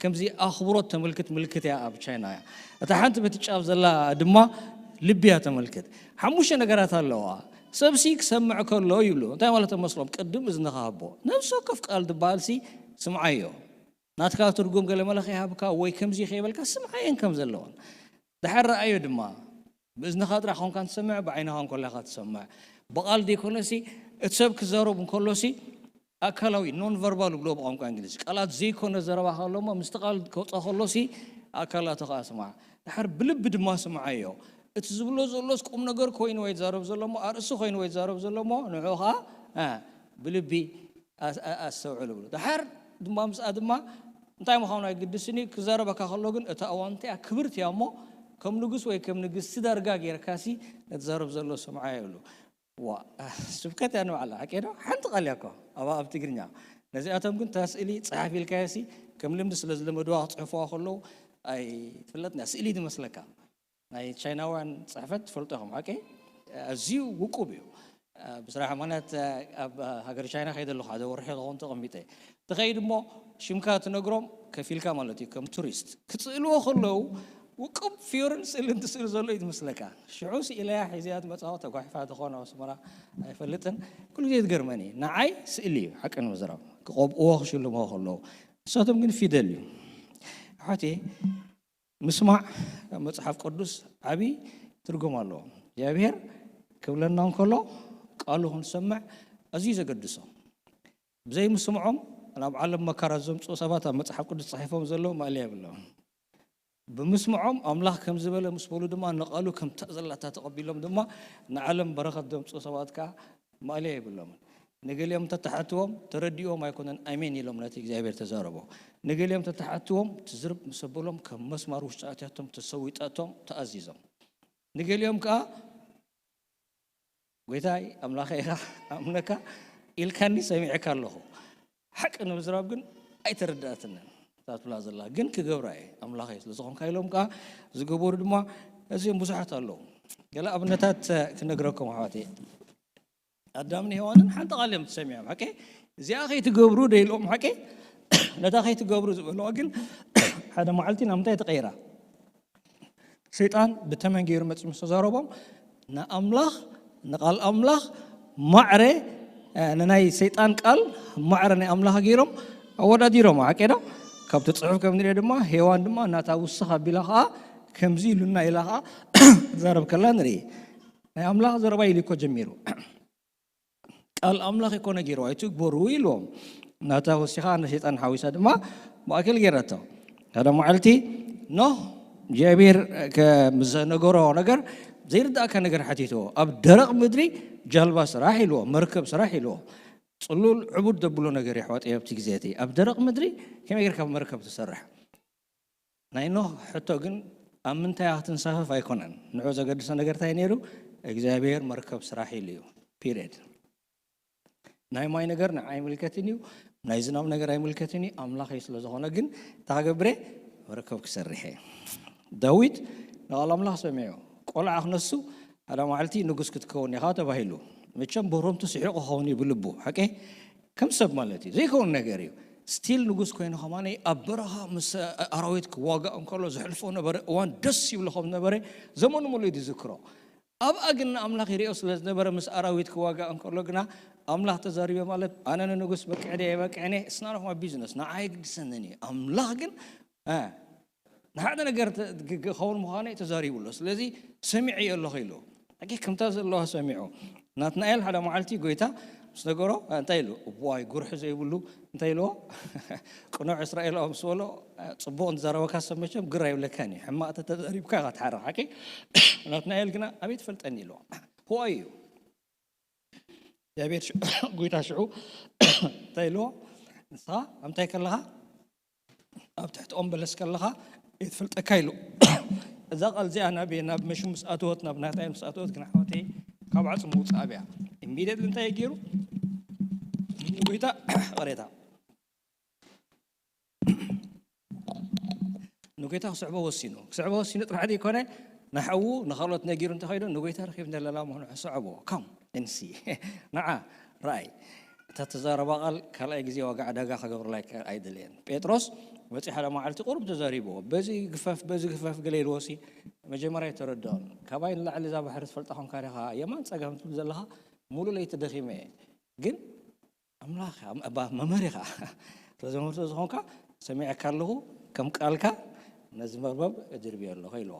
ከምዚ ኣኽብሮት ተመልክት ምልክት እያ ኣብ ቻይና እያ። እታ ሓንቲ በቲ ጫፍ ዘላ ድማ ልቢ እያ ተመልክት። ሓሙሽተ ነገራት ኣለዋ። ሰብሲ ክሰምዕ ከሎ ይብሉ እንታይ ማለት መስሎም ቅድም እዝንኻ ሃቦ። ነብሲ ወከፍ ቃል ዝበሃልሲ ስምዓዮ። ናትካ ትርጉም ገለ መለ ከይሃብካ ወይ ከምዚ ከይበልካ ስምዓየን ከም ዘለዎን። ድሓር ረኣዮ ድማ፣ ብእዝንኻ ጥራሕ ኮንካ ትሰምዕ፣ ብዓይንኻ እንኮላ ኢኻ ትሰምዕ። ብቓል ዘይኮነሲ፣ እቲ ሰብ ክዛረብ እንከሎሲ ኣካላዊ፣ ኖን ቨርባል ይብልዎ ብቋንቋ እንግሊዝ፣ ቃላት ዘይኮነ ዘረባ ከሎ እሞ ምስቲ ቃል ከውፅኦ ከሎሲ ኣካላቱ ከዓ ስማዕ። ድሓር ብልቢ ድማ ስምዓዮ። እቲ ዝብሎ ዘሎስ ቁም ነገር ኮይኑ ወይ ዝዛረብ ዘሎ እሞ፣ ኣርእሲ ኮይኑ ወይ ዝዛረብ ዘሎ እሞ፣ ንዑ ከዓ፣ እ፣ ብልቢ ኣስ-፣ ኣ-፣ ኣስተውዕሉ ብሎ። ድሓር ድማ ምስኣ ድማ እንታይ ምዃኑ ኣይግድስን እዩ። ክዛረበካ ከሎ ግን እታ እዋን እንታይ እያ? ክብርቲ እያ እሞ፣ ከም ንጉስ ወይ ከም ንግስቲ ዳርጋ ጌርካሲ ነቲ ዘረብ ዘሎ ስምዓዮ ይብሉ። ዋ፣ ስብከት እያ ንባዕላ፣ ሓቂ ዶ? ሓንቲ ቃል እያ እኮ፣ ኣብ፣ ኣብ ትግርኛ። ነዚኣቶም ግን እታ ስእሊ ጽሓፍ ኢልካዮሲ፣ ከም ልምዲ ስለ ዝለመድዋ ክጽሕፍዋ ከለዉ፣ ኣይትፍለጥን እያ። ስእሊ ትመስለካ። ናይ ቻይናውያን ጽሕፈት ትፈልጡ ኢኹም፣ ሓቂ? ኣዝዩ ውቁብ እዩ። ብስራሕ ምኽንያት ኣብ ሃገር ቻይና ከይደ ኣለኹ፣ ሓደ ወርሒ ክኸውን ተቐሚጠ። ትኸይድ እሞ ሽምካ ትነግሮም፣ ከፊልካ ማለት እዩ፣ ከም ቱሪስት። ክጽእልዎ ከለዉ ውቁብ ፍዮርን ስእልን ትስእል ዘሎ እዩ ትመስለካ። ሽዑ ስኢለያ ሒዘያ ትመጽኣ፣ ተጓሒፋ ትኾን ኣብ ኣስመራ ኣይፈልጥን። ኩሉ ግዜ ትገርመኒ። ንዓይ ስእሊ እዩ፣ ሓቂ ንምዝራብ። ክቐብእዎ ክሽልምዎ ከለዉ። ንሳቶም ግን ፊደል እዩ። ኣሕዋተይ፣ ምስማዕ ካብ መጽሓፍ ቅዱስ ዓቢ ትርጉም ኣለዎ። እግዚኣብሔር ክብለና እንከሎ ቃሉ ክንሰምዕ ኣዝዩ ዘገድሶ። ብዘይ ምስምዖም ናብ ዓለም መከራ ዘምጽኡ ሰባት ኣብ መጽሓፍ ቅዱስ ጽሒፎም ዘለዉ ማእለያ የብሎም። ብምስምዖም ኣምላኽ ከም ዝበለ ምስ በሉ ድማ ንቃሉ ከምታ ዘላታ ተቐቢሎም ድማ ንዓለም በረኸት ዘምጽኡ ሰባት ከኣ ማእለያ የብሎምን። ንገሊኦም እንተተሓትዎም ተረዲኦም ኣይኮነን ኣሜን ኢሎም ነቲ እግዚኣብሔር ተዛረቦ። ንገሊኦም እንተተሓትዎም ትዝርብ ምስ ኣበሎም ከም መስማር ውሽጢ ኣትያቶም ተሰዊጣቶም ተኣዚዞም። ንገሊኦም ከኣ ጎይታይ ኣምላኸ ኢኻ ኣምነካ ኢልካኒ ሰሚዕካ ኣለኹ። ሓቂ ንምዝራብ ግን ኣይተረዳእትንን እታ ትብላ ዘላ፣ ግን ክገብራ እየ ኣምላኸይ ስለ ዝኾንካ ኢሎም ከኣ ዝገበሩ ድማ ኣዝዮም ብዙሓት ኣለዉ። ገለ ኣብነታት ክነግረኩም ኣሕዋተይ። ኣዳምን ሄዋንን ሓንቲ ቃል እዮም ተሰሚዖም። ሓቂ እዚኣ ከይትገብሩ ዶ ኢሎም? ሓቂ ነታ ከይትገብሩ ዝበለዋ ግን ሓደ መዓልቲ ናብ ምንታይ ተቐይራ? ሰይጣን ብተመን ገይሩ መፂኡ ምስ ተዛረቦም ንኣምላኽ ንቃል ኣምላኽ ማዕረ፣ እ፣ ንናይ ሰይጣን ቃል ማዕረ ናይ ኣምላኽ ገይሮም ኣወዳዲሮም። ሓቂ ዶ? ካብቲ ፅሑፍ ከም ንሪኦ ድማ ሄዋን ድማ ናታ ውስኽ ኣቢላ ከዓ ከምዚ ኢሉና ኢላ ከዓ ትዛረብ ከላ ንርኢ። ናይ ኣምላኽ ዘረባ ኢሉ እኮ ጀሚሩ። ቃል ኣምላኽ እኮ ነጊርዋ ኣይትግበሩ ኢልዎም። ናታ ወሲኻ ንሰይጣን ሓዊሳ ድማ ማእከል ገይራቶ። ሓደ መዓልቲ ኖህ እግዚኣብሔር ከም ዘነገሮ ነገር ዘይርዳእካ ነገር ሓቲትዎ። ኣብ ደረቕ ምድሪ ጃልባ ስራሕ ኢልዎ፣ መርከብ ስራሕ ኢልዎ። ጽሉል ዕቡድ ዘብሎ ነገር የሕዋጠይ ኣብቲ ግዜ እቲ ኣብ ደረቕ ምድሪ ከመይ ጌርካ መርከብ ትሰርሕ? ናይ ኖህ ሕቶ ግን ኣብ ምንታይ ክትንሳፈፍ ኣይኮነን። ንዑ ዘገድሶ ነገር እንታይ ነይሩ? እግዚኣብሔር መርከብ ስራሕ ኢሉ እዩ። ፒሪየድ። ናይ ማይ ነገር ንዓይ ኣይምልከትን እዩ፣ ናይ ዝናብ ነገር ኣይምልከትን እዩ፣ ኣምላኸይ ስለ ዝኾነ ግን እንታይ ክገብር እየ? መርከብ ክሰርሕ እየ። ዳዊት ንቓል ኣምላኽ ሰሚዑ ቆልዓ ክነሱ ሓደ መዓልቲ ንጉስ ክትከውን ኢኻ ተባሂሉ። መቸም ብህሮምቱ ስሒቑ ክኸውን እዩ ብልቡ፣ ሓቂ ከም ሰብ ማለት እዩ፣ ዘይከውን ነገር እዩ። ስቲል ንጉስ ኮይኑ ከማነይ ኣብ በረኻ ምስ ኣራዊት ክዋጋእ እንከሎ ዘሕልፎ ነበረ እዋን ደስ ይብሎ ከም ነበረ ዘመኑ ሙሉእ እዩ ዝዝክሮ። ኣብኣ ግን ንኣምላኽ ይሪኦ ስለ ዝነበረ ምስ ኣራዊት ክዋጋእ እንከሎ ግና ኣምላኽ ተዛሪበ ማለት ኣነ ንንጉስ በቅዕ ድየ የበቅዕን እየ፣ it's none of my business፣ ንዓይ ኣይግድሰንን እዩ። ኣምላኽ ግን እ፣ ንሓደ ነገር ተ-፣ ግ-፣ ግ-፣ ክኸውን ምዃኑ ተዛሪቡ ኣሎ። ስለዚ ሰሚዐዮ ኣለኹ ኢሉ። ኣጌ ከምታ ዘለዋ ሰሚዑ። ናትናኤል ሓደ መዓልቲ ጎይታ ምስ ነገሮ፣ እ፣ እንታይ ኢሉ? እዋይ፣ ጉርሒ ዘይብሉ እንታይ ኢልዎ? ቅኑዕ እስራኤላዊ ምስ በሎ፣ እ፣ ጽቡቕ እንተዛረበካ ሰብ መቸም ግር ኣይብለካን እዩ። ሕማቕ ተተዛሪብካ ኢኻ ትሓርቕ፣ ሓቂ? ናትናኤል ግና ኣበይ ትፈልጠኒ ኢልዎ። Who are you? እግዚኣብሔር ሽዑ፣ ጎይታ ሽዑ እንታይ ኢልዎ? ንስኻ ኣብ እንታይ ከለኻ? ኣብ ትሕቲ ኦም በለስ ከለኻ እየ ትፈልጠካ ኢሉ። እዛ ቃል እዚኣ ናብ፣ ናብ መሹ ምስ ኣተወት፣ ናብ ናትናኤል ምስ ኣተወት ግን ኣሕዋተይ ካብ ዓጽሙ ውፅእ ኣብያ። ኢሚድየትሊ እንታይ ገይሩ? ንጎይታ፣ ቅሬታ። ንጎይታ ክስዕቦ ወሲኑ። ክስዕቦ ወሲኑ ጥራሕ ዘይኮነ፣ ንሓዉ ንኻልኦት ነጊሩ እንተኸይዱ ንጎይታ ረኺብ እንደለላ ምዃኑ ክስዕቦ። ካም ኤንሲ። ንዓ፣ ርኣይ። እታ ተዛረባ ቃል ካልኣይ ግዜ ዋጋ ዕዳጋ ክገብርላ ኣይከ-፣ ኣይደለየን። ጴጥሮስ መጺኡ ሓደ መዓልቲ ቁሩብ ተዛሪብዎ። በዚ ግፈፍ፣ በዚ ግፈፍ ገለ ኢልዎሲ መጀመርያ ኣይተረድኦን። ካባይ ንላዕሊ እዛ ባሕሪ ትፈልጣ ኾንካ ዲኻ የማን ጸጋም ትብል ዘለኻ? ሙሉእ ለይቲ ደኺመ እየ። ግን ኣምላኽ፣ ኣም-፣ ኣባ መምህር ኢኻ። ስለዚ መምህር ስለ ዝኾንካ ሰሚዐካ ኣለኹ፣ ከም ቃልካ ነዚ መርበብ እድርብዮ ኣለኹ ኢልዎ።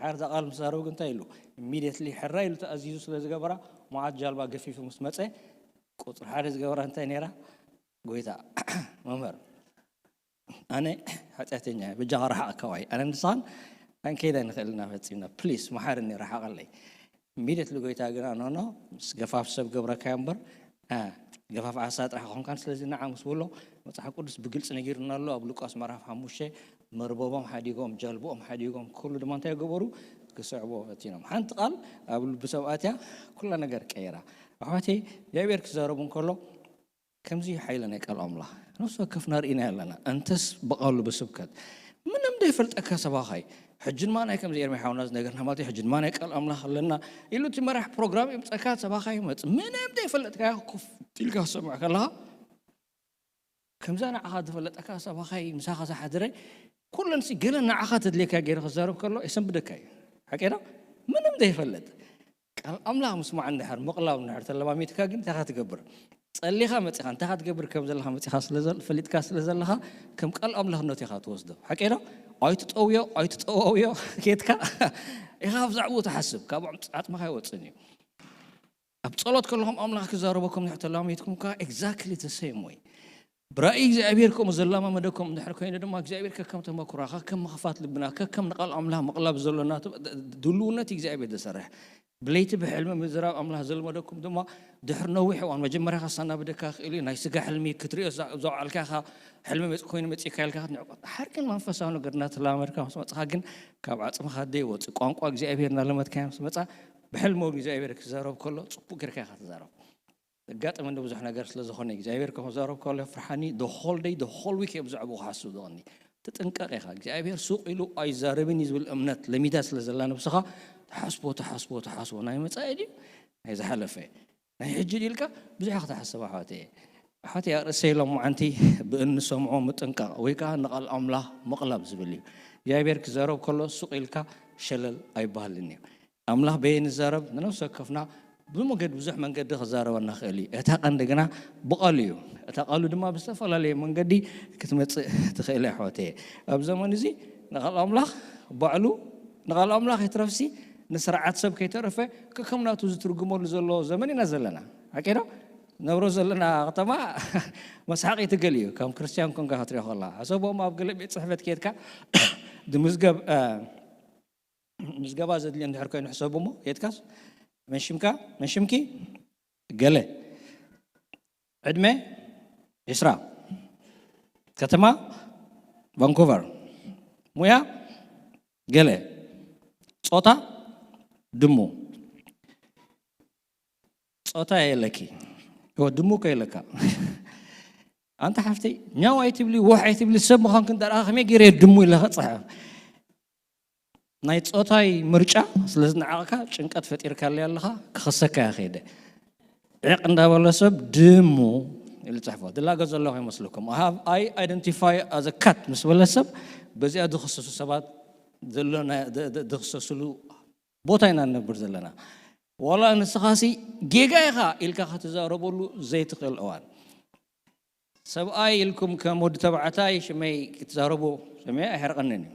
ሓር እዛ ቃል ምስ ዛረቡ ግን እንታይ ኢሉ? ኢሚድየትሊ ሕራይ ኢሉ ተኣዚዙ ስለ ዝገበራ፣ መዓት ጃልባ ገፊፉ ምስ መጸ፣ ቁጽሪ ሓደ ዝገበራ እንታይ ነይራ? ጎይታ፣ መምህር፣ ኣነ ሓጢኣተኛ እየ፣ በጃኻ ርሓቕ ካባይ። ኣነ ንስኻን ኣይንከይድ ኣይንኽእል ኢና ፈጺምና፣ ፕሊስ መሓርኒ፣ ርሓቐለይ። ኢሚድየትሊ ጎይታ ግና ኖ ኖ፣ ምስ ገፋፍ ሰብ ገብረካዮ እምበር፣ አ፣ ገፋፍ ዓሳ ጥራሕ ኮንካን። ስለዚ ንዓ ምስ በሎ፣ መጽሓፍ ቅዱስ ብግልጺ ነጊሩና ኣሎ። ኣብ ሉቃስ ምዕራፍ ሓሙሽተ፣ መርበቦም ሓዲጎም፣ ጃልብኦም ሓዲጎም፣ ኩሉ ድማ እንታይ ገበሩ? ክስዕብዎ ፈቲኖም። ሓንቲ ቃል ኣብ ልቢ ሰብ ኣትያ ኩላ ነገር ቀይራ። ኣሕዋተይ፣ እግዚኣብሔር ክዛረቡ እንከሎ ከምዚ እዩ ሓይሊ ናይ ቃል ኣምላኽ። ነፍሲ ወከፍና ርኢና ኣለና። እንተስ ብቓሉ ብስብከት፣ ምንም ዘይፈልጠካ ሰባኻይ። ሕጂ ድማ ናይ ከምዚ ኤርሚ ሓውና ዝነገርና ማለት እዩ። ሕጂ ድማ ናይ ቃል ኣምላኽ ኣለና ኢሉ እቲ መራሕ ፕሮግራም ይምጸካ፣ ሰባኻይ ይመጽእ። ምንም ዘይፈለጥካዮ ኮፍ ኢልካ ክትሰምዕ ከለኻ፣ ከምዛ ንዓኻ ዝፈለጠካ ሰባኻይ ምሳኻ ዝሓድረ፣ ኩለን ሲ ገለ ንዓኻ ተድልየካ ገይረ ክዛረብ ከሎ የሰንብደካ እዩ። ሓቂ ዶ? ምንም ዘይፈልጥ ቃል ኣምላኽ ምስማዕ እንድሕር ምቕላብ እንድሕር ተለማሚትካ ግን እንታይ ኢኻ ትገብር? ጸሊኻ መጺኻ እንታይ ኢኻ ትገብር ከም ዘለኻ መጺኻ ስለ ዘል-፣ ፈሊጥካ ስለ ዘለኻ ከም ቃል ኣምላኽነቱ ኢኻ ትወስዶ። ሓቂ ዶ? ኣይትጠውዮ፣ ኣይትጠዋውዮ ኬትካ ኢኻ ብዛዕባኡ ትሓስብ። ካብ ዓጽ-፣ ዓጽምኻ ኣይወጽእን እዩ። ኣብ ጸሎት ከለኹም ኣምላኽ ክዛረበኩም እንድሕር ተለማሚትኩም ከኣ ኤግዛክትሊ ዘ ሴም ወይ። ብራእይ እግዚኣብሔር ከምኡ ዘላማመደኩም እንድሕር ኮይኑ ድማ እግዚኣብሔር ከከም ተመኩራኻ፣ ከከም ምኽፋት ልብና፣ ከከም ንቓል ኣምላኽ ምቕላብ ዘሎና ት-፣ ድ-፣ ድልውነት እዩ እግዚኣብሔር ዘሰርሕ። ብለይቲ ብሕልሚ ምዝራብ ኣምላኽ ዘልመደኩም ድማ ድሕሪ ነዊሕ እዋን መጀመርያ ከሰናብደካ ክእል እዩ። ናይ ስጋ ሕልሚ ክትርእዮ ዛ-፣ ዘውዓልካ ኢኻ፣ ሕልሚ መጽ-፣ ኮይኑ መጺእካ ኢልካ ክትንዕቆ። ድሓር ግን መንፈሳዊ ነገር እናተለማመድካ ምስ መጽኻ ግን ካብ ዓጽምኻ ዘይወጽእ ቋንቋ እግዚኣብሔር እናለመድካዮ ምስ መጻ ብሕልሚ እውን እግዚኣብሔር ክዛረብ ከሎ ጽቡቕ ጌርካ ኢኻ ትዛረብ። ዘጋጥመኒ ብዙሕ ነገር ስለ ዝኾነ እግዚኣብሔር ከም ክዛረብ ከሎ ፍርሓኒ the whole day the whole week እየ ብዛዕባኡ ክሓስብ ዝቐኒ። ትጥንቀቕ ኢኻ። እግዚኣብሔር ሱቕ ኢሉ ኣይዛረብን እዩ ዝብል እምነት ለሚዳ ስለ ዘላ ነብስኻ ትሓስቦ፣ ትሓስቦ፣ ትሓስቦ። ናይ መጻኢ ድዩ? ናይ ዝሓለፈ? ናይ ሕጂ ድዩ ኢልካ ብዙሕ ክትሓስብ ኣሕዋተይ። ኣሕዋተይ ኣርእሰይ ሎማዓንቲ ብእንሰምዖ ምጥንቃቕ ወይ ከኣ ንቓል ኣምላኽ ምቕላብ ዝብል እዩ። እግዚኣብሔር ክዛረብ ከሎ ሱቕ ኢልካ ሸለል ኣይበሃልን እዩ። ኣምላኽ በየን ይዛረብ? ንነፍሲ ወከፍና ብመንገዲ፣ ብዙሕ መንገዲ ክዛረበና ክእል እዩ። እታ ቀንዲ ግና ብቓሉ እዩ። እታ ቃሉ ድማ ብዝተፈላለየ መንገዲ ክትመጽእ ትኽእል እያ ኣሕዋተይ። ኣብ ዘመን እዚ ንቓል ኣምላኽ ባዕሉ፣ ንቓል ኣምላኽ ይትረፍሲ ንስርዓት ሰብ ከይተረፈ ከከም ናቱ ዝትርጉመሉ ዘሎ ዘመን ኢና ዘለና። ሓቂ ዶ? ነብሮ ዘለና ከተማ መስሓቒ ትገል እዩ። ከም ክርስትያን ኮንካ ክትሪኦ ከላ። ሕሰቦም ኣብ ገለ ቤት ጽሕፈት ከይድካ ድምዝገብ፣ እ፣ ምዝገባ ዘድልዮ እንድሕር ኮይኑ ሕሰቡ እሞ፣ የትካስ መን ሽምካ፣ መን ሽምኪ፣ ገለ፣ ዕድመ ዒስራ፣ ከተማ ቫንኩቨር፣ ሙያ ገለ፣ ጾታ ድሙ፣ ጾታ የለኪ፣ እወ፣ ድሙ እኮ የለካ። ኣንታ ሓፍተይ፣ ኛው ኣይትብሊ፣ ወሕ ኣይትብሊ፣ ሰብ ምዃንኪ እንተ ደኣ ከመይ ገይረ እየ ድሙ ኢለ ክጽሕፍ? ናይ ጾታይ ምርጫ ስለ ዝነዓቕካ ጭንቀት ፈጢርካለይ ኣለኻ፣ ክኸሰካ እየ ከይደ። ዕቕ እንዳበሎ ሰብ ድሙ ኢሉ ጽሕፎ። ድላገ ዘለኹ ይመስለኩም። I have, I identify as a cat ምስ በለ ሰብ በዚኣ ዝኽሰሱ ሰባት ዘሎ ናይ፣ ድ-፣ ድ-፣ ዝኽሰስሉ ቦታ ኢና ንነብር ዘለና። ዋላ ንስኻሲ ጌጋ ኢኻ ኢልካ ክትዛረበሉ ዘይትኽእል እዋን። ሰብኣይ ኢልኩም ከም ወዲ ተባዕታይ ሽመይ ክትዛረቡ ሽመይ ኣይሕርቐንን እዩ።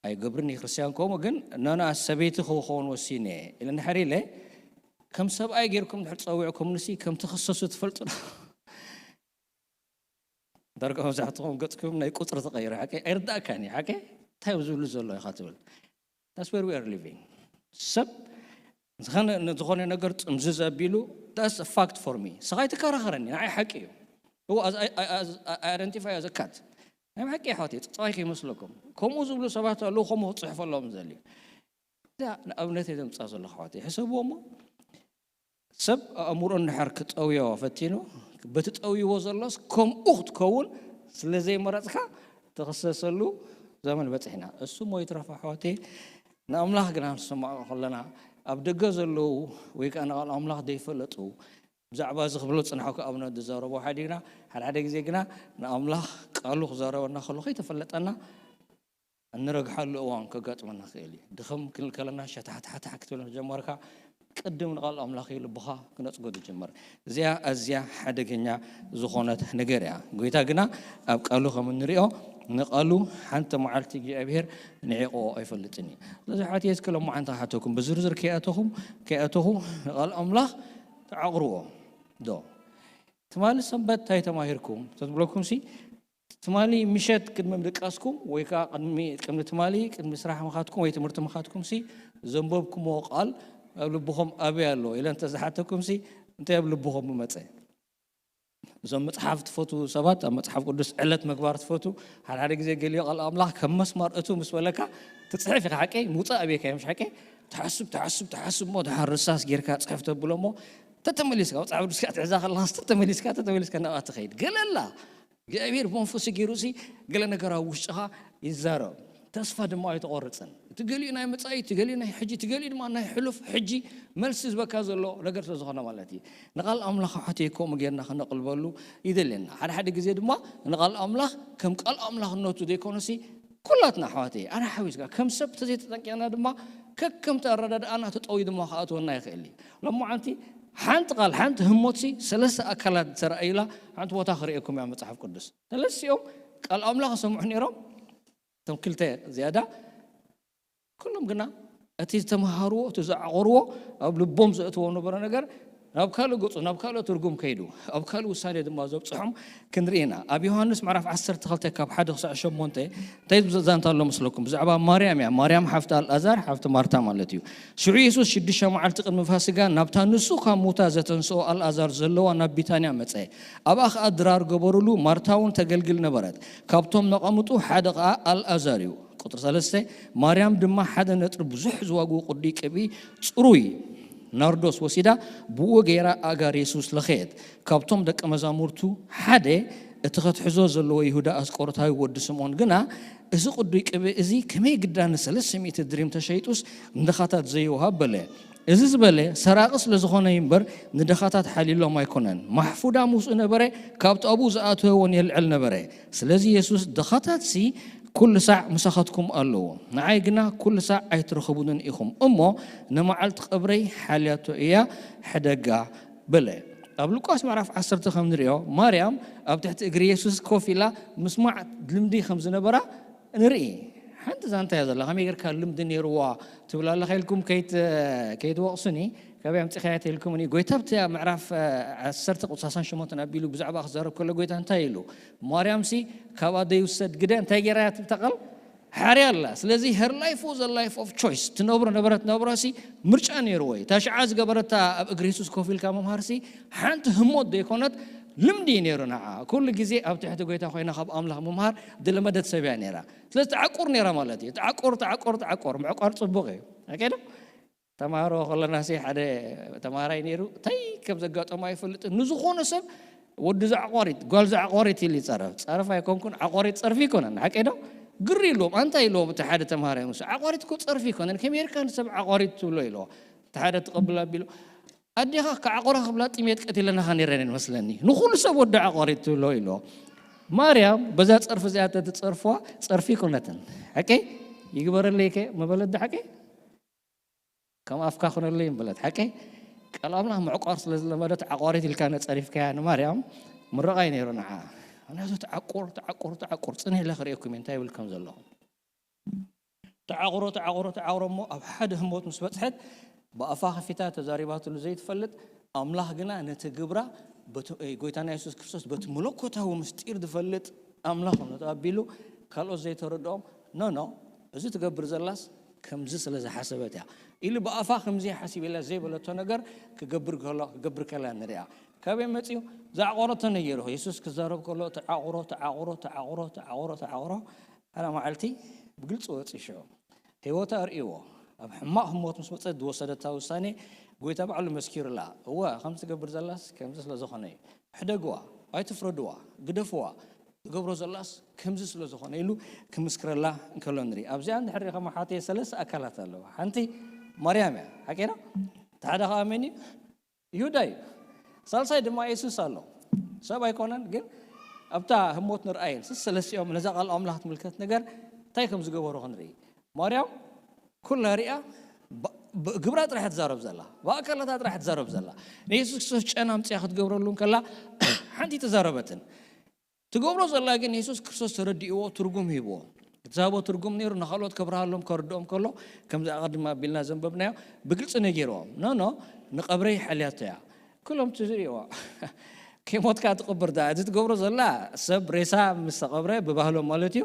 ኣይገብርን እዩ ክርስትያን ከምኡ፣ ግን ነና ሰበይቲ ክኸውን ወሲነ እየ ኢለ እንድሕር ኢለ፣ ከም ሰብኣይ ጌርኩም እንድሕር ጸዊዕኩምንሲ ከም ትኽሰሱ ትፈልጡ ዶ? ዳርጋ መብዛሕትኹም ገጽኩም ናይ ቁጽሪ ተቐይሩ፣ ሓቀይ ኣይርዳእካን እዩ። ሓቀይ እንታይ እዩ ዝብሉ ዘሎ ኢኻ ትብል። That's where we are living። ሰብ ዝኾነ፣ ንዝኾነ ነገር ጥምዝዝ ኣቢሉ፣ that's a fact for me። ስኻ ኣይትከራኸረኒ፣ ንዓይ ሓቂ እዩ። እዎ፣ as I, I, as I identify as a cat። ናይ ሓቂ ኣሕዋተይ፣ ጸዋይ ከይመስለኩም። ከምኡ ዝብሉ ሰባት ኣለዉ፣ ከምኡ ክጽሕፉ ኣለዎም ዘድልዩ። እዛ ንኣብነት እየ ዘምጽኣ ዘለኹ ኣሕዋተይ። ሕሰብዎ እሞ፣ ሰብ ኣእምሮ እንድሕር ክጠውዮ ፈቲኑ፣ በቲ ጠውይዎ ዘሎስ ከምኡ ክትከውን ስለ ዘይመረጽካ ትኽሰሰሉ ዘመን በጺሕና። እሱ እሞ ይትረፍ ኣሕዋተይ፣ ንኣምላኽ ግና ክንሰምዖ ከለና፣ ኣብ ደገ ዘለዉ ወይ ከኣ ንቓል ኣምላኽ ዘይፈለጡ፣ ብዛዕባ እዚ ክብሎ ዝጸናሕኩ ኣብነት ዝዛረቦ ሓደ ግና፣ ሓደ ሓደ ግዜ ግና ንኣምላኽ ቃሉ ክዛረበና ከሎ ከይተፈለጠና እንረግሓሉ እዋን ከጋጥመና ክእል እዩ። ድኽም ክንብል ከለና ሸታሕታሕታሕ ክትብል ምስ ጀመርካ፣ ቅድም ንቓል ኣምላኽ እዩ ልብኻ ክነጽጎ ዝጅምር። እዚኣ ኣዝያ ሓደገኛ ዝኾነት ነገር እያ። ጎይታ ግና ኣብ ቃሉ ከም እንሪኦ ንቓሉ ሓንቲ መዓልቲ እግዚኣብሔር ንዒቕዎ ኣይፈልጥን እዩ። ስለዚ ሓትየ እስከ ሎማዓንቲ ክሓተኩም ብዝርዝር ከይኣተኹም ከይኣተኹ ንቓል ኣምላኽ ተዓቕርዎ ዶ? ትማሊ ሰንበት እንታይ ተማሂርኩም ተትብለኩም ሲ ትማሊ ምሸት ቅድሚ ምድቃስኩም ወይ ከዓ ቅድሚ ትማሊ ቅድሚ ስራሕ ምኻትኩም ወይ ትምህርቲ ምኻትኩም ሲ ዘንበብኩምዎ ቃል ኣብ ልብኹም ኣበይ ኣሎ ኢለ እንተዝሓተኩም ሲ እንታይ ኣብ ልብኹም ምመፀ? እዞም መፅሓፍ ትፈቱ ሰባት ኣብ መፅሓፍ ቅዱስ ዕለት ምግባር ትፈቱ ሓደ ሓደ ግዜ ገሊዮ ቃል ኣምላኽ ከም መስማር እቱ ምስ በለካ ትፅሕፍ ኢኻ ሓቀይ ምውፃእ ኣበይካ እዮም ሓቀይ ትሓስብ ትሓስብ ትሓስብ ሞ ድሓር ርሳስ ጌርካ ፅሕፍ ተብሎ ሞ ተተመሊስካ መፅሓፍ ቅዱስካ ትሕዛ ከለካ ተተመሊስካ ተተመሊስካ ናብኣ ትኸይድ ገለላ እግዚኣብሔር ብመንፈሱ ገይሩ ሲ ገለ ነገር ኣብ ውሽጥኻ ይዛረብ ተስፋ ድማ ኣይተቆርፅን እቲ ገሊኡ ናይ መፃኢ እቲ ገሊኡ ናይ ሕጂ እቲ ገሊኡ ድማ ናይ ሕሉፍ ሕጂ መልሲ ዝበካ ዘሎ ነገር ስለዝኾነ ማለት እዩ ንቃል ኣምላኽ ሓትየ ከምኡ ጌርና ክነቕልበሉ ይደልየና ሓደ ሓደ ግዜ ድማ ንቃል ኣምላኽ ከም ቃል ኣምላኽነቱ ዘይኮነሲ ኩላትና ኣሕዋተይ ኣነ ሓዊስካ ከም ሰብ ተዘይተጠንቂቕና ድማ ከከምቲ ኣረዳድኣና ተጠውዩ ድማ ክኣትወና ይኽእል እዩ ሎማዓንቲ ሓንቲ ቃል ሓንቲ ህሞትሲ ሰለስተ ኣካላት ተረኣዩላ ሓንቲ ቦታ ክርእየኩም እያ መፅሓፍ ቅዱስ ሰለስቲኦም ቃል ኣምላኽ ሰምዑ ነይሮም እቶም ክልተ ዝያዳ ኩሎም ግና እቲ ዝተምሃርዎ እቲ ዝዓቆርዎ ኣብ ልቦም ዘእትዎ ነበረ ነገር ናብ ካልእ ገፁ ናብ ካልእ ትርጉም ከይዱ ኣብ ካልእ ውሳኔ ድማ ዘብፅሖም ክንርኢ ኢና ኣብ ዮሃንስ ምዕራፍ ዓሰርተ ክልተ ካብ ሓደ ክሳዕ ሸሞንተ እንታይ ዝብል ዛንታ ኣሎ መስለኩም ብዛዕባ ማርያም እያ ማርያም ሓፍቲ ኣልኣዛር ሓፍቲ ማርታ ማለት እዩ ሽዑ የሱስ ሽዱሽተ መዓልቲ ቅድሚ ፋሲጋ ናብታ ንሱ ካብ ሙታ ዘተንስኦ ኣልኣዛር ዘለዋ ናብ ቢታንያ መፀ ኣብኣ ከዓ ድራር ገበሩሉ ማርታ እውን ተገልግል ነበረት ካብቶም ነቐምጡ ሓደ ከዓ ኣልኣዛር እዩ ቁጥሪ ሰለስተ ማርያም ድማ ሓደ ነጥሪ ብዙሕ ዝዋግኡ ቅዱይ ቅብኢ ጽሩይ ናርዶስ ወሲዳ ብኡ ገይራ ኣእጋር የሱስ ለኸየት። ካብቶም ደቀ መዛሙርቱ ሓደ እቲ ኸትሕዞ ዘለዎ ይሁዳ ኣስቆሮታዊ ወዲ ስምዖን ግና እዚ ቅዱይ ቅብኢ እዚ ከመይ ግዳ ንሰለስተ ሚእቲ ድሪም ተሸይጡስ ንድኻታት ዘይወሃብ በለ። እዚ ዝበለ ሰራቒ ስለ ዝኾነ እዩ እምበር ንድኻታት ሓልዩሎም ኣይኮነን። ማሕፉዳ ምስኡ ነበረ፣ ካብቲ ኣብኡ ዝኣተወ እውን የልዕል ነበረ። ስለዚ የሱስ ድኻታትሲ ኩሉ ሳዕ ምሳኻትኩም ኣለዉ፣ ንዓይ ግና ኩሉ ሳዕ ኣይትረኽቡንን ኢኹም እሞ ንመዓልቲ ቀብረይ ሓልያቶ እያ፣ ሕደጋ በለ። ኣብ ሉቃስ ምዕራፍ ዓሰርተ ከም ንሪኦ ማርያም ኣብ ትሕቲ እግሪ የሱስ ኮፍ ኢላ ምስማዕ ልምዲ ከም ዝነበራ ንርኢ። ሓንቲ ዛንታ እያ ዘላ፣ ከመይ ጌርካ ልምዲ ነይርዋ ትብል ኣለኻ ኢልኩም ከይት- ከይትወቕሱኒ፣ ካበይ ኣምፂኻያ ተልኩምኒ። ጎይታ ኣብቲ ምዕራፍ ዓሰርተ ቁፅሪ ሰላሳን ሸሞንተን ኣቢሉ ብዛዕባ ክዛረብ ከሎ ጎይታ እንታይ ኢሉ? ማርያምሲ ካብ ኣደ ይውሰድ ግደ እንታይ ገይራ እያ ትብል እታ ቃል? ሓርያ ኣላ። ስለዚ her life was a life of choice። ትነብሮ ነበረት ናብራሲ ምርጫ ነይርዎ እዩ። እታ ሽዓ ዝገበረታ ኣብ እግሪ የሱስ ኮፍ ኢልካ ምምሃርሲ ሓንቲ ህሞት ዘይኮነት ልምዲ እዩ ነይሩ ንዓ። ኩሉ ግዜ ኣብ ትሕቲ ጎይታ ኮይና ካብ ኣምላኽ ምምሃር ዝለመደት ሰብ እያ ነይራ። ስለዚ ትዓቁር ነይራ ማለት እዩ። ትዓቁር ትዓቁር ትዓቁር። ምዕቋር ፅቡቕ እዩ። ኣኬዶ ተማሃሮ ከለናሲ ሓደ ተማሃራይ ነይሩ እንታይ ከም ዘጋጠሞ ኣይፈልጥን። ንዝኾነ ሰብ ወዲ ዝዓቋሪት ጓል ዝዓቋሪት ኢሉ ይፀረፍ። ፀረፍ ኣይኮንኩን ዓቋሪት ፀርፊ ይኮነን ሓቀ ዶ? ግሪ ኢልዎም ኣንታ ኢልዎም እቲ ሓደ ተማሃራይ ምስ ዓቋሪት እኮ ፀርፊ ይኮነን ከመይ ጌርካ ንሰብ ዓቋሪት ትብሎ ኢልዎ። እቲ ሓደ ትቕብል ኣቢሉ ኣዴኻ ክዓቑራ ክብላ ጥሜት ቀቲለናኻ ነይረን መስለኒ ንኹሉ ሰብ ወዲ ዓቋሪት ትብሎ ኢልዎ። ማርያም በዛ ፀርፊ እዚኣ ተትፀርፍዋ ፀርፊ ይኮነትን ሓቀይ ይግበረለይ ከ መበለት ዶ ሓቀይ ከም ኣፍካ ኩነለይ ምበለት ሓቀይ ቃል ኣምላኽ ምዕቋር ስለ ዝለመደት ዓቋሪት ኢልካ ነጸሪፍካያ ንማርያም ምረቓይ ነይሩ ንዓ ምክንያቱ ተዓቁር ተዓቁር ተዓቁር ጽንሕ ኢለ ክርእየኩም እየ እንታይ ይብል ከም ዘለኹ ተዓቑሮ ተዓቑሮ ተዓቑሮ እሞ ኣብ ሓደ ህሞት ምስ በጽሐት ብኣፋ ከፊታ ተዛሪባትሉ ዘይትፈልጥ ኣምላኽ ግና ነቲ ግብራ ጎይታና የሱስ ክርስቶስ በቲ መለኮታዊ ምስጢር ዝፈልጥ ኣምላኽ ነቲ ኣቢሉ ካልኦት ዘይተረድኦም ኖ ኖ እዚ ትገብር ዘላስ ከምዚ ስለ ዝሓሰበት እያ ኢሉ ብኣፋ ከምዚ ሓሲብ ኢላ ዘይበለቶ ነገር ክገብር ከሎ ክገብር ከላ ንሪኣ ካበይ መፅዩ ዛዕቆረቶ ነይሩ የሱስ ክዛረብ ከሎ ተዓቑሮ ተዓቑሮ ተዓቑሮ ተዓቑሮ ተዓቑሮ ሓደ መዓልቲ ብግልፂ ወፂ ሽዑ ህይወታ ኣርእይዎ ኣብ ሕማቕ ህሞት ምስ መፀት ዝወሰደታ ውሳኔ ጎይታ ባዕሉ መስኪሩላ እወ ከምዚ ትገብር ዘላስ ከምዚ ስለ ዝኾነ እዩ ሕደግዋ ኣይትፍረድዋ ግደፍዋ ትገብሮ ዘላስ ከምዚ ስለ ዝኾነ ኢሉ ክምስክረላ እንከሎ ንርኢ ኣብዚኣ እንድሕር ከመሓተየ ሰለስተ ኣካላት ኣለዋ ሓንቲ ማርያም እያ ሓቂና እቲ ሓደ ከዓ መን እዩ ይሁዳ እዩ ሳልሳይ ድማ የሱስ ኣሎ ሰብ ኣይኮነን ግን ኣብታ ህሞት ንርኣየን ሰለስቲኦም ነዛ ቃል ኣምላኽ ትምልከት ነገር እንታይ ከም ዝገበሩ ክንርኢ ማርያም ኩላ ሪኣ ግብራ ጥራሕ ትዛረብ ዘላ፣ ብኣካላታ ጥራሕ ትዛረብ ዘላ። ንየሱስ ክርስቶስ ጨና ኣምፅያ ክትገብረሉ እንከላ ሓንቲ ተዛረበትን። ትገብሮ ዘላ ግን የሱስ ክርስቶስ ተረዲእዎ ትርጉም ሂብዎ። እቲ ዝሃቦ ትርጉም ነይሩ ንካልኦት ከብርሃሎም ከርድኦም ከሎ፣ ከምዚ ኣቐድሚ ኣቢልና ዘንበብናዮ፣ ብግልፂ ነጊርዎም። ኖ ኖ፣ ንቐብረይ ሓልያቶ እያ። ኩሎም ትዝርእዋ። ከይሞትካ ትቕብር ዳ፣ እዚ ትገብሮ ዘላ ሰብ ሬሳ ምስ ተቐብረ ብባህሎም ማለት እዩ፣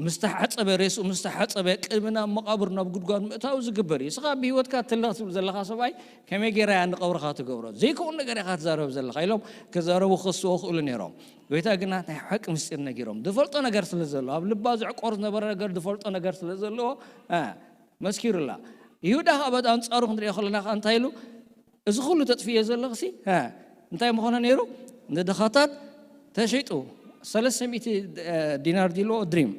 ምስ ተሓፀበ፣ ሬስኡ ምስ ተሓፀበ ቅድሚ ናብ መቓብር ናብ ጉድጓድ ምእታው ዝግበር እዩ። እስኻ ብህይወትካ ትለኽ ትብል ዘለኻ ሰብኣይ ከመይ ገይራ እያ ንቐብርኻ ትገብሮ? ዘይከውን ነገር ኢኻ ትዛረብ ዘለኻ ኢሎም ክዛረቡ ክኸስዎ ክእሉ ነይሮም። ጎይታ ግና ናይ ሓቂ ምስጢር ነጊሮም፣ ዝፈልጦ ነገር ስለ ዘሎ፣ ኣብ ልባ ዝዕቆር ዝነበረ ነገር ዝፈልጦ ነገር ስለ ዘለዎ፣ እ፣ መስኪሩላ። ይሁዳ ኸኣ በቲ ኣንጻሩ ክንሪኦ ከለና ኸኣ እንታይ ኢሉ? እዚ ኹሉ ተጥፍዮ ዘለኽሲ፣ እ፣ እንታይ ምኾነ ነይሩ? ንድኻታት ተሸይጡ ሰለስተ ሚእቲ ዲናር ድልዎ ድሪም።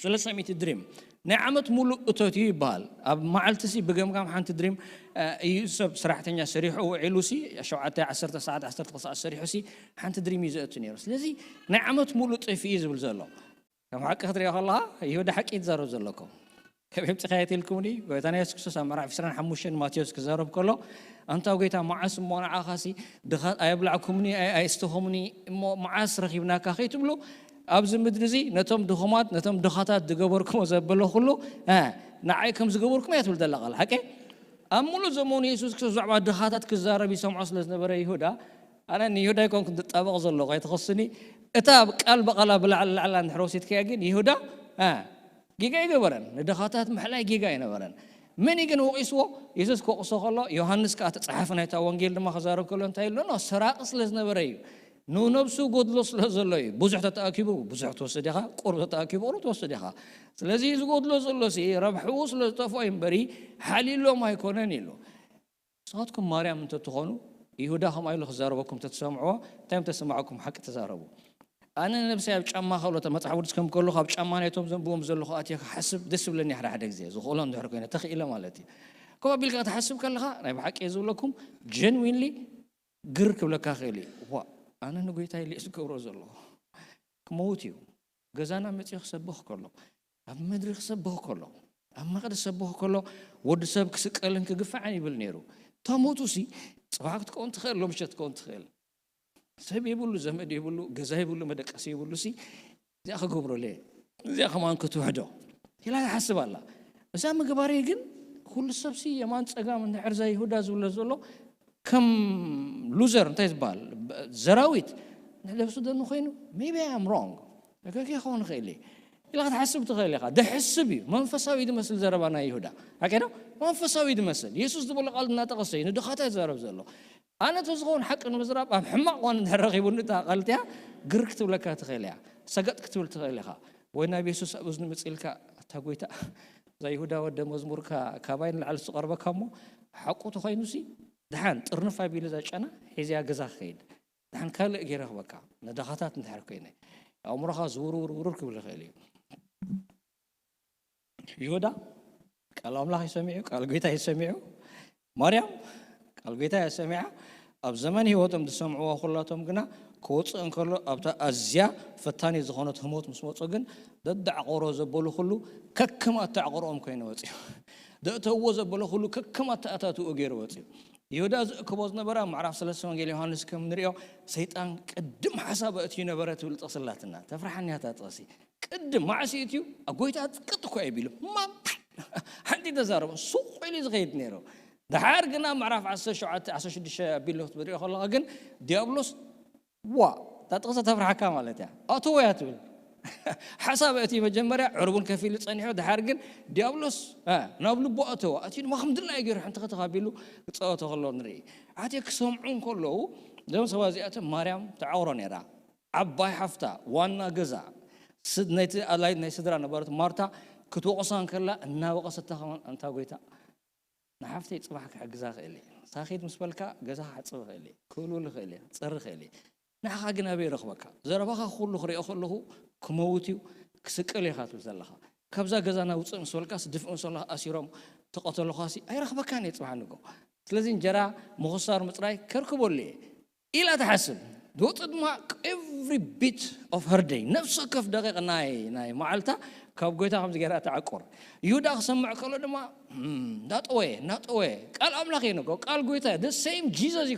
ሰለስተ ሚእቲ ድሪም ናይ ዓመት ሙሉእ እቶት እዩ ይበሃል። ኣብ መዓልቲ ሲ ብገምጋም ሓንቲ ድሪም፣ እ፣ እዩ ሰብ ሰራሕተኛ ሰሪሑ ውዒሉ ሲ ሸውዓተ ዓሰርተ ሰዓት ዓሰርተ ክልተ ሰዓት ሰሪሑ ሲ ሓንቲ ድሪም እዩ ዘእቱ ነይሩ። ስለዚ ናይ ዓመት ሙሉእ ጥፊ እዩ ዝብል ዘሎ። ከም ሓቂ ክትሪኦ ከለኻ ይሁዳ ሓቂ እዩ ትዛረብ ዘለኩም። ከመይ ኣምጺኻዮ ትልኩምኒ? ጎይታና የሱስ ክርስቶስ ኣብ ምዕራፍ ዕስራን ሓሙሽተን ማቴዎስ ክዛረብ ከሎ፣ ኣንታ ጎይታ፣ መዓስ እሞ ንዓኻሲ ድኻ ኣየብላዕኩምኒ፣ ኣይ-፣ ኣየስተኹምኒ፣ እሞ መዓስ ረኺብናካ ከይትብሉ፣ ኣብዚ ምድሪ እዚ ነቶም ድኹማት፣ ነቶም ድኻታት ዝገበርኩሞ ዘበለ ኩሉ፣ እ፣ ንዓይ ከም ዝገበርኩም እያ ትብል ዘላ ቃል ሓቂ። ኣብ ሙሉእ ዘመኑ የሱስ ክርስቶስ ብዛዕባ ድኻታት ክዛረብ ይሰምዖ ስለ ዝነበረ ይሁዳ፣ ኣነ ንይሁዳ ኣይኮንኩን ዝጣበቕ ዘለኹ፣ ኣይትኸስኒ። እታ ቃል ብቓላ ብላዕሊ ላዕላ እንድሕር ወሲድካያ ግን ይሁዳ፣ እ፣ ጌጋ ኣይገበረን። ንድኻታት ምሕላይ ጌጋ ኣይነበረን። መን እዩ ግን ወቒስዎ? የሱስ ክወቕሶ ከሎ፣ ዮሃንስ ከኣ እቲ ጸሓፊ ናይታ ወንጌል ድማ ክዛረብ ከሎ እንታይ ኢሉ? ኖ፣ ሰራቒ ስለ ዝነበረ እዩ። ንነብሱ ጎድሎ ስለ ዘሎ እዩ። ብዙሕ ተተኣኪቡ ብዙሕ ትወስድ ኢኻ፣ ቁሩብ ተተኣኪቡ ቁሩብ ትወስድ ኢኻ። ስለዚ ዝጎድሎ ዘሎ ሲ ረብሕኡ ስለ ዝጠፍኦ እዩ እምበሪ ሓሊሎም ኣይኮነን ኢሉ። ንስኻትኩም ማርያም እንተትኾኑ፣ ይሁዳ ከምኣ ኢሉ ክዛረበኩም እንተትሰምዕዎ፣ እንታይ ምተሰማዕኩም? ሓቂ ተዛረቡ። ኣነ ነብሰይ ኣብ ጫማ ከሎ፣ መጽሓፍ ቅዱስ ከም ከለኹ ኣብ ጫማ ናይቶም ዘንብቦም ዘለኹ ኣትየ ክሓስብ ደስ ይብለኒ ሓደ ሓደ ግዜ፣ ዝኽእሎ እንድሕር ኮይነ፣ ተኽኢለ ማለት እዩ። ከምኡ ኣቢልካ ክትሓስብ ከለኻ፣ ናይ ብሓቂ እየ ዝብለኩም፣ ጀንዊንሊ ግር ክብለካ ክእል እዩ። ዋ፣ ኣነ ንጎይታይ ልእ ዝገብሮ ዘለኹ ክመውት እዩ። ገዛና መጺኡ ክሰብኽ ከሎ፣ ኣብ ምድሪ ክሰብኽ ከሎ፣ ኣብ መቕደስ ክሰብኽ ከሎ፣ ወዲ ሰብ ክስቀልን ክግፋዕን ይብል ነይሩ። እታ ሞቱ ሲ፣ ጽባሕ ክትከውን ትኽእል፣ ሎምሸት ክትከውን ትኽእል። ሰብ የብሉ፣ ዘመድ የብሉ፣ ገዛ የብሉ፣ መደቀሲ የብሉ ሲ፣ እዚኣ ክገብሮ ለየ፣ እዚኣ ከማን ክትውሕዶ ኢላ ትሓስብ ኣላ። እዛ ምግባረይ ግን፣ ኩሉ ሰብ ሲ የማን ጸጋም እንድሕር እዛ ይሁዳ ዝብሎ ዘሎ፣ ከም ሉዘር እንታይ ዝበሃል ዘራዊት ንሕደብ ሱደኒ ኮይኑ፣ maybe I am wrong፣ ገገ ክኸውን ይኽእል እየ ኢላ ክትሓስብ ትኽእል ኢኻ። ደሕስብ እዩ። መንፈሳዊ ዝመስል ዘረባ ናይ ይሁዳ። ሓቂ ዶ? መንፈሳዊ ዝመስል። የሱስ ዝበሎ ቃል እናጠቐሰ እዩ ንድኻታት ይዛረብ ዘሎ። ኣነ ተዝኸውን ሓቂ ንምዝራብ ኣብ ሕማቕ እዋን እንድሕር ረኺቡኒ እታ ቃል እቲኣ ግር ክትብለካ ትኽእል እያ። ሰገጥ ክትብል ትኽእል ኢኻ። ወይ ናብ የሱስ ኣብ እዝኑ ምጽእ ኢልካ፣ "እታ ጎይታ፣ እዛ ይሁዳ ወደ መዝሙርካ ካባይ ንላዕሊ ዝቐርበካ እሞ ሓቁ ተኾይኑሲ፣ ደሓን ጥርንፍ ኣቢሉ እዛ ጨና ሒዘያ ገዛ ክኸይድ፣ ደሓን ካልእ ገይረ ክበካ፣ ንድኻታት እንድሕር ኮይነ፣ ኣእምሮኻ ዝውርውር ውርውር ክብል ይኽእል እዩ።" ይሁዳ ቃል ኣምላኽ እዩ ሰሚዑ፣ ቃል ጎይታ እዩ ሰሚዑ። ማርያም ቃል ጎይታ እያ ሰሚዓ። ኣብ ዘመን ህይወቶም ዝሰምዕዎ ኩላቶም ግና ክወፅእ እንከሎ ኣብታ ኣዝያ ፈታኒ ዝኾነት ህሞት ምስ መፁ ግን ደዳዕቆሮ ዘበሉ ኩሉ ከክም ኣተዓቆሮኦም ኮይኑ ወፅዩ። ደእተዎ ዘበለ ኩሉ ከክም ኣተኣታትኡ ገይሩ ወፅዩ። ይሁዳ ዝእክቦ ዝነበረ ኣብ ምዕራፍ ሰለስተ ወንጌል ዮሃንስ ከም ንሪኦ ሰይጣን ቅድም ሓሳብ ኣእትዩ ነበረ ትብል ጥቕሲ ኣላትና። ተፍርሓኒ እያ እታ ጥቕሲ። ቅድም መዓስ እዩ እትዩ? ኣብ ጎይታ ቅጥ እኮ የቢሉ። ማ-፣ ሓንቲ ተዛረቦ፣ ሱቕ ኢሉ ዝኸይድ ነይሩ። ደሓር ግና ምዕራፍ ዓሰርተ ሸውዓተ፣ ዓሰርተ ሽዱሽተ ኣቢሉ ክትሪኦ ከለኻ ግን ዲያብሎስ፣ ዋ፣ እታ ጥቕሲ ተፍርሓካ ማለት እያ። ኣእትዎ እያ ትብል። ሓሳብ እቲ መጀመርያ ዕርቡን ከፊሉ ጸኒሑ፣ ደሓር ግን ዲያብሎስ፣ እ፣ ናብ ልቡ ኣእተዎ። ኣትዩ ድማ ከም ድላዩ ገይሩ ሕንትኽትኽ ኣቢሉ ክጻወቶ ከሎ ንርኢ። ኣትየ ክሰምዑ እንከለዉ፣ እዞም ሰባት እዚኣቶም ማርያም ተዓቑሮ ነይራ። ዓባይ ሓፍታ፣ ዋና ገዛ፣ ስድ-፣ ናይቲ ኣላይት ናይ ስድራ ነበረት ማርታ ክትወቕሳ እንከላ፣ እናወቐሰታ ከማን፣ ኣንታ ጎይታ፣ ንሓፍተይ ጽባሕ ክሕግዛ ክእል እየ። ሳኺት ምስ በልካ፣ ገዛ ክሓጽብ ክእል እየ፣ ክውልውል ክእል እየ፣ ክጸሪ ክእል እየ። ንዓኻ ግን ኣበይ ረኽበካ? ዘረባኻ ኩሉ ክሪኦ ከለኹ፣ ክመውት እዩ፣ ክስቀል ኢኻ ትብል ዘለኻ። ካብዛ ገዛና ውጽእ ምስ በልካስ፣ ድፍእ ምስ በልካ፣ ኣሲሮም ተቐተሉኻሲ፣ ኣይረኽበካን እየ ጽባሕ ንግሆ። ስለዚ እንጀራ ምኹሳር ምጽራይ ከርክበሉ እየ። ኢላ ትሓስብ። ዝወፅእ ድማ every bit of her day፣ ነፍሲ ወከፍ ደቂቕ ናይ፣ ናይ መዓልታ ካብ ጎይታ ከምዚ ገይራ ትዓቁር። ይሁዳ ክሰምዕ ከሎ ድማ እንዳጠወየ እንዳጠወየ ቃል ኣምላኽ እዩ። ቃል ጎይታ፣ the same Jesus፣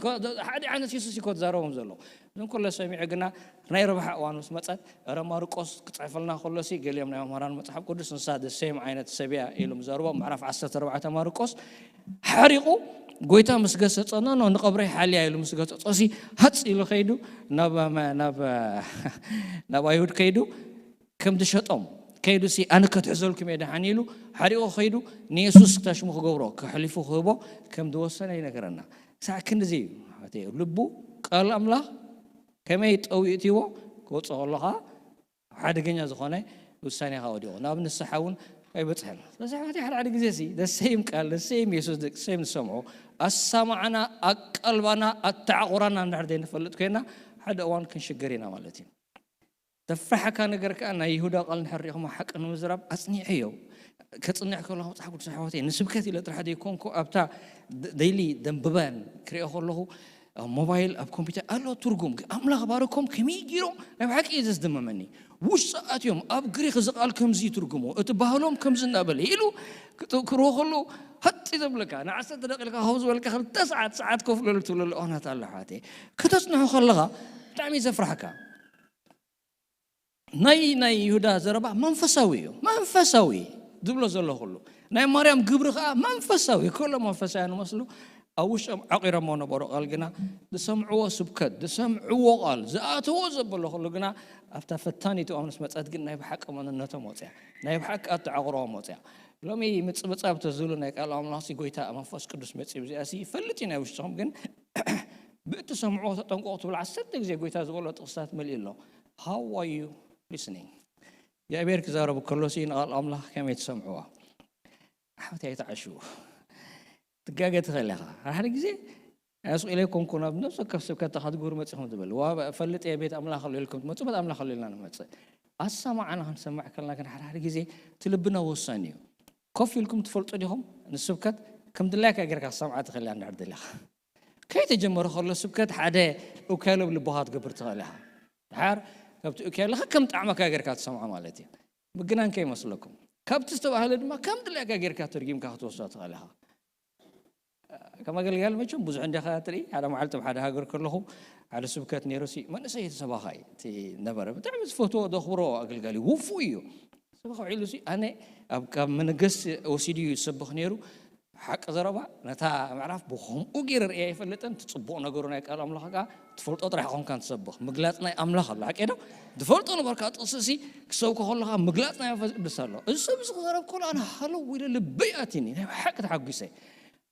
ሓደ ዓይነት የሱስ እዩ ተዛረቦም ዘሎ። እዞም ኩሎ ሰሚዑ ግና ናይ ረብሓ እዋን ምስ መፀት፣ ረ ማርቆስ ክፅሕፈልና ከሎሲ፣ ገሊኦም ናይ መምህራን መፅሓፍ ቅዱስ፣ ንሳ the same ዓይነት ሰብያ ኢሉ ምዘርቦ ምዕራፍ ዓሰርተ ኣርባዕተ ማርቆስ፣ ሓሪቑ ጎይታ ምስ ገሰጸ፣ ኖ ኖ፣ ንቐብረይ ሓልያ ኢሉ ምስ ገሰጸ ሲ፣ ሃፅ ኢሉ ከይዱ ናብ ናብ ናብ ኣይሁድ ከይዱ ከም ዝሸጦም ከይዱ ሲ፣ ኣነ ከትሕዘልኩም እየ ደሓን ኢሉ ሓሪቑ ከይዱ ንየሱስ ክታሽሙ ክገብሮ ክሕሊፉ ክህቦ ከም ዝወሰነ ይነገረና። ሳዕ ክንድዚ እዩ። ልቡ ቃል ኣምላኽ ከመይ ጠዊእትዎ ክወፅእ ከሎ ከዓ ሓደገኛ ዝኾነ ውሳኔ ከዓ ወዲቑ ናብ ንስሓ እውን ኣይበፅሐን። ስለዚ ኣሕዋተይ፣ ሓደ ሓደ ግዜ ሲ ደሰይም ቃል፣ ደሰይም የሱስ፣ ደሰይም ንሰምዖ፣ ኣሳማዕና ኣቀልባና ኣተዓቑራና እንድሕር ዘይንፈልጥ ኮይና ሓደ እዋን ክንሽገር ኢና ማለት እዩ። ዘፍራሓካ ነገር ከዓ ናይ ይሁዳ ቃል እንድሕር ሪኢኹም ሓቂ ንምዝራብ ኣፅኒዐዮ። ከፅንዕ ከለኹ መፅሓፍ ቅዱስ ኣሕዋተይ ንስብከት ኢለ ጥራሕ ዘይኮንኩ ኣብታ ደይሊ ደንብበን ክሪኦ ከለኹ ኣብ ሞባይል ኣብ ኮምፒውተር ኣሎ ትርጉም ኣምላኽ ባረኮም ከመይ ገይሮም ናይ ብሓቂ እዩ ዘስደመመኒ። ውሽጢ ኣትዮም ኣብ ግሪክ እዚ ቃል ከምዚ ትርጉሙ እቲ ባህሎም ከምዚ እናበለ ኢሉ ክርዎ ከሎ ሃጢ ዘብለካ ንዓሰርተ ደቂልካ ከብ ዝበለካ ክልተ ሰዓት ሰዓት ኮፍ ለሉ ትብለሉ እዋናት ኣሎ ሓቴ። ከተፅንሖ ከለኻ ብጣዕሚ ዘፍራሕካ። ናይ ናይ ይሁዳ ዘረባ መንፈሳዊ እዩ። መንፈሳዊ ዝብሎ ዘሎ ኩሉ ናይ ማርያም ግብሪ ከዓ መንፈሳዊ፣ ኩሎም መንፈሳውያን መስሉ ኣብ ውሽጦም ዓቂሮሞ ነበሩ። ቃል ግና ዝሰምዕዎ ስብከት፣ ዝሰምዕዎ ቃል፣ ዝኣተዎ ዘበሎ ኩሉ ግና ኣብታ ፈታኒት እዋን ምስ መፀት ግን ናይ ብሓቂ መንነቶም ወፅያ፣ ናይ ብሓቂ ኣተዓቕሮዎም ወፅያ። ሎሚ ምፅብፃብ ተዝብሉ ናይ ቃል ኣምላኽሲ ጎይታ መንፈስ ቅዱስ መፅዩ ብዚኣሲ ይፈልጥ እዩ ናይ ውሽጥኹም ግን ብእትሰምዕዎ ተጠንቀቑ ትብል ዓሰርተ ግዜ ጎይታ ዝበሎ ጥቕስታት መሊኡ ኣሎ። How are you listening? እግዚኣብሔር ክዛረብ ከሎ ሲ ንቓል ኣምላኽ ከመይ ትሰምዕዋ? ኣሕዋት ኣይትዓሽዉ። ትጋገ ትኽእል ኢኻ። ሓደ ግዜ ኣስቕ ኢለ ኮንኩ ናብ ነብሲ ወከፍ ስብከት ተኻትግብሩ መጺኹም ትብል። ዋ ፈልጥ እየ ቤት ኣምላኽ ኣሎ ኢልኩም ትመጹ፣ ቤት ኣምላኽ ኣሎ ኢልና ንመጽእ። ኣሰማዕና ክንሰምዕ ከለና ግን ሓደ ሓደ ግዜ እቲ ልብና ወሳኒ እዩ። ኮፍ ኢልኩም ትፈልጡ ዲኹም? ንስብከት ከም ድላይካ ጌርካ ክሰምዓ ትኽእል እያ እንድሕር ደሊኻ። ከይተጀመረ ከሎ ስብከት ሓደ እውካሎ ልቦኻ ትገብር ትኽእል ኢኻ። ድሓር ካብቲ እውካሎኻ ከም ጣዕመካ ጌርካ ትሰምዖ ማለት እዩ። ምግናን ከይመስለኩም። ካብቲ ዝተባህለ ድማ ከም ድላይካ ጌርካ ተርጊምካ ክትወስዶ ትኽእል ኢኻ። ከም ኣገልጋሊ መቸም ብዙሕ እንዲኻ ትርኢ። ሓደ መዓልቲ ኣብ ሓደ ሃገር ከለኹ ሓደ ስብከት ነይሩ ሲ መንእሰይ እቲ ሰባኻይ እቲ ነበረ ብጣዕሚ ዝፈትዎ ዘኽብሮ ኣገልጋሊ ውፉእ እዩ። ሰባኻ ውዒሉ ሲ ኣነ ኣብ ካብ መነገስ ወሲዱ እዩ ዝሰብኽ ነይሩ። ሓቂ ዘረባ ነታ ምዕራፍ ብኸምኡ ገይረ ርእየ ኣይፈልጥን። እቲ ጽቡቕ ነገሩ ናይ ቃል ኣምላኽ ከኣ ትፈልጦ ጥራሕ ኮንካ ትሰብኽ። ምግላጽ ናይ ኣምላኽ ኣሎ ሓቂ ዶ? ትፈልጦ ነበርካ ጥቕሲ ሲ ክሰብኮ ከለኻ ምግላጽ ናይ መንፈስ ቅዱስ ኣሎ። እዚ ሰብ እዚ ክዛረብ ከሎ ኣነ ሃለው ኢለ ልበይ ኣትዩኒ። ናይ ሓቂ ተሓጒሰ።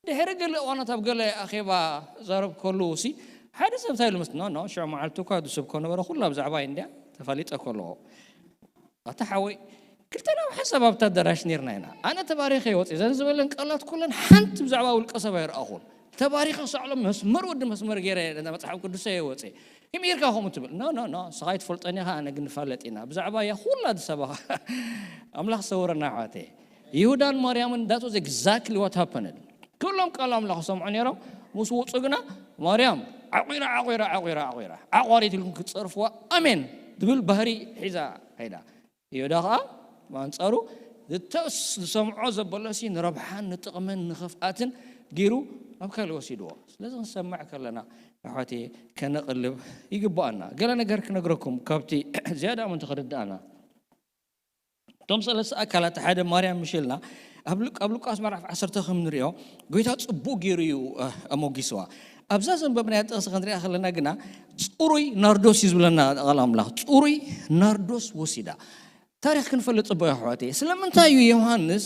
ድሕሪ ገለ እዋናት ኣብ ገለ ኣኼባ ዛረብ ከለዉ ሲ ሓደ ሰብ እንታይ ኢሉ ምስ ኖ ኖ ሽዑ መዓልቲ እኳ ዝስብኮ ነበረ ኩላ ብዛዕባ እንድያ ተፋሊጠ ከለዎ ኣታ ሓወይ ክልተና ሓሳብ ኣብታ ኣዳራሽ ነርና ኢና ኣነ ተባሪኸ ይወፅ ዘን ዝበለን ቃላት ኩለን ሓንቲ ብዛዕባ ውልቀ ሰብ ኣይረኣኹን ተባሪኸ ክሳዕሎም መስመር ወዲ መስመር ገይረ መፅሓፍ ቅዱሰ የወፀ ከመይ ጌርካ ከምኡ ትብል ኖ ኖ ኖ ስኻ ይትፈልጠኒ ኢኻ ኣነ ግን ንፋለጥ ኢና ብዛዕባ እያ ኩላ ዝሰበኻ ኣምላኽ ሰውረና ኣሕዋተይ ይሁዳን ማርያምን that was exactly what happened ኩሎም ቃል ኣምላኽ ሰምዑ ነይሮም ምስ ውፁ ግና ማርያም ዓቑራ ዓቑራ ዓቑራ ዓቑራ ዓቋሪት ኢልኩም ክትፀርፍዋ ኣሜን ዝብል ባህሪ ሒዛ ኸይዳ ይሁዳ ኸዓ ብኣንፃሩ ዝተስ ዝሰምዖ ዘበለሲ ንረብሓን ንጥቕምን ንኽፍኣትን ገይሩ ኣብ ካልእ ወሲድዎ ስለዚ ክንሰምዕ ከለና ኣሕዋት ከነቕልብ ይግባኣና ገለ ነገር ክነግረኩም ካብቲ ዝያዳ ምንቲ ክርድኣና እቶም ሰለስተ ኣካላት ሓደ ማርያም ምሽ ኢልና ኣብ ሉቃስ ምዕራፍ ዓሰርተ ከም ንሪኦ ጎይታ ፅቡቅ ገይሩ እዩ ኣሞጊስዋ ኣብዛ ዘንበብናያ ጥቕሲ ክንሪኣ ከለና ግና ፅሩይ ናርዶስ እዩ ዝብለና ቃል ኣምላኽ ፅሩይ ናርዶስ ወሲዳ ታሪክ ክንፈልጥ ፅቡቅ ኣሕዋተይ ስለምንታይ እዩ ዮሃንስ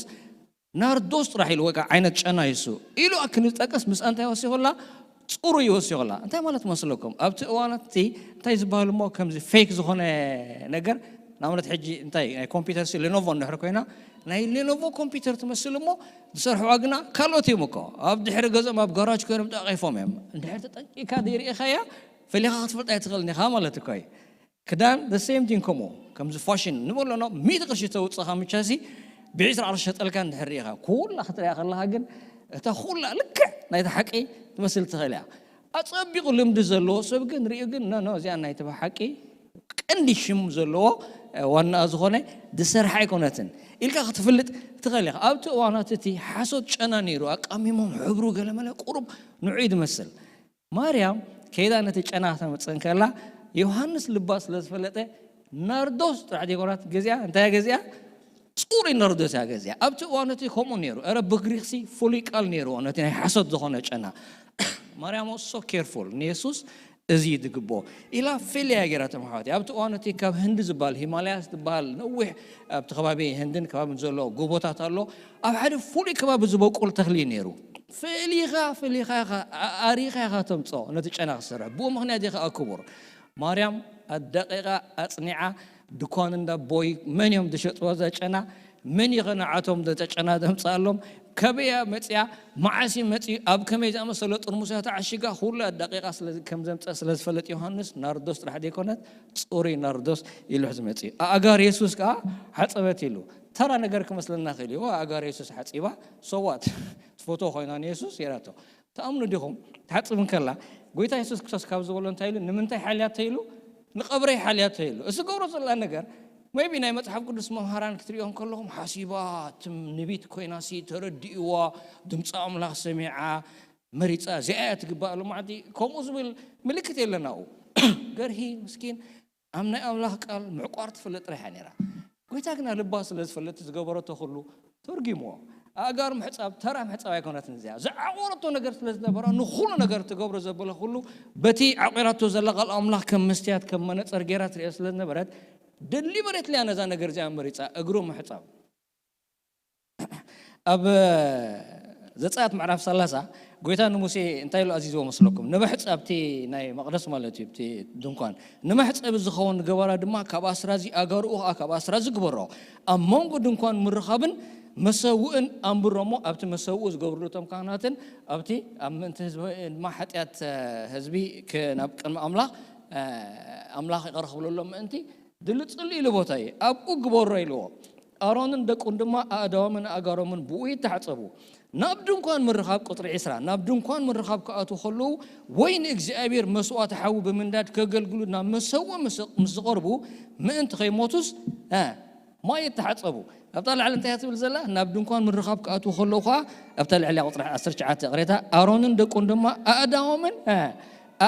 ናርዶስ ጥራሕ ኢሉ ወይ ከዓ ዓይነት ጨና ይሱ ኢሉ ክንጠቅስ ምስ እንታይ ወሲኹላ ፅሩ ይወሲኹላ እንታይ ማለት መስለኩም ኣብቲ እዋናት እቲ እንታይ ዝበሃል እሞ ከምዚ ፌክ ዝኾነ ነገር ንኣብነት ሕጂ እንታይ ናይ ኮምፒውተር ሲ ሌኖቮ እንድሕር ኮይና ናይ ሌኖቮ ኮምፒውተር ትመስል እሞ ዝሰርሕዋ ግና ካልኦት እዮም እኮ ኣብ ድሕሪ ገዝኦም ኣብ ጋራጅ ኮይኖም ጠቂፎም እዮም እንድሕር ተጠንቂካ ዘይርኢኻያ ፈሊኻ ክትፈልጣ ኣይትኽእልን ኢኻ ማለት እኮ እዩ ክዳን the same thing ከምኡ ከምዚ ፋሽን ንበሎ ኖ ሚእቲ ቅርሺ ተውፅእኻ ምቻሲ ብዒስራ ቅርሺ ሸጠልካ እንድሕር ርኢኻ ኩላ ክትሪኣ ከለኻ ግን እታ ኩላ ልክዕ ናይቲ ሓቂ ትመስል ትኽእል እያ ኣፀቢቑ ልምዲ ዘለዎ ሰብ ግን ሪኡ ግን ኖ ኖ እዚኣ ናይቲ ሓቂ ቀንዲ ሽም ዘለዎ ዋና ዝኾነ ዝሰርሓ ኣይኮነትን ኢልካ ክትፍልጥ ትኽእል ኢኻ። ኣብቲ እዋናት እቲ ሓሶት ጨና ነይሩ፣ ኣቃሚሞም ሕብሩ ገለመለ ቁሩብ ንዑይ ዝመስል። ማርያም ከይዳ ነቲ ጨና ተመፅእ እንከላ፣ ዮሃንስ ልባ ስለ ዝፈለጠ ናርዶስ ጥራሕ ዘይኮናት ገዚኣ፣ እንታይ ገዚኣ? ፅሩይ ናርዶስ እያ ገዚኣ። ኣብቲ እዋን እቲ ከምኡ ነይሩ። ኧረ ብግሪክሲ ፍሉይ ቃል ነይርዎ ነቲ ናይ ሓሶት ዝኾነ ጨና። ማርያም ሶ ኬርፉል ንየሱስ እዚ ዝግብኦ ኢላ ፈልያ ገይራቶም ኣሕዋት። ኣብቲ እዋን እቲ ካብ ህንዲ ዝበሃል ሂማላያስ ዝበሃል ነዊሕ ኣብቲ ከባቢ ህንድን ከባብን ዘሎ ጎቦታት ኣሎ። ኣብ ሓደ ፍሉይ ከባቢ ዝበቁል ተኽሊ እዩ ነይሩ። ፈሊኻ ፈሊኻ ኢኻ ኣሪኻ ኢኻ ተምፅኦ ነቲ ጨና ክሰርሕ። ብኡ ምኽንያት ኢኻ ክቡር። ማርያም ኣዳቂቓ ኣፅኒዓ ድኳን እንዳ ቦይ መን እዮም ዝሸጥዎ እዛ ጨና? መን እዩ ንዓቶም ዘተጨና ዘምፅኣሎም? ከበያ መፅያ? መዓስ እዩ መፅዩ? ኣብ ከመይ ዝኣመሰለ ጥርሙስ እያ ተዓሺጋ? ኩሉ ኣዳቂቓ ስለ ከም ዘምፀ ስለ ዝፈለጥ ዮሃንስ ናርዶስ ጥራሕ ዘይኮነት ፅሩይ ናርዶስ ኢሉ ዝመፅዩ። ኣእጋር የሱስ ከዓ ሓፀበት ኢሉ። ተራ ነገር ክመስለና ክእል እዩ። ኣእጋር የሱስ ሓፂባ ሰዋት ትፈትዎ ኮይና ንየሱስ የራቶ። ትኣምኑ ዲኹም? ትሓፅብ እንከላ ጎይታ የሱስ ክርስቶስ ካብ ዝበሎ እንታይ ኢሉ? ንምንታይ ሓልያቶ ኢሉ? ንቐብረይ ሓልያቶ ኢሉ። እዚ ገብሮ ዘላ ነገር maybe ናይ መጽሓፍ ቅዱስ መምሃራን ክትሪኦ እንከለኹም ሓሲባ ትም ንቢት ኮይና ሲ ተረዲእዋ ድምፂ ኣምላኽ ሰሚዓ መሪፃ እዚኣ እያ ትግባእ ሎማዕንቲ ከምኡ ዝብል ምልክት የለናኡ። ገርሂ ምስኪን ኣብ ናይ ኣምላኽ ቃል ምዕቋር ትፈልጥ ጥራሕ እያ ነይራ። ጎይታ ግና ልባ ስለ ዝፈልጥ ዝገበረቶ ኩሉ ተርጊምዎ። ኣእጋር ምሕጻብ ተራ ምሕጻብ ኣይኮነትን እዚኣ። ዝዓቆረቶ ነገር ስለ ዝነበራ ንኹሉ ነገር ትገብሮ ዘበለ ኩሉ በቲ ዓቂራቶ ዘላ ቃል ኣምላኽ ከም መስትያት ከም መነጸር ገይራ ትሪኦ ስለ ዝነበረት ደሊበሬትሊ እያ ነዛ ነገር እዚኣ መሪጻ እግሩ ምሕጻብ። ኣብ ዘጸኣት ምዕራፍ ሰላሳ ጎይታ ንሙሴ እንታይ ኢሉ ኣዚዝዎ መስለኩም? ንመሕጸብ ኣብቲ ናይ መቕደስ ማለት እዩ፣ ኣብቲ ድንኳን ንመሕጸቢ ዝኸውን ግበራ ድማ ካብ ኣስራዚ ኣጋርኡ ከዓ ካብ ኣስራዚ ግበሮ። ኣብ መንጎ ድንኳን ምርኻብን መሰውእን ኣንብሮ እሞ ኣብቲ መሰውኡ ዝገብርሉ እቶም ካህናትን ኣብቲ ኣብ ምእንቲ ህዝቢ ድማ ሓጢኣት ህዝቢ ናብ ቅድሚ ኣምላኽ ኣምላኽ ይቕረ ክብለሎም ምእንቲ ድልጽሉ ኢሉ ቦታ እዩ። ኣብኡ ግበሮ ኢልዎ። ኣሮንን ደቁን ድማ ኣእዳዎምን ኣእጋሮምን ብኡ ይተሓጸቡ። ናብ ድንኳን ምርኻብ፣ ቁጽሪ ዕስራ፣ ናብ ድንኳን ምርኻብ ክኣትዉ ከለዉ ወይ ንእግዚኣብሔር መስዋእቲ ሓዊ ብምንዳድ ከገልግሉ ናብ መሰውእ ምስ ምስ ዝቐርቡ ምእንቲ ከይሞቱስ እ ማይ ይተሓጸቡ። ኣብታ ላዕሊ እንታይ እያ ትብል ዘላ? ናብ ድንኳን ምርኻብ ክኣትዉ ከለዉ ኸዓ ኣብታ ልዕሊያ ቁጽሪ ዓሰርተ ትሽዓተ ቅሬታ ኣሮንን ደቁን ድማ ኣእዳዎምን እ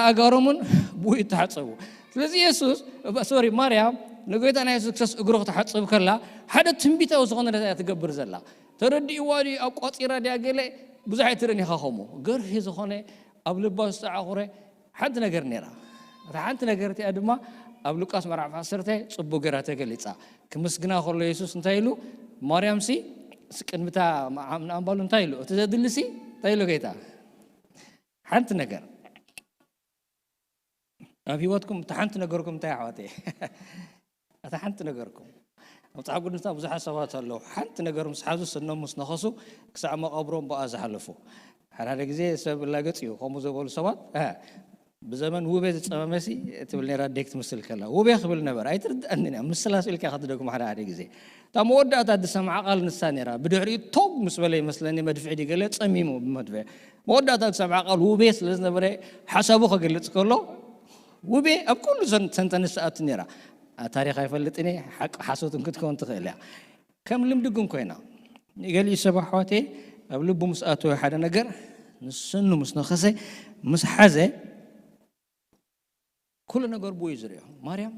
ኣእጋሮምን ብኡ ይተሓጸቡ። ስለዚ የሱስ ሶሪ ማርያም ንጎይታ ናይ የሱስ ክርስቶስ እግሩ ክትሓጽብ ከላ ሓደ ትንቢታዊ ዝኾነ ነገር እያ ትገብር ዘላ። ተረዲእዋ ድዩ ኣቋጺራ ድያ ገለ ብዙሕ ኣይትርእን ኢኻ። ከምኡ ገርሂ ዝኾነ ኣብ ልባ ዝተዓኹረ ሓንቲ ነገር ነይራ። እታ ሓንቲ ነገር እቲኣ ድማ ኣብ ሉቃስ ምዕራፍ ዓሰርተ ጽቡቕ ገይራ ተገሊጻ። ክምስግና ከሎ የሱስ እንታይ ኢሉ? ማርያምሲ ቅድሚታ ንኣምባሉ እንታይ ኢሉ? እቲ ዘድልሲ እንታይ ኢሉ ጌታ? ሓንቲ ነገር ኣብ ህይወትኩም እታ ሓንቲ ነገርኩም እንታይ ኣሕዋተይ? እታ ሓንቲ ነገርኩም ኣብ መጽሓፍ ቅዱስና ብዙሓት ሰባት ኣለዉ ሓንቲ ነገር ምስ ሓዙ ስኖም ምስ ነኸሱ ክሳዕ መቐብሮም ብኣ ዝሓለፉ። ሓደ ሓደ ግዜ ሰብ ላገጽ እዩ ከምኡ ዝበሉ ሰባት። ብዘመን ውቤ ዝጸመመሲ ትብል ነራ ኣደይ ክትምስል ከላ ውቤ ክብል ነበር ኣይትርድኣንን እያ። ምስላ ስኢልካ ክትደግሞ ሓደ ሓደ ግዜ እታ መወዳእታ ዝሰምዓ ቃል ንሳ ነራ። ብድሕሪኡ ቶግ ምስ በለ ይመስለኒ መድፍዒ ድገለ ጸሚሙ ብመድፍዒ መወዳእታ ዝሰምዓ ቃል ውቤ ስለ ዝነበረ ሓሳቡ ከገልጽ ከሎ ውቤ ኣብ ኩሉ ሰንተንስ ኣቱ ነራ። ታሪኽ ኣይፈልጥን እየ ሓቂ ሓሶትን ክትከውን ትኽእል እያ። ከም ልምዲ ግን ኮይና ንገሊኡ ሰብ ኣሕዋተይ ኣብ ልቡ ምስ ኣተወ ሓደ ነገር ንስኑ ምስ ነኸሰ ምስ ሓዘ ኩሉ ነገር ብኡ እዩ ዝሪኦ። ማርያም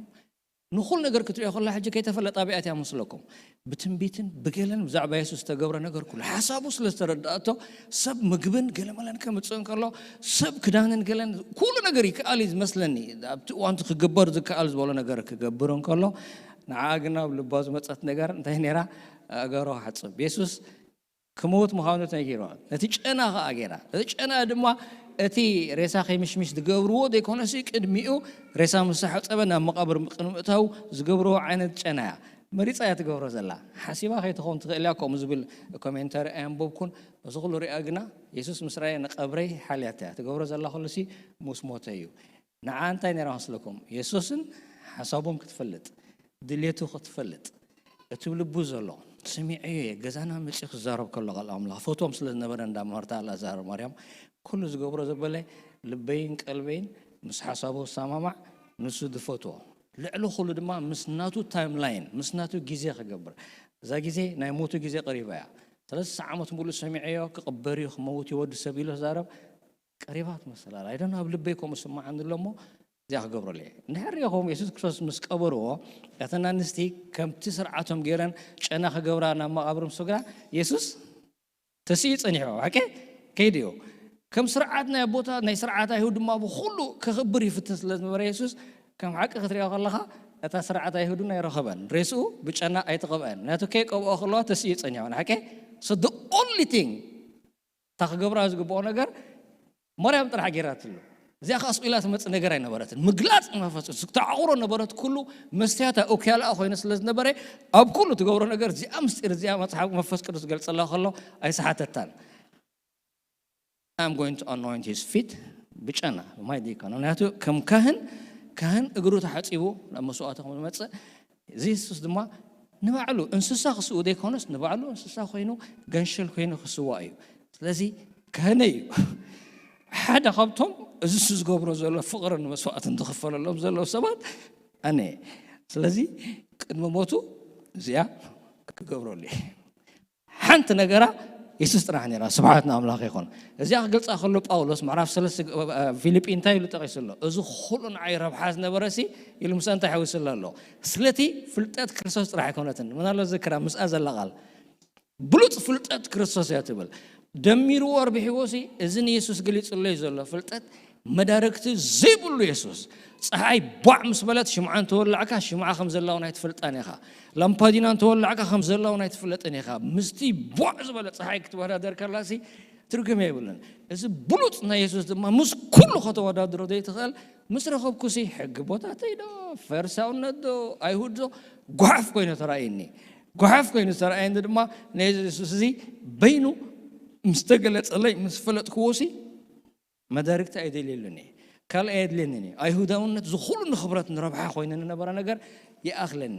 ንኹሉ ነገር ክትሪኦ ከላ ሕጂ ከይተፈለጣ ኣበይ ኣትያ መስለኩም? ብትንቢትን ብገለን ብዛዕባ የሱስ ዝተገብረ ነገር ኩሉ ሓሳቡ ስለ ዝተረዳእቶ ሰብ ምግብን ገለመለን ከምፅእ እንከሎ ሰብ ክዳንን ገለን ኩሉ ነገር ይከኣል እዩ ዝመስለኒ። ኣብቲ እዋንቲ ክግበር ዝከኣል ዝበሎ ነገር ክገብር እንከሎ ንዓ ግን ኣብ ልባ ዝመፀት ነገር እንታይ ነራ? ኣእጋሮ ክሓፅብ የሱስ ክመውት ምዃኑ ተነጊርዋ ነቲ ጨና ኸዓ ገይራ ነቲ ጨና ድማ እቲ ሬሳ ከይምሽምሽ ዝገብርዎ ዘይኮነሲ ቅድሚኡ ሬሳ ምስ ሓፀበ ናብ መቃብር ቅድሚ ምእታው ዝገብርዎ ዓይነት ጨና እያ መሪፃ እያ ትገብሮ ዘላ። ሓሲባ ከይትኸውን ትኽእል እያ ከምኡ ዝብል ኮሜንታሪ ኣየንበብኩን። እዚ ኩሉ ሪኣ ግና የሱስ ምስ ረኣየ ንቀብረይ ሓልያታ እያ ትገብሮ ዘላ ኩሉሲ ምስ ሞተ እዩ። ንዓ እንታይ ነይራ መስለኩም? የሱስን ሓሳቦም ክትፈልጥ ድሌቱ ክትፈልጥ እቲ ልቡ ዘሎ ስሚዐዮ እየ ገዛና መፂኡ ክዛረብ ከሎ ቃል ኣምላኽ ፈትዎም ስለ ዝነበረ እንዳ ማርታ ኣልኣዛር ማርያም ኩሉ ዝገብሮ ዘበለ ልበይን ቀልበይን ምስ ሓሳቡ ዝሰማማዕ ንሱ ዝፈትዎ ልዕሊ ኩሉ ድማ ምስ ናቱ ታይም ላይን፣ ምስ ናቱ ግዜ ክገብር። እዛ ግዜ ናይ ሞቱ ግዜ ቀሪባ እያ። ሰለስተ ዓመት ሙሉእ ሰሚዐዮ፣ ክቕበር እዩ፣ ክመውት እዩ ወዲ ሰብ ኢሉ ዛረብ፣ ቀሪባ ትመስል ኣላ። ኣይደን ኣብ ልበይ ከምኡ ስማዓኒ ኣሎ እሞ እዚኣ ክገብረሉ እየ። እንድሕር ሪእኹም የሱስ ክርስቶስ ምስ ቀበርዎ፣ እተን ኣንስቲ ከምቲ ስርዓቶም ገይረን ጨና ክገብራ ናብ መቓብር ምስ ወግዳ፣ የሱስ ተስኡ ጸኒሑ፣ ሓቂ ከይድዮ። ከም ስርዓት ናይ ኣቦታት፣ ናይ ስርዓት ኣይሁድ ድማ ብኹሉ ክኽብር ይፍትን ስለ ዝነበረ የሱስ፣ ከም ሓቂ ክትሪኦ ከለኻ፣ እታ ስርዓት ኣይሁድን ኣይረኸበን። ሬስኡ ብጨና ኣይተቐብአን። ናቱ ከይቀብኦ ከለዋ ተስኡ ጸኒሑ። ሓቂ? So the only thing እታ ክገብራ ዝግብኦ ነገር ማርያም ጥራሕ ገይራትሉ። እዚኣ ከኣ ስቕ ኢላ ትመጽእ ነገር ኣይነበረትን። ምግላጽ መንፈስ ቅዱስ፣ ዝተዓቑሮ ነበረት ኩሉ መስትያታ ኡክያላኣ ኮይኑ ስለ ዝነበረ፣ ኣብ ኩሉ ትገብሮ ነገር እዚኣ ምስጢር እዚኣ መጽሓፍ መንፈስ ቅዱስ ገልጸላ ከሎ ኣይሰሓተታን። I'm going to anoint his feet ብጨና፣ ብማይ ዲኮን። ምክንያቱ ከም ካህን፣ ካህን እግሩ ተሓጺቡ ናብ መስዋእቲ ከም ዝመጽእ፣ እዚ የሱስ ድማ ንባዕሉ እንስሳ ክስኡ ዘይኮነስ ንባዕሉ እንስሳ ኮይኑ፣ ገንሸል ኮይኑ ክስዋእ እዩ። ስለዚ ካህነይ እዩ። ሓደ ካብቶም እዚ እሱ ዝገብሮ ዘሎ ፍቕርን መስዋእትን ዝኽፈለሎም ዘለዉ ሰባት ኣነ እየ። ስለዚ ቅድሚ ሞቱ እዚኣ ክገብረሉ እየ። ሓንቲ ነገራ የሱስ ጥራሕ ነይራ። ስብሓት ንኣምላኽ ይኹን። እዚኣ ክገልጻ ከሎ ጳውሎስ ምዕራፍ ሰለስተ ፊልጲ እንታይ ኢሉ ጠቒሱ ኣሎ? እዚ ኩሉ ንዓይ ረብሓ ዝነበረ ሲ ኢሉ ምስኣ እንታይ ሓዊስላ ኣሎ? ስለቲ ፍልጠት ክርስቶስ ጥራሕ ኣይኮነትን። ምናልባት ዝክራ ምስኣ ዘላ ቃል ብሉጽ ፍልጠት ክርስቶስ እያ ትብል። ደሚርዎ ኣርቢሕዎ ሲ እዚ ንየሱስ ገሊጹለይ ዘሎ ፍልጠት መዳርግቲ ዘይብሉ የሱስ። ጸሓይ ቧዕ ምስ በለት ሽምዓ እንተወላዕካ ሽምዓ ከም ዘላ እውን ኣይትፈልጣን ኢኻ። ላምፓዲና እንተወላዕካ ከም ዘላ እውን ኣይትፍለጥን ኢኻ። ምስቲ ቧዕ ዝበለ ጸሓይ ክትወዳደር ከላ ሲ ትርጉም የብሉን። እዚ ብሉጽ ናይ የሱስ ድማ ምስ ኩሉ ከተወዳድሮ ዘይትኽእል ምስ ረኸብኩ ሲ ሕጊ ቦታተይ ዶ ፈሪሳውነት ዶ ኣይሁድ ዶ ጓሓፍ ኮይኑ ተራእየኒ። ጓሓፍ ኮይኑ ዝተራእየኒ ድማ ናይ የሱስ እዚ በይኑ ምስ ተገለጸለይ ምስ ፈለጥክዎ ሲ መዳርግቲ ኣይደልየሉን እየ። ካልእ ኣየድልየንን እዩ። ኣይሁዳውነት ዝኹሉ ንኽብረት ንረብሓ ኮይኑ ንነበረ ነገር ይኣኽለኒ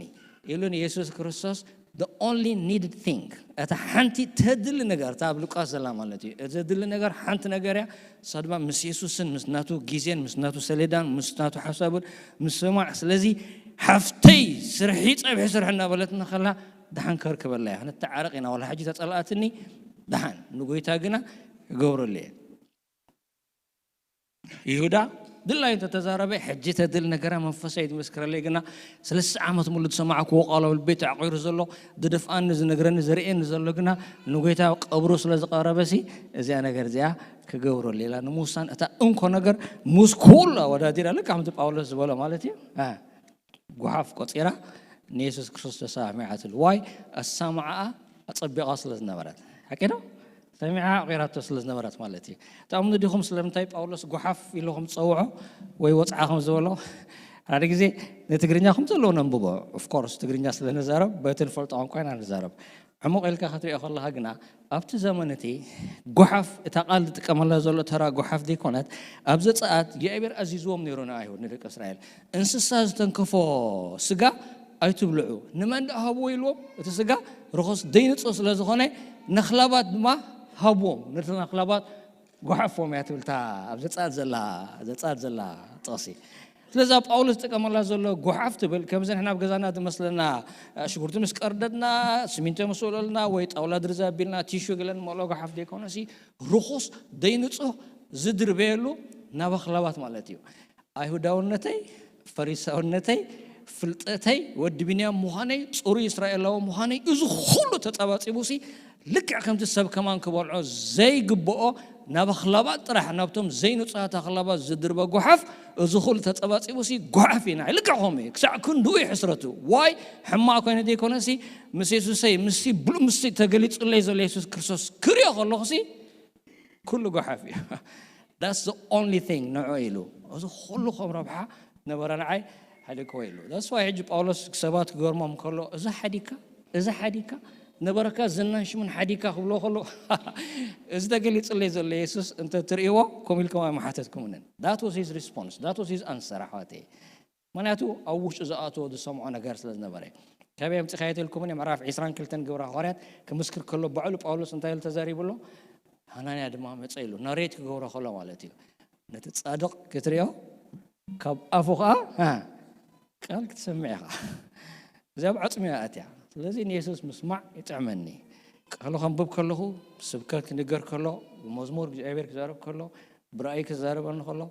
ኢሉ ንየሱስ ክርስቶስ the only needed thing፣ እታ ሓንቲ ተድሊ ነገር፣ እታ ኣብ ሉቃስ ዘላ ማለት እዩ። እቲ ዘድሊ ነገር ሓንቲ ነገር እያ። እሳ ድማ ምስ የሱስን ምስ ናቱ ግዜን ምስ ናቱ ሰሌዳን ምስ ናቱ ሓሳቡን ምስማዕ። ስለዚ ሓፍተይ ስርሒ ጸብሒ ስርሒ እናበለት ንኸላ ደሓን ከርክበላ እያ። ክንተዓረቕ ኢና፣ ዋላ ሕጂ ተጸላእትኒ ደሓን ንጎይታ ግና እገብረሉ እየ። ይሁዳ ድላይ እንተተዛረበ ሕጂ ተድል ነገራ መንፈሳዊ ትመስክረለይ ግና ሰለስተ ዓመት ሙሉ ዝሰማዕክዎ ቃል ኣብ ልበይ ተዕቂሩ ዘሎ ዝደፍኣኒ ዝነግረኒ ዘርእየኒ ዘሎ ግና ንጎይታ ቀብሩ ስለ ዝቐረበ ሲ እዚኣ ነገር እዚኣ ክገብረሉ ኢላ ንምውሳን እታ እንኮ ነገር ምስ ኩሉ ኣወዳዲራ ልካ ከምቲ ጳውሎስ ዝበሎ ማለት እዩ። እ፣ ጓሓፍ ቆጺራ ንየሱስ ክርስቶስ ተሰማሚዓትሉ። ዋይ ኣሰማምዓኣ ኣጸቢቓ ስለ ዝነበረት። ሓቂ ዶ? ሰሚዓ ኣቑራቶ ስለ ዝነበረት ማለት እዩ። ትኣምኑ ዲኹም ስለምንታይ ጳውሎስ ጓሓፍ ኢሉ ከም ዝጸውዖ ወይ ወጽዓ ከም ዝበሎ? ሓደ ግዜ ንትግርኛ ከም ዘለዎ ነንብቦ። ኦፍ ኮርስ ትግርኛ ስለ ንዛረብ በቲ ንፈልጦ ቋንቋ ኢና ንዛረብ። ዕሙቕ ኢልካ ክትሪኦ ከለኻ ግና ኣብቲ ዘመን እቲ ጓሓፍ እታ ቃል ዝጥቀመላ ዘሎ ተራ ጓሓፍ ዘይኮነት። ኣብ ዘጸኣት እግዚኣብሔር ኣዚዝዎም ነይሩ ንኣይሁድ ንደቂ እስራኤል እንስሳ ዝተንከፎ ስጋ ኣይትብልዑ። ንመን ደኣ ሃብዎ ኢልዎም? እቲ ስጋ ርኹስ ደይንጹህ ስለ ዝኾነ ነኽላባት ድማ ሃብዎም። ነቲ ነኽላባት ጓሓፎም እያ ትብል እታ ኣብ ዘጸኣት ዘላ፣ ዘጸኣት ዘላ ጥቕሲ። ስለዚ ኣብ ጳውሎስ ዝጥቀመላ ዘሎ ጓሓፍ ትብል ከምዚ ንሕና ኣብ ገዛና ዝመስለና ሽጉርቲ ምስ ቀርደድና፣ ሲሚንቶ ምስ ወለልና ወይ ጣውላ ድርዛ ኣቢልና ቲሹ ገለ ንመልኦ ጓሓፍ ዘይኮነሲ ርኹስ ደይንጹህ ዝድርበየሉ ናብ ኣኽላባት ማለት እዩ። ኣይሁዳውነተይ፣ ፈሪሳውነተይ፣ ፍልጠተይ፣ ወዲ ቢንያም ምዃነይ፣ ጽሩይ እስራኤላዊ ምዃነይ፣ እዚ ኩሉ ተጸባጺቡሲ ልክዕ ከምቲ ሰብ ከማን ክበልዖ ዘይግብኦ ናብ ኣኽላባት ጥራሕ ናብቶም ዘይንጹሃት ኣኽላባት ዝድርበ ጓሓፍ እዚ ኩሉ ተጸባጺቡሲ ጓሓፍ ኢና። ልክዕ ከምኡ እዩ። ክሳዕ ክንድኡ እዩ ሕስረቱ። ዋይ ሕማቕ ኮይነ ዘይኮነሲ ምስ የሱሰይ ምስቲ ብሉ ምስቲ ተገሊጹለይ ዘሎ የሱስ ክርስቶስ ክሪኦ ከለኹሲ ኩሉ ጓሓፍ እዩ። That's the only thing ንዑ ኢሉ እዚ ኩሉ ከም ረብሓ ነበረ ንዓይ ሓዲግዎ ኢሉ። That's why ሕጂ ጳውሎስ ሰባት ክገርሞም ከሎ እዚ ሓዲግካ እዚ ሓዲግካ ነበረካ ዝናን ሽሙን ሓዲግካ ክብሎ ከሎ እዚ ተገሊጹለይ ዘሎ የሱስ እንተ ትርእይዎ ከምኡ ኢልኩም ኣይምሓተትኩምንን። That was his response, that was his answer ኣሕዋተይ። ምክንያቱ ኣብ ውሽጡ ዝኣተዎ ዝሰምዖ ነገር ስለ ዝነበረ። ካበይ ኣምፂኻዮ ተልኩምኒ ምዕራፍ ዕስራን ክልተን ግብረ ሃዋርያት ክምስክር ከሎ ባዕሉ ጳውሎስ እንታይ ኢሉ ተዛሪቡ ኣሎ? ሃናንያ ድማ መፀ ኢሉ ናሬት ክገብሮ ከሎ ማለት እዩ። ነቲ ፃድቕ ክትሪኦ ካብ ኣፉ ከዓ እ፣ ቃል ክትሰምዕ ኢኻ። እዚኣ ኣብ ዓጽሚ እያ ኣትያ። ስለዚ ንየሱስ ምስማዕ ይጥዕመኒ። ቃሉ ከንብብ ከለኹ፣ ስብከት ክንገር ከሎ፣ ብመዝሙር እግዚኣብሔር ክዛረብ ከሎ፣ ብራእይ ክዛረበኒ ከሎ፣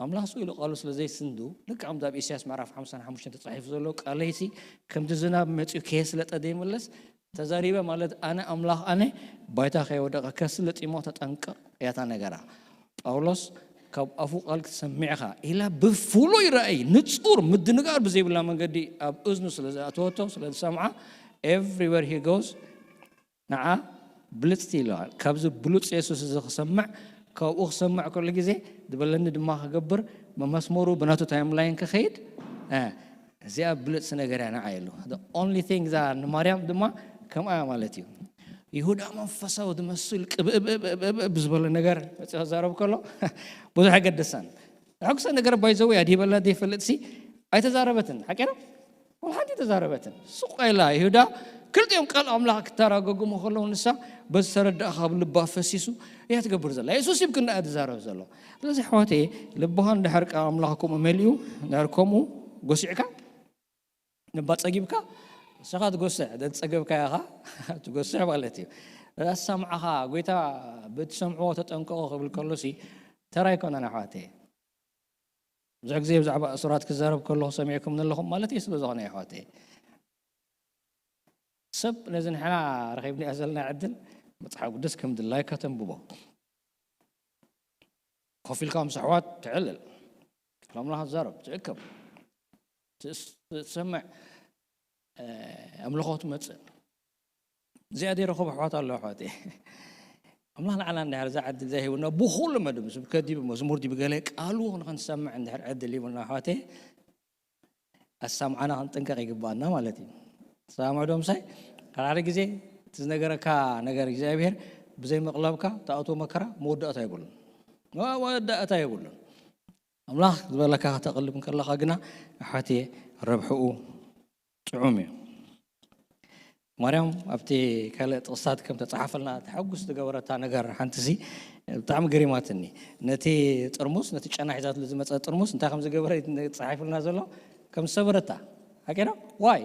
ኣምላኽ ስኡ ኢሉ ቃሉ ስለ ዘይስንዱ፣ ልክዕ ከምዚ ኣብ ኢሳያስ ምዕራፍ ሓምሳን ሓሙሽተን ተጻሒፉ ዘሎ፣ "ቃለይሲ ከምቲ ዝናብ መጺኡ ከየስለጠ ዘይምለስ፣ ተዛሪበ ማለት ኣነ ኣምላኽ ኣነ ባይታ ከየወደቐ ከስልጥ እሞ ተጠንቀቕ" እያ እታ ነገራ። ጳውሎስ ካብ ኣፉ ቃል ክትሰምዕ ኢኻ ኢላ ብፍሉይ ራእይ ንጹር ምድንጋር ብዘይብላ መንገዲ ኣብ እዝኑ ስለ ዝኣተወቶ ስለ ዝሰምዓ everywhere he goes ንዓ ብልጽቲ ኢለዋል። ካብዚ ብሉጽ የሱስ እዚ ክሰምዕ ካብኡ ክሰምዕ ከሉ ግዜ ዝበለኒ ድማ ክገብር ብመስመሩ ብናቱ ታይም ላይን ክኸይድ እ፣ እዚኣ ብልጽቲ ነገር እያ ንዓ ኢሉ። The only thing እዛ ንማርያም ድማ ከምኣ እያ ማለት እዩ። ይሁዳ መንፈሳዊ ዝመስል ቅብእብእብእብእብ ዝበለ ነገር መጽኡ ክዛረብ ከሎ ብዙሕ ኣይገደሳን። ዘሐጉሰ ነገር ባይዘው እያ ድሂበላ ዘይፈልጥሲ ኣይተዛረበትን ሓቂ ነው። ወላ ሓንቲ ተዛረበትን። ሱቕ ኢላ ይሁዳ ክልቲኦም ቃል ኣምላኽ ክተራገጉሙ ከለዉ ንሳ በዚ ተረዳእ ካብ ልባ ፈሲሱ እያ ትገብር ዘላ። የሱስ ይብ ክንዳ ትዛረብ ዘሎ። ስለዚ ኣሕዋተየ ልብኻ እንድሕር ቃል ኣምላኽ ከምኡ መሊኡ እንድሕር ከምኡ ጎሲዕካ ንባ ጸጊብካ ንስኻ ትጎስዕ፣ ደትጸገብካ ኢኻ ትጎስዕ ማለት እዩ። ኣሳምዓኻ ጎይታ ብትሰምዕዎ ተጠንቀቑ ክብል ከሎሲ ተራ ኣይኮነን ኣሕዋተየ። ብዙሕ ግዜ ብዛዕባ እሱራት ክዛረብ ከለኹ ሰሚዕኩም ኣለኹም ማለት እዩ። ስለ ዝኾነ ኣሕዋተየ ሰብ ነዚ ንሕና ረኺብናዮ ዘለና ዕድል መጽሓፍ ቅዱስ ከም ድላይካ ተንብቦ። ኮፍ ኢልካ ምስ ኣሕዋት ትዕልል፣ ቃል ኣምላኽ ትዛረብ፣ ትእከብ፣ ትስ-፣ ትሰምዕ፣ እ፣ ኣምልኾ ትመጽእ። እዚኣ ዘይረኸቡ ኣሕዋት ኣለዉ ኣሕዋተይ። ኣምላኽ ንዓና እንድሕር እዛ ዕድል እዚኣ ሂቡና ብኹሉ መድብ ስብከት ዲቡ መዝሙር ዲቡ ገለ ቃሉ ንኽንሰምዕ እንድሕር ዕድል ሂቡና ኣሕዋተይ ኣሳምዓና ክንጥንቀቕ ይግባኣና ማለት እዩ። ተሰማምዑ ዶ ምሳይ? ሓደ ሓደ ግዜ እቲ ዝነገረካ ነገር እግዚኣብሔር ብዘይ ምቕላብካ ትኣትዎ መከራ መወዳእታ የብሉን። መወዳእታ የብሉን። ኣምላኽ ዝበለካ ከተቕልብ እንከለኻ ግና ኣሕዋተየ ረብሕኡ ጥዑም እዩ። ማርያም ኣብቲ ካልእ ጥቕስታት ከም ተጻሓፈልና ተሓጉስ ዝገበረታ ነገር ሓንቲ ሲ ብጣዕሚ ገሪማትኒ። ነቲ ጥርሙስ፣ ነቲ ጨና ሒዛትሉ ዝመጸ ጥርሙስ እንታይ ከም ዝገበረ ተጻሒፉልና ዘሎ ከም ዝሰበረታ። ሓቂ ዶ? ዋይ?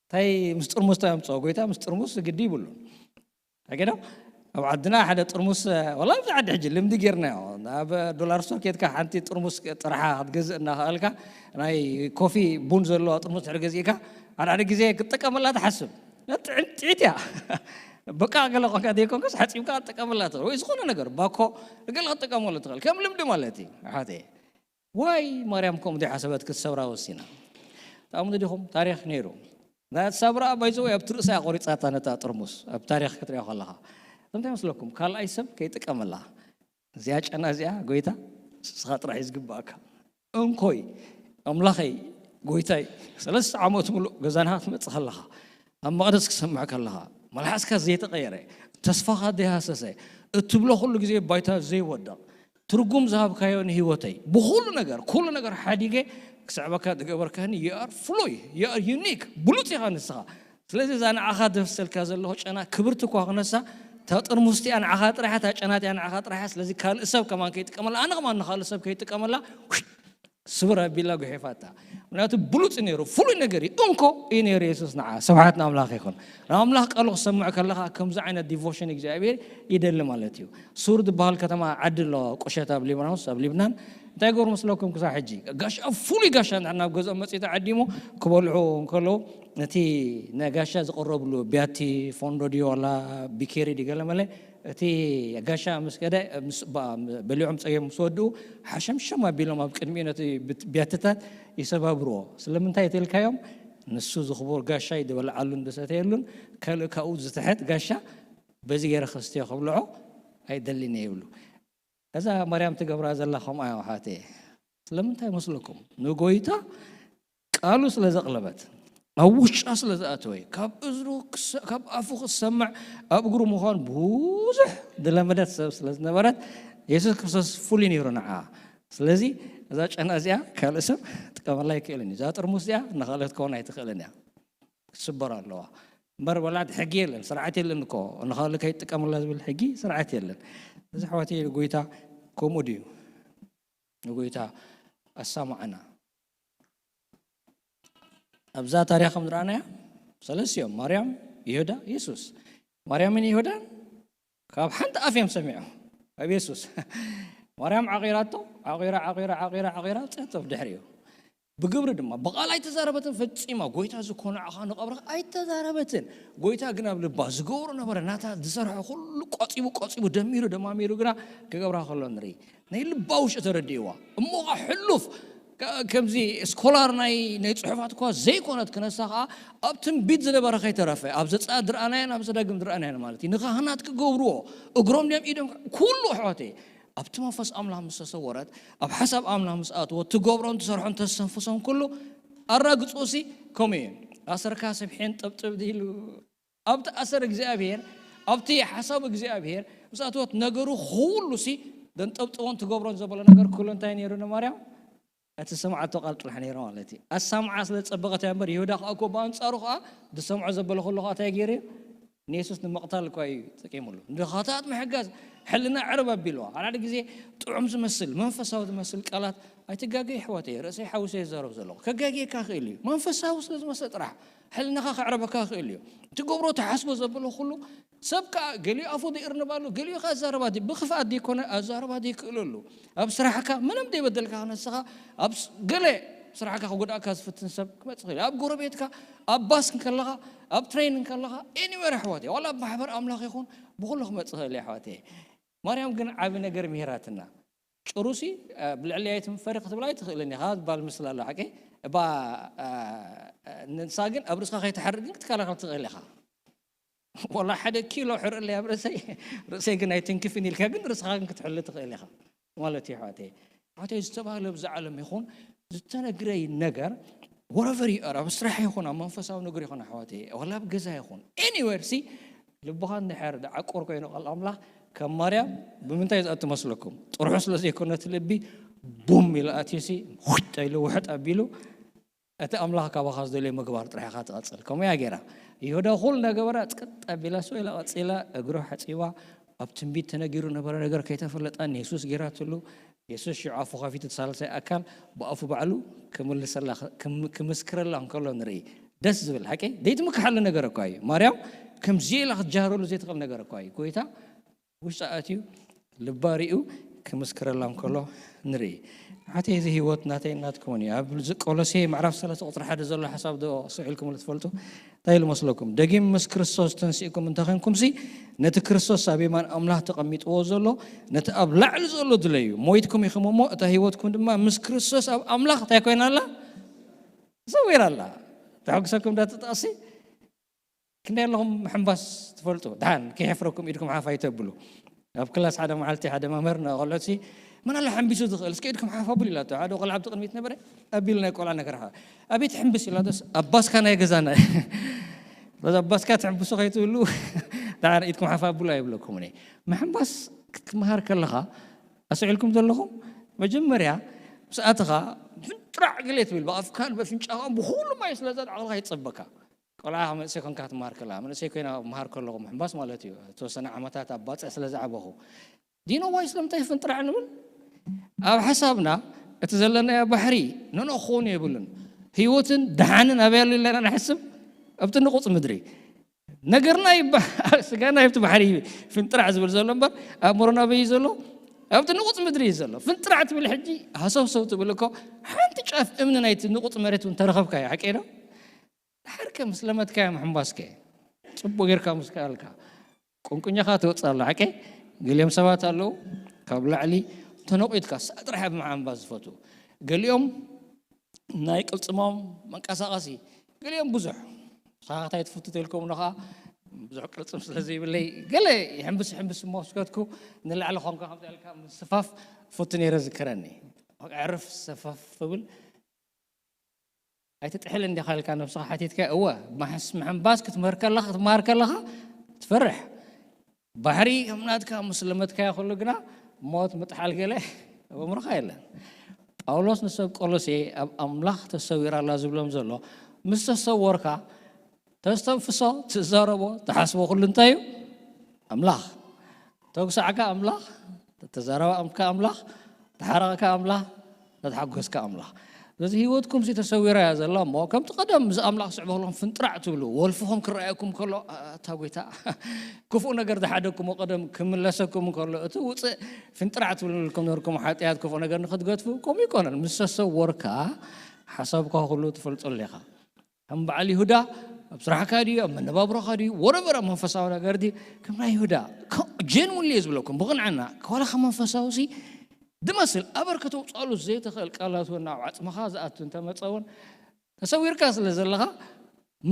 እንታይ ምስ ጥርሙስ እንታይ ኣምጽኦ? ጎይታ ምስ ጥርሙስ ግዲ ይብሉን። ሓቂ ዶ? ኣብ ዓድና ሓደ ጥርሙስ፣ ወላ ኣብዚ ዓዲ ሕጂ ልምዲ ጌርናዮ። ኣብ ዶላር ስቶር ኬድካ ሓንቲ ጥርሙስ ጥርሓ ክትገዝእ እናኸኣልካ ናይ ኮፊ ቡን ዘለዋ ጥርሙስ ድሕሪ ገዚእካ ሓደ ሓደ ግዜ ክትጥቀመላ ትሓስብ። ጥዕም-፣ ጥዒት እያ። በቃ ገለ ኮንካ ዘይኮንካስ ሓጺብካ ክትጥቀመላ ትኽእል። ወይ ዝኾነ ነገር ባኮ ገለ ክትጥቀመሉ ትኽእል። ከም ልምዲ ማለት እዩ። ኣሕዋተይ። ዋይ ማርያም ከምኡ ዘይሓሰበት ክትሰብራ ወሲና። ተኣምኑ ዲኹም? ታሪኽ ነይሩ። ናት ሳብራ ባይዘው ኣብቲ ርእሳ እያ ቆሪጻታ ነታ ጥርሙስ። ኣብ ታሪኽ ክትሪኦ ከለኻ። እንታይ መስለኩም? ካልኣይ ሰብ ከይጥቀመላ። እዚኣ ጨና እዚኣ ጎይታ ንስኻ ጥራሕ እዩ ዝግባእካ። እንኮይ ኣምላኸይ ጎይታይ ሰለስተ ዓመት ሙሉእ ገዛና ክትመጽእ ከለኻ ኣብ መቕደስ ክሰምዕ ከለኻ መልሓስካ ዘይተቐየረ ተስፋኻ ዘይሃሰሰ እትብሎ ኩሉ ግዜ ባይታ ዘይወድቕ ትርጉም ዝሃብካዮ ንህይወተይ ብኩሉ ነገር ኩሉ ነገር ሓዲገ ክስዕበካ ዝገበርካኒ you are ፍሉይ you are unique ብሉጽ ኢኻ ንስኻ ስለዚ እዛ ንዓኻ ደፍሰልካ ዘለኹ ጨና ክብርቲ እኳ ክነሳ እታ ጥርሙስ እቲኣ ንዓኻ ጥራሕያ እታ ጨና እቲኣ ንዓኻ ጥራሕያ ስለዚ ካልእ ሰብ ከማን ከይጥቀመላ ኣነ ከማን ንኻልእ ሰብ ከይጥቀመላ ስብር ኣቢላ ጉሒፋታ ምክንያቱ ብሉፅ ነይሩ ፍሉይ ነገር እዩ እንኮ እዩ ነይሩ የሱስ ንዓ ስብሓት ንኣምላኽ ይኹን ንኣምላኽ ቃሉ ክሰምዕ ከለኻ ከምዚ ዓይነት ዲቮሽን እግዚኣብሔር ይደሊ ማለት እዩ ሱር ዝበሃል ከተማ ዓዲ ኣሎ ቁሸት ኣብ ሊባኖስ ኣብ ሊብናን እንታይ ገሩ መስለኩም ክሳብ ሕጂ ጋሻ ፍሉይ ጋሻ እንድሕር ናብ ገዝኦም መፅኡ ተዓዲሙ ክበልዑ እንከለዉ ነቲ ናይ ጋሻ ዝቐረብሉ ቢያቲ ፎንዶ ድዩ ዋላ ቢኬሪ ድዩ ገለ መለ እቲ ጋሻ ምስ ከደ በሊዖም ፀዮም ምስ ወድኡ ሓሸምሸም ኣቢሎም ኣብ ቅድሚኡ ነቲ ቢያትታት ይሰባብርዎ ስለምንታይ ተልካዮም ንሱ ዝኽቡር ጋሻ ይድበልዓሉን ዝሰተየሉን ካልእ ካብኡ ዝተሐት ጋሻ በዚ ገይረ ከስትዮ ከብልዖ ኣይደልን እየ ይብሉ እዛ ማርያም ትገብራ ዘላ ከምኣ እያ ኣሕዋተየ ስለምንታይ መስለኩም ንጎይታ ቃሉ ስለ ዘቕለበት ኣብ ውሽጣ ስለ ዝኣተወ ካብ እዝሩ ካብ ኣፉ ክትሰምዕ ኣብ እግሩ ምዃን ብዙሕ ዝለመደት ሰብ ስለ ዝነበረት የሱስ ክርስቶስ ፍሉይ ነይሩ ንዓ ስለዚ እዛ ጨና እዚኣ ካልእ ሰብ ጥቀመላ ኣይክእልን እዩ እዛ ጥርሙስ እዚኣ ንኻልኦት ከውን ኣይትኽእልን እያ ክትስበር ኣለዋ እምበር ወላ ሕጊ የለን ስርዓት የለን እኮ ንኻልእ ከይጥቀመላ ዝብል ሕጊ ስርዓት የለን እዚ ኣሕዋተይ ጎይታ ከምኡ ድዩ ንጎይታ ኣሳምዓና ኣብዛ ታሪኽ ከም ዝረኣናያ ሰለስቲኦም፣ ማርያም፣ ይሁዳ፣ የሱስ። ማርያምን ይሁዳን ካብ ሓንቲ ኣፍ እዮም ሰሚዖም ኣብ የሱስ። ማርያም ዓቒራቶ፣ ዓቒራ ዓቒራ ዓቒራ ዓቒራ፣ ውፅኣቶ ብድሕሪኡ። ብግብሪ ድማ ብቓል ኣይተዛረበትን ፈጺማ። ጎይታ ዝኾነ ዓኻ ንቐብርኻ ኣይተዛረበትን። ጎይታ ግን ኣብ ልባ ዝገብሮ ነበረ። ናታ ዝሰርሖ ኩሉ ቆጺቡ ቆጺቡ፣ ደሚሩ ደማሚሩ ግና ክገብራ ከሎ ንርኢ። ናይ ልባ ውሽጢ ተረዲእዋ። እሞ ኸዓ ሕሉፍ ከ-፣ ከምዚ ስኮላር ናይ፣ ናይ ጽሑፋት እኳ ዘይኮነት ክነሳ ኸዓ፣ ኣብ ትንቢት ዝነበረ ከይተረፈ፣ ኣብ ዘጸኣት ዝረኣናዮን ኣብ ዘዳግም ዝረኣናዮን ማለት እዩ። ንኻህናት ክገብርዎ፣ እግሮም ድዮም ኢዶም፣ ኩሉ ኣሕዋተይ፣ ኣብቲ መንፈስ ኣምላኽ ምስ ተሰወረት፣ ኣብ ሓሳብ ኣምላኽ ምስ ኣትዎ፣ ትገብሮን ትሰርሖን ተስተንፍሶን ኩሉ ኣራግጾሲ ከምኡ እዩ። ኣሰርካ ስብሕን ጥብጥብ ኢሉ ኣብቲ ኣሰር እግዚኣብሔር፣ ኣብቲ ሓሳብ እግዚኣብሔር ምስ ኣትወት፣ ነገሩ ኩሉ ሲ ደንጠብጥቦን ትገብሮን ዘበሎ ነገር ኩሉ እንታይ ነይሩ ንማርያም? እቲ ዝሰምዓቶ ቃል ጥራሕ ነይሩ ማለት እዩ። ኣሳምዓ ስለ ዝጸበቐት እያ እምበር፣ ይሁዳ ከኣ እኮ ብኣንጻሩ ከኣ ዝሰምዖ ዘበለ ኩሉ ከኣ እንታይ ገይሩ እዩ? ንየሱስ ንምቕታል እኳ እዩ ጠቂሙሉ። ንድኻታት ምሕጋዝ፣ ሕልና ዕረብ ኣቢልዋ። ሓደ ሓደ ግዜ ጥዑም ዝመስል፣ መንፈሳዊ ዝመስል ቃላት ኣይትጋገይ ኣሕዋተይ፣ ርእሰይ ሓዊሰ ይዛረብ ዘለኹ። ከጋግየካ ይኽእል እዩ። መንፈሳዊ ስለ ዝመስል ጥራሕ ሕልናኻ ከዕረበካ ይኽእል እዩ። ትገብሮ ትሓስቦ ዘበሎ ኩሉ ሰብ ከኣ ገሊኡ ኣፉ ዘይእርንብ ኣሎ፣ ገሊኡ ከኣ ኣዛረባ ዲ-፣ ብኽፍኣት ዘይኮነ ኣዛረባ ዘይክእለሉ። ኣብ ስራሕካ ምንም ዘይበደልካ ንስኻ ኣብ ስ-፣ ገለ ስራሕካ ክጎድኣካ ዝፍትን ሰብ ክመጽእ ይኽእል እዩ። ኣብ ጎረቤትካ፣ ኣብ ባስ እንከለኻ፣ ኣብ ትሬን እንከለኻ፣ ኤኒዌር ኣሕዋተይ፣ ዋላ ኣብ ማሕበር ኣምላኽ ይኹን ብኹሉ ክመጽእ ይኽእል እዩ ኣሕዋተይ። ማርያም ግን ዓቢ ነገር ምሂራትና። ጭሩሲ፣ እ፣ ብልዕሊ ኣይትንፈሪ ክትብላ ኣይትኽእልን ኢኻ ዝበሃል ምስላ ኣሎ፣ ሓቂ? እባ፣ እ፣ እ፣ ንሳ ግን ኣብ ርእስኻ ከይትሓርድ ግን ክትከላኸል ትኽእል ኢኻ። ዋላ ሓደ ኪሎ ሕርለይ ኣብ ርእሰይ፣ ርእሰይ ግን ኣይትንክፍን ኢልካ ግን ርእስኻ ግን ክትሕሉ ትኽእል ኢኻ ማለት እዩ፣ ኣሕዋተይ። ኣሕዋተይ፣ ዝተባህለ ኣብዚ ዓለም ይኹን ዝተነግረይ ነገር፣ wherever you are፣ ኣብ ስራሕ ይኹን፣ ኣብ መንፈሳዊ ነገር ይኹን፣ ኣሕዋተይ፣ ዋላ ኣብ ገዛ ይኹን፣ ኤኒዌር ሲ፣ ልብኻ እንድሕር ዝዓቁር ኮይኑ ቃል ኣምላኽ፣ ከም ማርያም ብምንታይ ዝኣቱ መስለኩም? ጥርሑ ስለ ዘይኮነ እቲ ልቢ ቡም ኢሉ ኣትዩሲ፣ ውጥ ኢሉ ውሕጥ ኣቢሉ፣ እቲ ኣምላኽ ካባኻ ዝደልዮ ምግባር ጥራሕ ኢኻ ትቐጽል። ከምኡ እያ ገይራ። ይሁዳ ኩሉ እናገበራ፣ ጽቅጥ ኣቢላ፣ ስቕ ኢላ ቀጺላ፣ እግሩ ሓጺባ፣ ኣብ ትንቢት ተነጊሩ ነበረ ነገር ከይተፈለጣ ንየሱስ ገይራትሉ። የሱስ ሽዑ ኣፉ ከፊቱ፣ እቲ ሳልሳይ ኣካል ብኣፉ ባዕሉ ክምልሰላ፣ ክም-፣ ክምስክረላ እንከሎ ንርኢ። ደስ ዝብል ሓቂ፣ ዘይትምክሓሉ ነገር እኳ እዩ። ማርያም ከምዚ ኢላ ክትጃህረሉ ዘይትኽእል ነገር እኳ እዩ። ጎይታ ውሽጣ ኣትዩ፣ ልባ ሪኡ ክምስክረላ እንከሎ ንርኢ። ሓተይ፣ እዚ ህይወት ናተይ ናትኩምን እዩ። ኣብ ዝ-፣ ቆሎሴ ምዕራፍ ሰለስተ ቁጽሪ ሓደ ዘሎ ሓሳብ ዶ ስዒልኩምሉ ትፈልጡ? እንታይ ኢሉ መስለኩም? ደጊም ምስ ክርስቶስ ተንሲእኩም እንተኾንኩምሲ፣ ነቲ ክርስቶስ ኣብ የማን ኣምላኽ ተቐሚጥዎ ዘሎ፣ ነቲ ኣብ ላዕሊ ዘሎ ድለዩ። ሞይትኩም ኢኹም እሞ፣ እታ ህይወትኩም ድማ ምስ ክርስቶስ ኣብ ኣምላኽ እንታይ ኮይና ኣላ? ሰዊራ ኣላ። ተሐጉሰኩም ዳ ትጠቕሲ? ክንደይ ኣለኹም ምሕንባስ ትፈልጡ? ደሓን ከይሕፍረኩም ኢድኩም ሓፍ ኣይተብሉ። ኣብ ክላስ ሓደ መዓልቲ ሓደ መምህር ንቆልዑትሲ፣ "መን ኣሎ ሓንቢሱ ዝኽእል? እስከ ኢድኩም ሓፍ ኣብሉ" ኢላቶ። ሓደ ቆልዓ ኣብቲ ቅድሚት ነበረ። ኣቢሉ ናይ ቆልዓ ነገር ሓ-፣ "ኣቤት ሕንብስ" ኢላቶስ፣ "ኣባስካ ናይ ገዛና." በዛ ኣባስካ ትሕንብሱ ከይትብሉ፣ ደሓን ኢድኩም ሓፍ ኣብሉ ኣይብለኩምን እየ። ምሕንባስ ክትመሃር ከለኻ፣ ኣስዒልኩም ዘለኹም፣ መጀመርያ ምስ ኣተኻ፣ ፍንጥራዕ ገለ ትብል፣ ብኣፍካን በፍንጫኻን ብኹሉ ማይ ስለ ዘድዓቕልካ ይጸበካ። ቆልዓ መንእሰይ ኮንካ ክትመሃር ከላ፣ መንእሰይ ኮይና መሃር ከለኹ ምሕንባስ ማለት እዩ። ዝተወሰነ ዓመታት ኣብ ባጽዕ ስለ ዝዓበኹ። ዲኖ ዋይ ስለምንታይ ፍንጥራዕ ንብል? ኣብ ሓሳብና እቲ ዘለናዮ ባሕሪ ነንኦ ክኸውን የብሉን። ህይወትን ደሓንን ኣበይ ኣሎ ኢልና ኢና ንሓስብ? ኣብቲ ንቑጽ ምድሪ። ነገርና ይባ-፣ ስጋና ኣብቲ ባሕሪ ፍንጥራዕ ዝብል ዘሎ እምበር፣ ኣእምሮና ኣበይ እዩ ዘሎ? ኣብቲ ንቑጽ ምድሪ እዩ ዘሎ። ፍንጥራዕ ትብል ሕጂ ሃሰውሰው ትብል እኮ፣ ሓንቲ ጫፍ እምኒ ናይቲ ንቑጽ መሬት እውን ተረኸብካዮ፣ ሓቀይ ዶ? ድሓር ከ ምስ ለመድካዮ ምሕንባስ ከ ጽቡቕ ጌርካ ምስ ከኣልካ፣ ቁንቁኛኻ ትወጽእ ኣላ፣ ሓቀይ? ገሊኦም ሰባት ኣለዉ፣ ካብ ላዕሊ ተነቒትካ፣ ሳእ ጥራሕ ኣብ ምሕንባስ ዝፈትዉ። ገሊኦም ናይ ቅልጽሞም መንቀሳቐሲ፣ ገሊኦም ብዙሕ። ንስኻ እንታይ ትፈቱ ተልኩም፣ ንኻ ብዙሕ ቅልጽም ስለ ዘይብለይ፣ ገለ ይሕንብስ ይሕንብስ እሞ፣ ስከትኩ ንላዕሊ ኾንካ ከምዚ ኢልካ ምስፋፍ ፈቱ ነይረ ዝከረኒ። ዕርፍ ሰፈፍ ብል፣ ኣይትጥሕልን ዲኻ ኢልካ ነብስኻ ሓቲትካ፣ እወ፣ ማሕስ-፣ ምሕንባስ ክትምህር ከለኻ፣ ክትመሃር ከለኻ ትፈርሕ። ባሕሪ ከም ናትካ ምስ ለመድካዮ ኩሉ ግና ሞት ምጥሓል ገለ ኣብ ኣእምሮኻ የለን። ጳውሎስ ንሰብ ቆሎሴ ኣብ ኣምላኽ ተሰዊራ ኣላ ዝብሎም ዘሎ፣ ምስ ተሰወርካ ተስተንፍሶ፣ ትዛረቦ፣ ትሓስቦ ኩሉ እንታይ እዩ? ኣምላኽ። ተጉሳዕካ ኣምላኽ፣ ተተዛረባእካ ኣምላኽ፣ ተሓረቕካ ኣምላኽ፣ ተተሓጎስካ ኣምላኽ። ስለዚ ህይወትኩም ሲ ተሰዊራ እያ ዘላ እሞ፣ ከምቲ ቀደም ምስ ኣምላኽ ስዕቡ ከለኹም ፍንጥራዕ ትብሉ፣ ወልፍኹም ክረኣየኩም ከሎ፣ "ኣታ ጎይታ፣ ክፉእ ነገር ዝሓደግኩሞ ቀደም ክምለሰኩም ከሎ፣ እቲ ውፅእ ፍንጥራዕ ትብሉ ንልኩም ነበርኩም ሓጢኣት፣ ክፉእ ነገር ንክትገድፉ፣ ከምኡ ይኮነን። ምስ ተሰወርካ፣ ሓሳብካ ኩሉ ትፈልጠሉ ኢኻ። ከም በዓል ይሁዳ፣ ኣብ ስራሕካ ድዩ፣ ኣብ መነባብሮኻ ድዩ፣ ወረቨር ኣብ መንፈሳዊ ነገር ድዩ፣ ከም ናይ ይሁዳ፣ ጀንውንሊ እየ ዝብለኩም፣ ብቕንዕና፣ ዋላ ካብ መንፈሳዊ ሲ፣ ድመስል ኣበር ከተውፅኣሉ ዘይትኽእል ቃላት እውን ናብ ዓፅምኻ ዝኣቱ እንተመፀ እውን ተሰዊርካ ስለ ዘለኻ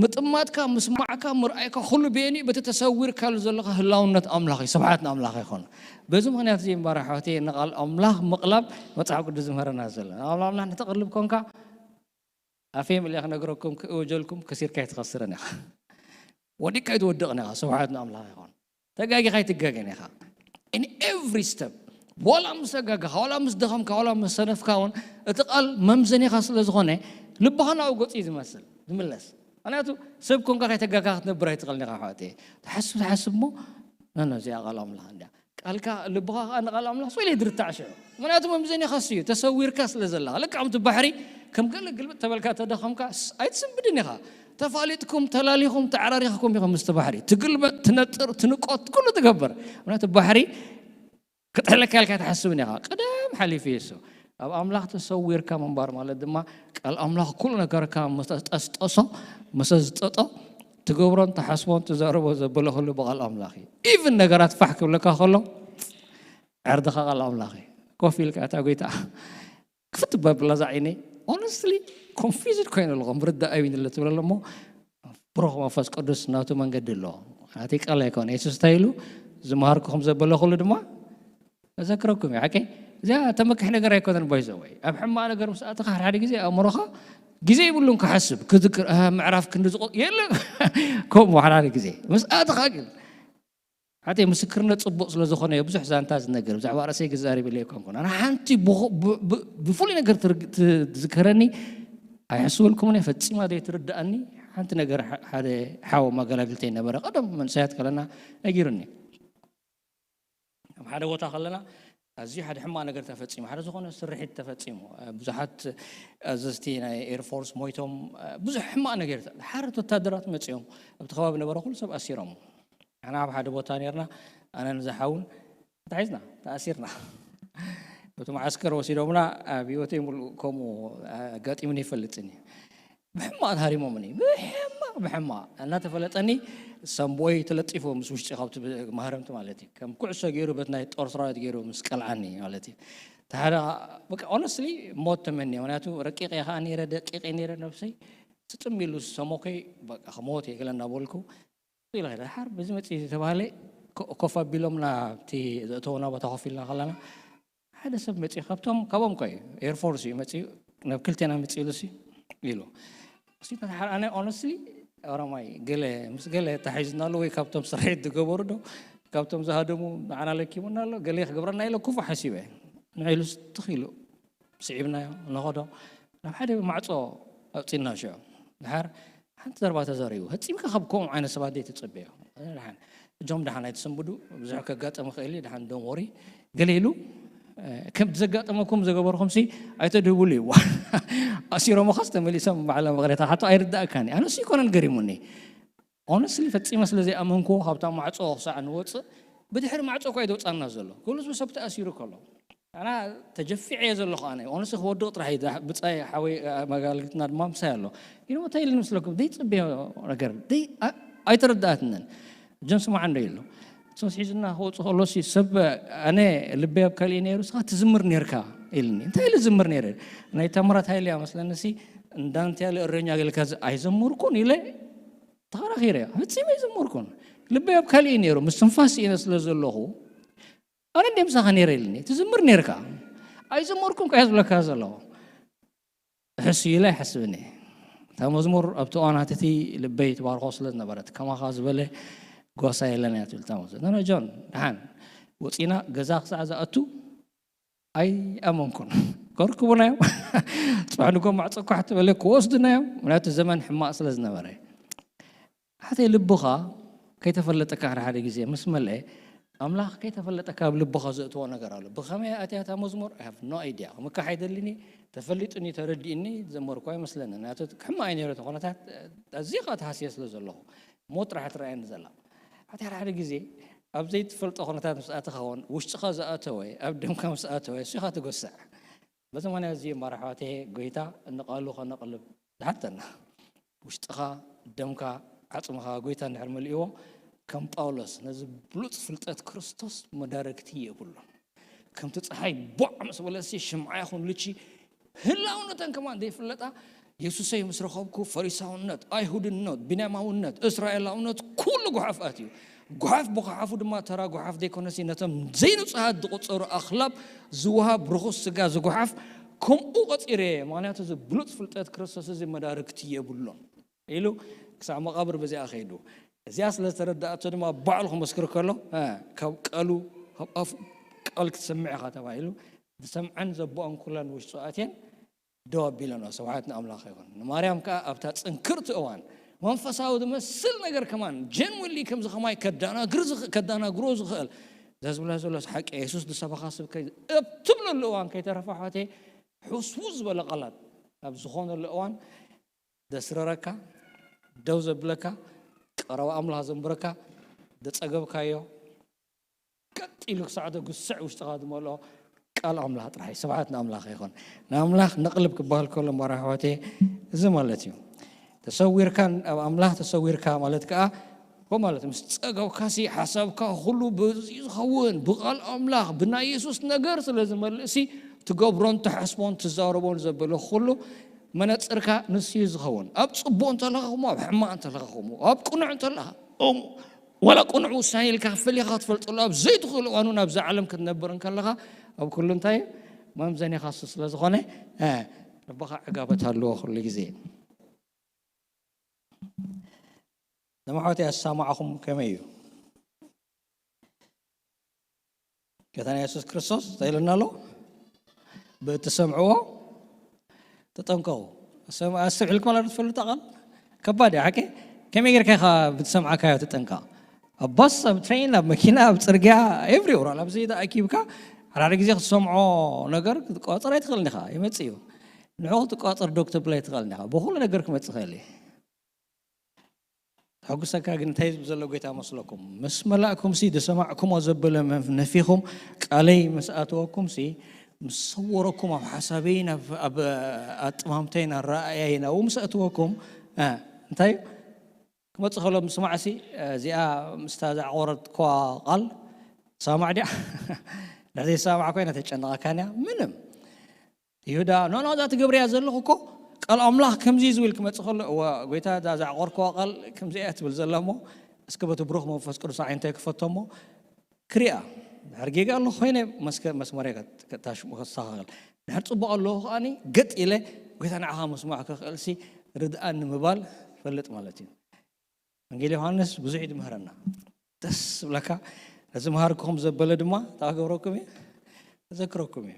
ምጥማትካ ምስማዕካ ምርኣይካ ኩሉ ቤኒ በቲ ተሰዊርካሉ ዘለኻ ህላውነት ኣምላኽ እዩ። ስብሓት ንኣምላኽ ይኹን። በዚ ምክንያት እዚ እምበር ኣሕዋተይ ንቓል ኣምላኽ ምቕላብ መፅሓፍ ቅዱስ ዝምህረና ዘሎ ንቓል ኣምላኽ ንተቕልብ ኮንካ ኣፈይ ምልያ ክነግረኩም ክእወጀልኩም ከሲርካ ኣይትኸስርን ኢኻ። ወዲቅካ ኣይትወድቕን ኢኻ። ስብሓት ንኣምላኽ ይኹን። ተጋጊኻ ኣይትጋገን ኢኻ። In every step ዋላ ምስ ተጋጋኻ ዋላ ምስ ደኸምካ ዋላ ምስ ሰነፍካ እውን እቲ ቃል መምዘኒኻ ስለ ዝኾነ ልብኻ ናብኡ ገፁ እዩ ዝመስል ዝምለስ። ምክንያቱ ሰብ ኮንካ ከይተጋጋ ክትነብር ኣይትኽእልን ኢኻ። ሓወቴ ትሓስብ ትሓስብ እሞ ነነ እዚኣ ቃል ኣምላኽ እንዲያ ቃልካ ልብኻ ከዓ ንቃል ኣምላኽ ስወይለ ድርታዕ ሽዑ ምክንያቱ መምዘኒኻስ እዩ ተሰዊርካ ስለ ዘለኻ ልክዕ ከምቲ ባሕሪ ከም ገለ ግልብጥ ተበልካ ተደኸምካ ኣይትስንብድን ኢኻ። ተፋሊጥኩም ተላሊኹም ተዓራሪኽኩም ኢኹም ምስቲ ባሕሪ ትግልበጥ ትነጥር ትንቆት ኩሉ ትገብር። ምክንያቱ ባሕሪ ክጥሕለካ ኢልካ ትሓስብን ኢኻ። ቀደም ሓሊፉ የሱ ኣብ ኣምላኽ ተሰዊርካ ምንባር ማለት ድማ ቃል ኣምላኽ ኩሉ ነገርካ ምስ ጠስጠሶ ምስ ዝጠጦ ትገብሮን ትሓስቦን ትዛረቦ ዘበለ ኩሉ ብቓል ኣምላኽ እዩ። ኢቭን ነገራት ፋሕ ክብለካ ከሎ ዕርድኻ ቃል ኣምላኽ እዩ። ኮፍ ኢልካ እታ ጎይታ ክፍት በብላ እዛ ዓይነይ ኦነስትሊ ኮንፊዝድ ኮይነ ኣለኹ ምርዳእ ኣይብን ኣሎ ትብል ኣሎ እሞ ብሩኽ መንፈስ ቅዱስ ናቱ መንገዲ ኣለዎ። ናተይ ቃል ኣይኮነ የሱስ እንታይ ኢሉ ዝመሃርኩኹም ዘበለ ኩሉ ድማ እዘክረኩም እዩ ሓቀይ እዚኣ ተመክሕ ነገር ኣይኮነን ባይዘ ወይ ኣብ ሕማቕ ነገር ምስ ኣተኻ ሓደ ሓደ ግዜ ኣእምሮኻ ግዜ ይብሉን ክሓስብ ክዝክር ምዕራፍ ክንዲ ዝቆ የለ ከምኡ ሓደ ሓደ ግዜ ምስ ኣተኻ ግን ሓተይ ምስክርነት ፅቡቅ ስለ ዝኾነ ብዙሕ ዛንታ ዝነገር ብዛዕባ ርእሰይ ክዛረብ ኢለ ኣይኮንኩን ኣነ ሓንቲ ብፍሉይ ነገር ትዝከረኒ ኣይሕስበልኩምን እየ ፈፂማ ዘይትርድኣኒ ሓንቲ ነገር ሓደ ሓው መገላግልተይ ነበረ ቀደም መንእሰያት ከለና ነጊሩኒ ኣብ ሓደ ቦታ ከለና ኣዝዩ ሓደ ሕማቕ ነገር ተፈፂሙ ሓደ ዝኾነ ስርሒት ተፈፂሙ ብዙሓት ኣዘዝቲ ናይ ኤርፎርስ ሞይቶም ብዙሕ ሕማቕ ነገር ሓደ ወታደራት መፂኦም ኣብቲ ከባቢ ነበረ ኩሉ ሰብ ኣሲሮም ኣና ኣብ ሓደ ቦታ ነርና ኣነን ዝሓውን ተሒዝና ተኣሲርና እቲ መዓስከር ወሲዶምና ኣብ ህይወተይ ሙሉእ ከምኡ ኣጋጢሙኒ ይፈልጥን እዩ ብሕማቕ ተሃሪሞምኒ ብሕማቕ ብሕማቕ እናተፈለጠኒ ሰምቦይ ተለጢፉ ምስ ውሽጢ ካብቲ ማህረምቲ ማለት እዩ ከም ኩዕሶ ገይሩ በት ናይ ጦር ሰራዊት ገይሩ ምስ ቀልዓኒ ማለት እዩ ተሓደ በቃ ኦነስትሊ ሞት ተመንየ ምክንያቱ ረቂቀ ከዓ ነረ ደቂቀ ነረ ነብሰይ ስጥም ኢሉ ሰሞከይ በቃ ክሞት እየ ገለ እናበልኩ ኢለ ከይደ። ድሓር በዚ መፅእ ዝተባህለ ኮፍ ኣቢሎም ናብቲ ዘእተውና ቦታ ኮፍ ኢልና ከለና ሓደ ሰብ መፅኡ ካብቶም ካብኦም ኮ እዩ ኤርፎርስ እዩ መፅኡ ናብ ክልቴና መፅእሉ ሲ ኢሉ እሲታት ሓደ ኣነ ኦነስሊ ኦሮማይ ገለ ምስ ገለ ተሓይዝና ኣሎ ወይ ካብቶም ስርሒት ዝገበሩ ዶ ካብቶም ዝሃደሙ ንዓና ለኪሙና ኣሎ ገለ ክገብረና ኢለ ክፉ ሓሲበ ንዒሉ ትኽኢሉ ስዒብናዮ ነኸዶ ናብ ሓደ ማዕፆ ኣውፂና ሽዑ ድሓር ሓንቲ ዘረባ ተዛሪቡ ፈፂምካ ካብ ከምኡ ዓይነት ሰባት ዘይትፅበዮ ድሓን እጆም ድሓን ኣይትሰንብዱ ብዙሕ ከጋጠም ይኽእል እዩ ድሓን ዶን ወሪ ገለ ኢሉ ከም ዘጋጠመኩም ዘገበርኩም ሲ ኣይተድህብሉ እዩ ኣሲሮምኻስ ተመሊሶም ባዕሎም ይቕሬታ ሓቶ ኣይርዳእካን ኣነ ሲ ይኮነን ገሪሙኒ ኦነስሊ ፈፂመ ስለ ዘይኣመንኩዎ ካብታ ማዕፆ ክሳዕ ንወፅእ ብድሕሪ ማዕፆ እኳ እዩ ዘውፃና ዘሎ ኩሉ ሰብ ተኣሲሩ ከሎ ኣና ተጀፊዐ እየ ዘለኹ ኣነ ኦነስሊ ክወድቕ ጥራሕ እዩ ብፃይ ሓወይ መጋልግትና ድማ ምሳይ ኣሎ ኢሉ እንታይ ኢሉ ምስለኩም ዘይፅበዮ ነገር ኣይተረዳእትንን ጀን ስማዕ እንዶ ኢሉ ሶስ ሒዝና ክወፁ ከሎ ሰብ ኣነ ልበይ ኣብ ካልእ ነይሩ ስኻ ትዝምር ነርካ ኢልኒ እንታይ ኢሉ ዝምር ነይረ ናይ ታምራት ሃይለ እያ መስለኒ ሲ እንዳንትያ ልእረኛ ገልካ ኣይዘመርኩን ኢለ ተኸራኺረ ፈፂመ ኣይዘመርኩን ልበይ ኣብ ካልእ ነይሩ ምስ ትንፋስ ኢነ ስለ ዘለኹ ኣነ እንደ ምሳኻ ነይረ ኢልኒ ትዝምር ነርካ ኣይዘመርኩን ከያ ዝብለካ ዘለኹ ሕሱ ኢለ ኣይሓስብን እየ እታ መዝሙር ኣብቲ እዋናት እቲ ልበይ ትባርኾ ስለ ዝነበረት ከማኻ ዝበለ ጓሳ የለን እያ ትብል እታ መዝሙር ነነ ጆን ደሓን ወፂና ገዛ ክሳዕ ዝኣቱ ኣይኣመንኩን ከርክቡናዮም ፅባሕ ንጎ ማዕፀ ኳሕ ትበለ ክወስድናዮም ምክንያቱ ዘመን ሕማቕ ስለ ዝነበረ ሓተይ ልብኻ ከይተፈለጠካ ሓደ ሓደ ግዜ ምስ መልአ ኣምላኽ ከይተፈለጠ ካብ ልብኻ ዘእትዎ ነገር ኣሎ። ብኸመይ ኣትያ እታ መዝሙር? I have no idea። ምካሕ ኣይደልን። ተፈሊጡኒ፣ ተረዲእኒ ዘመርኩ ኣይመስለንን። ናቱ ክሕማ እዩ ነይሩ። ተኾነታት ኣዝኻ ተሃስየ ስለ ዘለኹ ሞት ጥራሕ ትረኣየኒ ዘላ። ሓቲ ሓደ ሓደ ግዜ ኣብ ዘይትፈልጦ ኩነታት ምስ ኣተኻ ውን ውሽጥኻ ዝኣተወ ኣብ ደምካ ምስ ኣተወ እሱ ኢኻ ትጎስዕ። በዚ ምኽንያት እዚ ማራሕዋቴ ጎይታ ንቓሉ ከነቕልብ ዝሓተና ውሽጥኻ፣ ደምካ፣ ዓጽምኻ ጎይታ እንድሕር መሊእዎ፣ ከም ጳውሎስ ነዚ ብሉጽ ፍልጠት ክርስቶስ መዳረግቲ የብሉን። ከምቲ ጸሓይ ቧዕ ምስ በለሲ ሽምዓ ይኹን ልቺ ህላውነተን ከማን ዘይፍለጣ፣ የሱሰይ ምስ ረኸብኩ ፈሪሳውነት፣ ኣይሁድነት፣ ቢንያማውነት፣ እስራኤላውነት ኩሉ ጓሓፍ ኣትዩ። ጓሓፍ ብጓሓፉ ድማ ተራ ጓሓፍ ዘይኮነሲ ነቶም ዘይንጹሃት ዝቑጸሩ ኣኽላብ ዝወሃብ ርኹስ ስጋ ዝጉሓፍ ከምኡ ቆጺረ። ምኽንያቱ እዚ ብሉጽ ፍልጠት ክርስቶስ እዚ መዳርግቲ የብሉን ኢሉ ክሳብ መቓብር በዚኣ ከይዱ። እዚኣ ስለ ዝተረዳእቶ ድማ ባዕሉ ክመስክር ከሎ፣ እ፣ ካብ ቃሉ፣ ካብ ኣፉ ቃል ክትሰምዕ ኢኻ ተባሂሉ። ዝሰምዐን ዘቦኦን ኩለን ውሽጡ ኣትየን ደው ኣቢለንኦ። ስብሓት ንኣምላኽ ይኹን። ንማርያም ከኣ ኣብታ ጽንክርቲ እዋን መንፈሳዊ ዝመስል ነገር ከማን ጀንዊሊ ከምዚ ከማይ ከዳናግር ዝኽ-፣ ከዳናግሮ ዝኽእል ዘዝብላ ዘሎስ ሓቂ የሱስ ዝሰበኻ ስብከ እትብለሉ እዋን ከይተረፈ ኣሕዋተይ፣ ሕስው ዝበለ ቃላት ኣብ ዝኾነሉ እዋን ዘስረረካ፣ ደው ዘብለካ፣ ቀረባ ኣምላኽ ዘንብረካ፣ ዘጸገብካዮ ቀጥ ኢሉ ክሳዕ ዘጉስዕ ውሽጥኻ ዝመልኦ ቃል ኣምላኽ ጥራሕ እዩ። ስብሓት ንኣምላኽ ይኹን። ንኣምላኽ ነቕልብ ክበሃል ከሎ ማራ ኣሕዋተይ እዚ ማለት እዩ። ተሰዊርካን ኣብ ኣምላኽ ተሰዊርካ ማለት ከኣ ከምኡ ማለት ምስ ጸገብካሲ ሓሳብካ ኩሉ በዚ ዝኸውን ብቓል ኣምላኽ ብናይ የሱስ ነገር ስለ ዝመልእሲ ትገብሮን ትሓስቦን ትዛረቦን ዘበለ ኩሉ መነጽርካ ንሱ እዩ ዝኸውን። ኣብ ጽቡቕ እንተለኻ ከምኡ፣ ኣብ ሕማቕ እንተለኻ ከምኡ፣ ኣብ ቅኑዕ እንተለኻ ከምኡ፣ ዋላ ቅኑዕ ውሳኔ ኢልካ ፈሊኻ ክትፈልጠሉ ኣብ ዘይትኽእሉ እዋን እውን ኣብዛ ዓለም ክትነብር እንከለኻ ኣብ ኩሉ እንታይ መምዘኒኻ እሱ ስለ ዝኾነ፣ እ፣ ልብኻ ዕጋበት ኣለዎ ኩሉ ግዜ። ንመሓወቲ ኣሰማዕኹም ከመይ እዩ? ጌታና የሱስ ክርስቶስ እንታይ ኢሉና ኣሎ? ብእትሰምዕዎ ተጠንቀቑ። ሰም-፣ ኣስተውዒልኩም ኣላ ትፈልጡ ቃል? ከባድ እያ ሓቂ። ከመይ ጌርካ ኢኻ ብትሰምዓካዮ ትጠንቀቕ? ኣብ ባስ፣ ኣብ ትሬን፣ ኣብ መኪና፣ ኣብ ጽርግያ፣ ኤቭሪወር፣ ኣብዘይ ተኣኪብካ ሓደ ሓደ ግዜ ክትሰምዖ ነገር ክትቆጻጸር ኣይትኽእልን ኢኻ። ይመጽእ እዩ። ንዕኡ ክትቆጻጸር ዶ ክትብል ኣይትኽእልን ኢኻ። ብኹሉ ነገር ክመጽእ ይኽእል እዩ። ተሐጉሰካ ግን እንታይ ዝብል ዘሎ ጎይታ መስለኩም? ምስ መላእኩምሲ ዝሰማዕኩሞ ዘበለ መፍ-፣ ነፊኹም ቃለይ ምስ ኣተወኩምሲ፣ ምስ ሰወረኩም፣ ኣብ ሓሳበይን ኣብ፣ ኣብ ኣጥማምተይን ኣረኣእያይን ኣብኡ ምስ ኣተወኩም፣ እ፣ እንታይ እዩ? ክመጽእ ከሎ ምስማዕሲ፣ እዚኣ ምስታ ዘዕቆረትኳ ቃል ትሰማማዕ ድያ? እንድሕር ዘይሰማማዕ ኮይና ተጨንቐካን እያ? ምንም። ይሁዳ፣ "ኖ፣ ኖ፣ እዛ ትገብርያ ዘለኹ እኮ ቃል ኣምላኽ ከምዚ እዩ" ዝብል ክመጽእ ከሎ፣ "እወ፣ ጎይታ፣ እዛ ዘዕቆርክዋ ቃል ከምዚ እያ ትብል ዘላ እሞ፣ እስከ በቲ ብሩኽ መንፈስ ቅዱስ ኣዒንተይ ክፈቶ እሞ ክሪኣ። ድሕር ጌጋ ኣለኹ ኮይነ መስከ-፣ መስመረይ ከት-፣ ከታሽሙ ከስተኻኽል። ድሕር ጽቡቕ ኣለኹ ከኣኒ ገጥ ኢለ ጎይታ ንዓኻ ምስማዕ ክኽእልሲ ርድኣኒ" ምባል ፈልጥ ማለት እዩ። ወንጌል ዮሃንስ ብዙሕ እዩ ዝምህረና። ደስ ዝብለካ፣ ነዚ መሃርኩም ዘበለ ድማ እንታይ ክገብረኩም እየ? ክዘክረኩም እየ።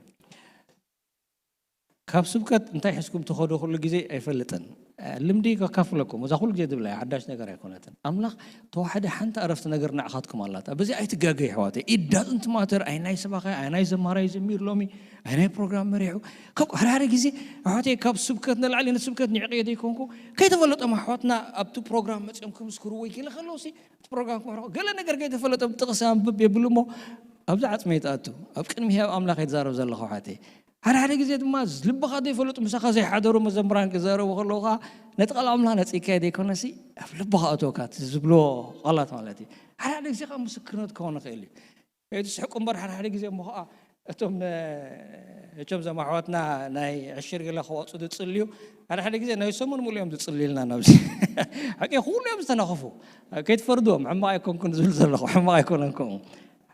ካብ ስብከት እንታይ ሒዝኩም ትኸዱ ኩሉ ግዜ ኣይፈልጥን። እ፣ ልምዲ ከካፍለኩም፣ እዛ ኩሉ ግዜ ዝብላ እያ፣ ሓዳሽ ነገር ኣይኮነትን። ኣምላኽ ተዋሕደ ሓንቲ ዕረፍቲ ነገር ንዓኻትኩም ኣላታ። በዚ ኣይትጋገዩ ኣሕዋተይ። It doesn't matter ኣይ ናይ ሰባኻይ፣ ኣይ ናይ ዘማራይ ዘሚር ሎሚ፣ ኣይ ናይ ፕሮግራም መሪሑ። ካብ ሓደ ሓደ ግዜ ኣሕዋተይ ካብ ስብከት ንላዕሊ ንስብከት ንዕቀዮ ዘይኮንኩ፣ ከይተፈለጦም ኣሕዋትና ኣብቲ ፕሮግራም መጺኦም ክምስክሩ ወይ ገለ ከለውሲ እቲ ፕሮግራም ክምርሑ ገለ ነገር ከይተፈለጦም ጥቕሲ ኣንብብ የብሉ እሞ ኣብዚ ዓጽመ ይትኣቱ። ኣብ ቅድሚ ህያብ ኣምላኽ እየ ዝዛረብ ዘለኹ ኣሕዋተይ። ሓደ ሓደ ግዜ ድማ ልብኻ ዘይፈለጡ ምሳኻ ዘይሓደሩ መዘምራን ክዛረቡ ከለዉ ኸዓ ነቲ ቃል ኣምላኽ ነጺግካዮ ዘይኮነሲ ኣብ ልብኻ ኣእትወካ እቲ ዝብልዎ ቃላት ማለት እዩ። ሓደ ሓደ ግዜ ከዓ ምስክርነት ክኸውን ይኽእል እዩ። ከይትስሕቁ እምበር ሓደ ሓደ ግዜ እሞ ኸዓ እቶም ነ-፣ እቶም እዞም ኣሕዋትና ናይ ዕሽር ገለ ክወፁ ዝጽልዩ ሓደ ሓደ ግዜ ናይ ሰሙን ሙሉ እዮም ዝጽልዩልና ናብዚ። ሓቂ ኩሉ እዮም ዝተናኸፉ። ከይትፈርድዎም፣ ሕማቕ ኣይኮንኩን ዝብል ዘለኹ፣ ሕማቕ ኣይኮነን ከምኡ።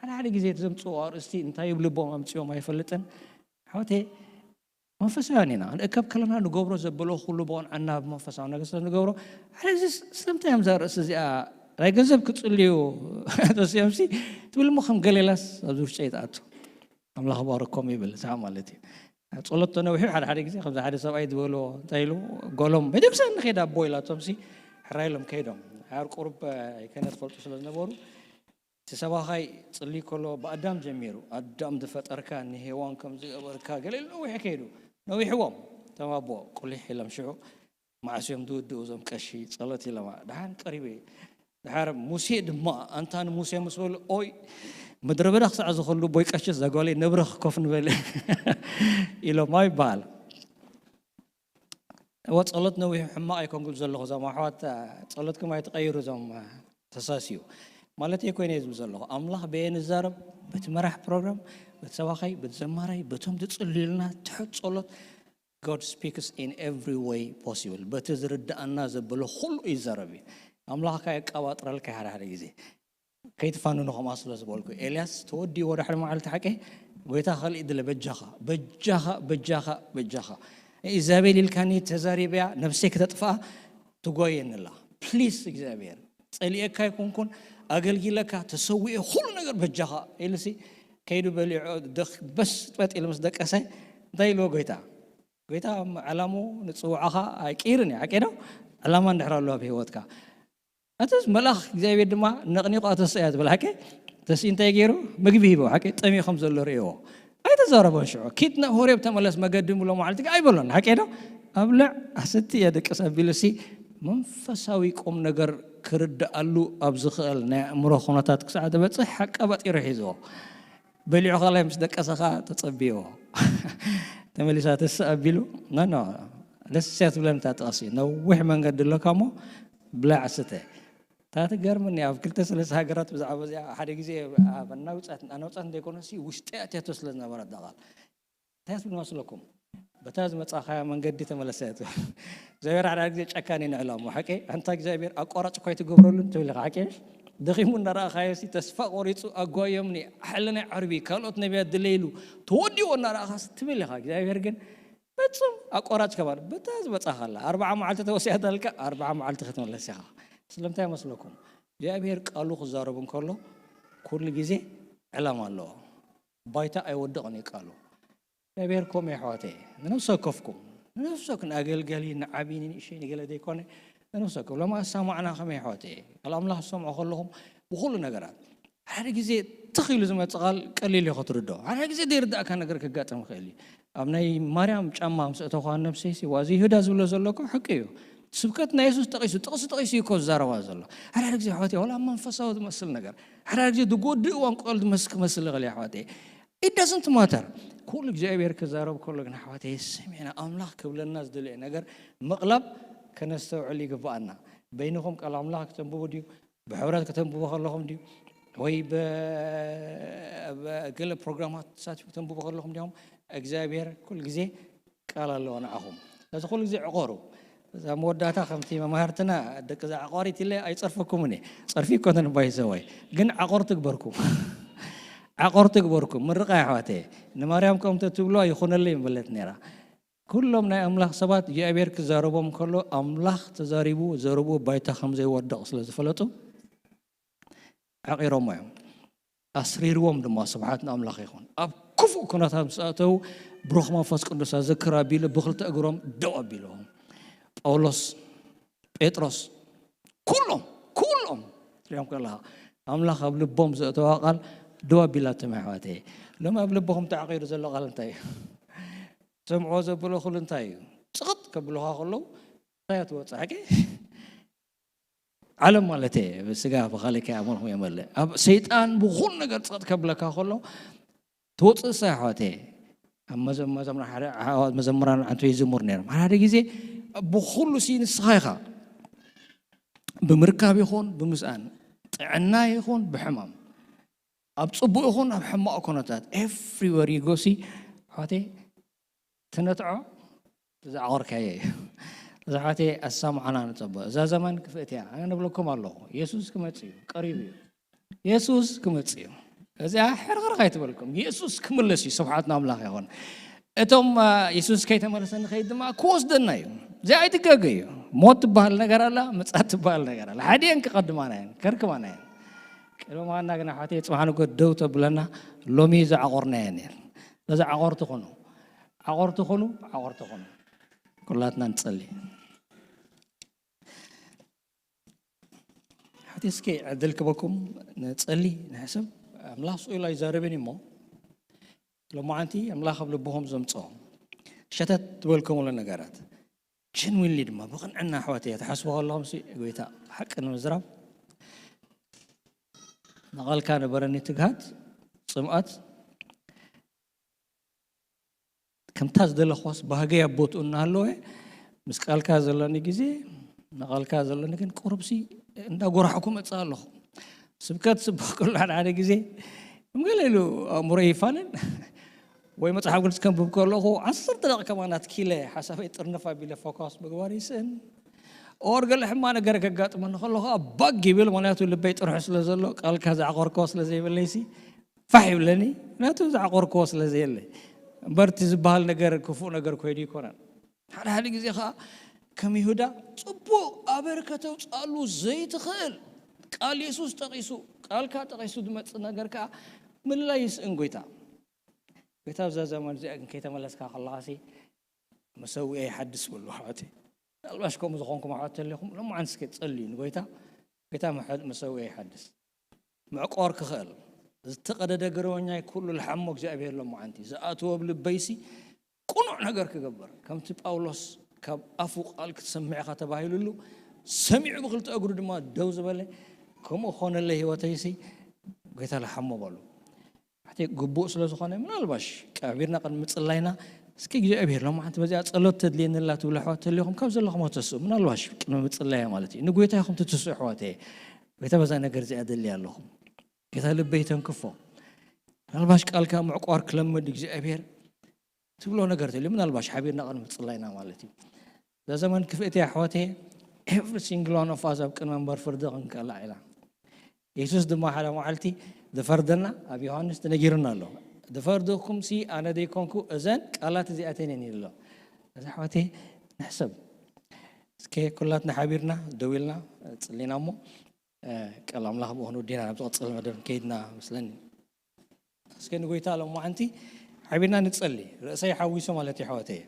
ሓደ ሓደ ግዜ እቲ ዘምጽእዎ ኣርእስቲ እንታይ እዩ ልቦም ኣምጽኦም ኣይፈልጥን። ኣሕዋተይ መንፈሳውያን ኢና። ክንእከብ ከለና ንገብሮ ዘበሎ ኩሉ ብቕንዕና ብመንፈሳዊ ነገር ስለ ንገብሮ፣ ሓደ ግዜ ስለምንታይ እዮም እዛ ርእሲ እዚኣ ናይ ገንዘብ ክጽልዩ ተሲኦምሲ ትብል እሞ ከም ገሌላስ ኣብዚ ውሽጠ ይትኣቱ። ኣምላኽ ባርኮም ይብል፣ እዚኣ ማለት እዩ። ኣብ ጸሎት ተነዊሑ ሓደ ሓደ ግዜ ከምዚ ሓደ ሰብኣይ ዝበሎ እንታይ ኢሉ፣ ጓሎም ቤተክርስትያን ንኸይድ ኣቦ ኢላቶምሲ ሕራይ ኢሎም ከይዶም። ኣር ቁሩብ ኣይከነ ትፈልጡ ስለ ዝነበሩ እቲ እቲ ሰባኻይ ጽሊ ከሎ ብኣዳም ጀሚሩ ኣዳም ዝፈጠርካ ንሄዋን ከም ዝገበርካ ገለ ኢሉ ነዊሕ ከይዱ ነዊሕዎም ተማቦ ቁሊሕ ኢሎም ሽዑ መዓስ እዮም ዝውድኡ እዞም ቀሺ ጸሎት ኢሎማ ደሓን ቀሪበ ደሓር ሙሴ ድማ ኣንታ ንሙሴ ምስ በሉ ኦይ ምድረ በዳ ክሳዕ ዝኸሉ ቦይ ቀሽስ ዘጓለይ ነብረ ክኮፍ ንበል ኢሎማ ይበሃል። እወ ጸሎት ነዊሑ ሕማቕ ኣይኮንኩን ዘለኹ እዞም ኣሕዋት ጸሎትኩም ኣይትቀይሩ እዞም ተሳስዩ ማለት ኣይኮይነ ዝብል ዘለኹ ኣምላኽ በየ ንዛረብ በቲ መራሕ ፕሮግራም በቲ ሰባኻይ በቲ ዘማራይ በቶም ትጽልዩልና ትሑት ጸሎት God speaks in every way possible በቲ ዝርዳኣና ዘበሎ ኩሉ ይዛረብ እዩ ኣምላኽካ የቀባጥረልካ ሓደ ሓደ ግዜ ከይትፋንኑ ከምኣ ስለ ዝበልኩ ኤልያስ ተወዲእዎ ድሕሪ መዓልቲ ሓቂ ጎይታ ካልእ ድለ በጃኻ በጃኻ በጃኻ በጃኻ ኢዛቤል ኢልካኒ ተዛሪብያ ነብሰይ ክተጥፍኣ ትጓየኒ ኣላ ፕሊስ እግዚኣብሔር ጸሊኤካ ኣይኮንኩን ኣገልጊለካ ተሰዊኤ ኩሉ ነገር በጃኻ ኢልሲ ከይዱ በሊዑ በስ ጥበጥ ኢሉ ምስ ደቀሰ እንታይ ኢልዎ ጎይታ ጎይታ ዕላሙ ንፅውዓኻ ኣይቅይርን እዩ ሓቂ ዶ ዕላማ እንድሕር ኣሎ ኣብ ህይወትካ ኣተስ መልኣኽ እግዚኣብሔር ድማ ነቕኒቑ ኣተስእያ ትብል ሓቂ ተስኢ እንታይ ገይሩ ምግቢ ሂቦ ሓቂ ጠሚኡ ከም ዘሎ ርእዎ ኣይተዛረቦን ሽዑ ኪድ ናብ ሆሬብ ተመለስ መገዲ ምሎ ማለት ኣይበሎን ሓቂ ዶ ኣብልዕ ኣሰቲ እየ ደቅስ ኣቢሉሲ መንፈሳዊ ቁም ነገር ክርድኣሉ ኣብ ዝኽእል ናይ ኣእምሮ ኩነታት ክሳዕ ዝበፅሕ ሓቂ ኣባጢሩ ሒዝዎ በሊዑ ካልኣይ ምስ ደቀሰኻ ተጸብዮ ተመሊሳ ተስ ኣቢሉ ኖኖ ደስ እያ ትብለኒ እታ ጥቕሲ ነዊሕ መንገዲ ኣለካ እሞ ብላዕ ስተ እታ ትገርምኒ ኣብ ክልተ ሰለስተ ሃገራት ብዛዕባ እዚኣ ሓደ ግዜ ኣናውፃት ኣናውፃት እንተይኮነሲ ውሽጢ ኣትያቶ ስለ ዝነበረት ቃል እንታይ ትብል መስለኩም በታ ዝመጻኻያ መንገዲ ተመለሰ ትብል እግዚኣብሔር ሓደ ግዜ ጨካን ይንዕላ እሞ ሓቂ ኣንታ እግዚኣብሔር ኣቋራጭ እኳ ይትገብረሉን ትብል ኢኻ ሓቂ ደኺሙ እናረኣኻዮ ሲ ተስፋ ቆሪፁ ኣጓዮምኒ ሓለናይ ዓርቢ ካልኦት ነቢያት ድለይሉ ተወዲዎ እናረኣኻ ትብል ኢኻ እግዚኣብሔር ግን ፍጹም ኣቋራጭ ከባል በታ ዝመጻኻላ ኣርባዓ መዓልቲ ተወሲያታልካ ኣርባዓ መዓልቲ ክትመለስ ኢኻ ስለምንታይ መስለኩም እግዚኣብሔር ቃሉ ክዛረቡ እንከሎ ኩሉ ግዜ ዕላማ ኣለዎ ባይታ ኣይወድቕን እዩ ቃሉ እግዚኣብሔር ከምኡ የሕዋተይ ንነፍሲ ወከፍኩም ንነፍሲ ወከፍ ንኣገልጋሊ ንዓብዪ ንንእሽተይ ንገለ ዘይኮነ ንነፍሲ ወከፍ ሎማ ኣሳማዕና ከመይ የሕዋተይ ቃል ኣምላኽ ዝሰምዖ ከለኹም ብኩሉ ነገራት ሓደ ግዜ ትኽ ኢሉ ዝመፅእ ቃል ቀሊል እዩ ክትርዶ ሓደ ግዜ ዘይርዳእካ ነገር ክጋጠም ይኽእል እዩ ኣብ ናይ ማርያም ጫማ ምስ እተኳ ነብሰይሲ ዋዚ ይሁዳ ዝብሎ ዘሎ እኮ ሓቂ እዩ ስብከት ናይ የሱስ ጠቂሱ ጥቕሲ ጠቂሱ እኮ ዝዛረባ ዘሎ ሓደ ግዜ ኣሕዋት ወላ መንፈሳዊ ዝመስል ነገር ሓደ ግዜ ዝጎድእ እዋን ቆል ዝመስ ክመስል ይኽእል ኣሕዋት it doesn't matter ኩሉ እግዚኣብሔር ክዛረብ ከሎ ግን ኣሕዋተይ ሰሚዕና ኣምላኽ ክብለና ዝደለየ ነገር ምቕላብ ከነስተውዕል ይግብኣና በይንኹም ቃል ኣምላኽ ክተንብቡ ድዩ ብሕብረት ከተንብቡ ከለኹም ድዩ ወይ ገለ ፕሮግራማት ተሳትፉ ከተንብቡ ከለኹም ዲኹም እግዚኣብሔር ኩሉ ግዜ ቃል ኣለዎ ንዓኹም ስለዚ ኩሉ ግዜ ዕቆሩ እዛ መወዳእታ ከምቲ መማህርትና ደቂ እዛ ዓቋሪት ኢለ ኣይፀርፈኩምን እየ ፀርፊ ይኮነን ባይዘወይ ግን ዓቆር ትግበርኩም ዓቆር ትግበርኩም ምርቃ ኣሕዋተ ንማርያም ከም ተትብሎ ይኹነለይ ምበለት ነይራ ኩሎም ናይ ኣምላኽ ሰባት እግዚኣብሔር ክዛረቦም ከሎ ኣምላኽ ተዛሪቡ ዘረብኡ ባይታ ከም ዘይወድቕ ስለ ዝፈለጡ ዓቒሮሞ እዮም ኣስሪርዎም ድማ ስብሓት ንኣምላኽ ይኹን ኣብ ክፉእ ኩነታት ምስ ኣተዉ ብሩኽ መንፈስ ቅዱስ ኣዘክር ኣቢሉ ብክልተ እግሮም ደው ኣቢልዎም ጳውሎስ ጴጥሮስ ኩሎም ኩሎም ትሪኦም ከለኻ ኣምላኽ ኣብ ልቦም ዘእተዋ ቃል ደው ኣቢላቶም ኣሕዋተይ ሎሚ ኣብ ልብኹም ተዓቂሩ ዘሎ ቃል እንታይ እዩ ሰምዖ ዘብሎ ኩሉ እንታይ እዩ ፅቕጥ ከብልኻ ከለዉ እንታይ ትወፅእ ሓቂ ዓለም ማለት እየ ብስጋ ብኻሊእ ከይኣመንኹም የመልእ ኣብ ሰይጣን ብኹሉ ነገር ፀጥ ከብለካ ከሎ ትወፅእ ሳ ኣሕዋት እየ ኣብ መዘምራን ዓንቶ ይዝሙር ነይሮም ሓደ ግዜ ብኩሉ ሲ ንስኻ ኢኻ ብምርካብ ይኹን ብምስኣን ጥዕና ይኹን ብሕማም ኣብ ፅቡቅ ይኹን ኣብ ሕማቅ ኮነታት everywhere you go ሲ ኣሕዋት ትነትዖ ዝዓቆርካዮ እዩ። ዝሓቴ ኣሳምዓና ንጸበ እዛ ዘመን ክፍእት እያ ኣነ ንብለኩም ኣለኹ። የሱስ ክመጽእ እዩ፣ ቀሪቡ እዩ። የሱስ ክመጽእ እዩ። እዚኣ ሕርኽርኽ ኣይትበልኩም። የሱስ ክምለስ እዩ። ስብሓት ንኣምላኽ ይኹን። እቶም የሱስ ከይተመለሰ ንኸይድ ድማ ክወስደና እዩ። እዚኣ ኣይትጋገ እዩ። ሞት ትበሃል ነገር ኣላ፣ ምጻት ትበሃል ነገር ኣላ። ሓዲአን ክቐድማና እየን፣ ከርክባና እየን። ቅድሚ ምዃንና ግን ኣሕዋተይ ጽባሕ ንጎት ደው ተብለና ሎሚ ዝዓቆርናየን እየን። ስለዚ ዓቆርቲ ኩኑ። ዓቆርቲ ኩኑ ዓቆርቲ ኩኑ ኩላትና ንጸሊ። እስኪ ዕድል ክበኩም፣ ንጸሊ፣ ንሕሰብ። ኣምላኽ ስቕ ኢሉ ኣይዛረብን እሞ፣ ሎማዓንቲ ኣምላኽ ኣብ ልብኹም ዘምጽኦ ሸተት ዝበልኩምሉ ነገራት፣ ጀንዊንሊ ድማ ብቕንዕና ኣሕዋተይ ትሓስቡ ከለኹም ሲ፣ ጎይታ ሓቂ ንምዝራብ ንቓልካ ነበረኒ ትግሃት፣ ጽምኣት፣ ከምታ ዝደለኽዋስ ባህገይ ኣብ ቦትኡ እናሃለወ፣ ምስ ቃልካ ዘለኒ ግዜ፣ ንቓልካ ዘለኒ ግን ቁሩብሲ እንዳጎራሕኩ መጽእ ኣለኹ። ስብከት ስብኽ ከሎ ሓደ ሓደ ግዜ፣ ከም ገለ ኢሉ ኣእምሮ ይፋንን፣ ወይ መጽሓፍ ቅዱስ ከንብብ ከለኹ፣ ዓሰርተ ደቂቕ ከማን ኣትኪለ ሓሳበይ ጥርንፍ ኣቢለ ፎካስ ምግባር ይስእን። ኦር ገለ ሕማ ነገር ከጋጥመኒ ከሎ ከዓ ባግ ይብል፣ ምኽንያቱ ልበይ ጥርሑ ስለ ዘሎ፣ ቃልካ ዝዓቆርኮ ስለ ዘይብለይሲ፣ ፋሕ ይብለኒ። ምኽንያቱ ዝዓቆርኮ ስለ ዘየለ። እምበር እቲ ዝበሃል ነገር ክፉእ ነገር ኮይኑ ይኮነን። ሓደ ሓደ ግዜ ከዓ ከም ይሁዳ ጽቡቕ ኣበር ከተውፅኣሉ ዘይትኽእል ቃል የሱስ ጠቒሱ፣ ቃልካ ጠቒሱ ዝመጽእ ነገር ከዓ ምልላይ ይስእን ጎይታ። ጎይታ ኣብዛ ዘመን እዚኣ ግን ከይተመለስካ ከለኻሲ መሰውእያ ይሓድስ በሉ ኣሕዋተይ። ምናልባሽ ከምኡ ዝኾንኩም ኣሕዋት ተለኹም፣ ሎማዓንቲ እስከ ጸልዩ ንጎይታ፣ ጎይታ መሐ-፣ መሰውእያ ይሓድስ። ምዕቋር ክኽእል፣ ዝተቐደደ ገረወኛይ ኩሉ ልሓሞ እግዚኣብሔር ሎማዓንቲ። ዝኣትዎ ኣብ ልበይሲ ቅኑዕ ነገር ክገብር፣ ከምቲ ጳውሎስ ካብ ኣፉ ቃል ክትሰምዕ ኢኻ ተባሂሉሉ፣ ሰሚዑ ብኽልተ እግሩ ድማ ደው ዝበለ፣ ከምኡ ኾነለይ ህይወተይሲ፣ ጎይታ ልሓሞ በሉ። ሕቲ ግቡእ ስለ ዝኾነ፣ ምናልባሽ ቀቢርና ቅድሚ ምጽላይና፣ እስኪ እግዚኣብሔር ሎማዓንቲ በዚኣ ጸሎት ተድልየኒ ኣላ ትብሉ ኣሕዋት ተልዮም፣ ካብ ዘለኹም ተስኡ፣ ምናልባሽ ቅድሚ ምጽላያ ማለት እዩ። ንጎይታ ኢኹም ትትስኡ ኣሕዋተይ፣ ጎይታ በዛ ነገር እዚኣ ደልያ ኣለኹም። ጎይታ ልበይ ተንክፎ። ምናልባሽ ቃልካ ምዕቋር ክለምድ እግዚኣብሔር ትብሎ ነገር ተልዩ፣ ምናልባሽ ሓቢርና ቅድሚ ምጽላይና ማለት እዩ። እዛ ዘመን ክፍእቲ ኣሕዋተይ፣ every single one of us ኣብ ቅድሚ መንበር ፍርዲ ክንቀላዕ ኢና። የሱስ ድማ ሓደ መዓልቲ ዝፈርደና ኣብ ዮሃንስ ተነጊሩና ኣሎ። ዝፈርደኩም ሲ ኣነ ዘይኮንኩ እዘን ቃላት እዚኣተን እየን ኢሉ ኣሎ። እዚ ኣሕዋተይ ንሕሰብ። እስከ ኩላትና ሓቢርና ደው ኢልና ጽሊና እሞ፣ እ፣ ቃል ኣምላኽ ብእኹን ወዲና ናብ ዝቐጽል መደብ ከይድና መስለኒ። እስከ ንጎይታ ሎማዓንቲ ሓቢርና ንጸሊ። ርእሰይ ሓዊሱ ማለት እዩ ኣሕዋተይ።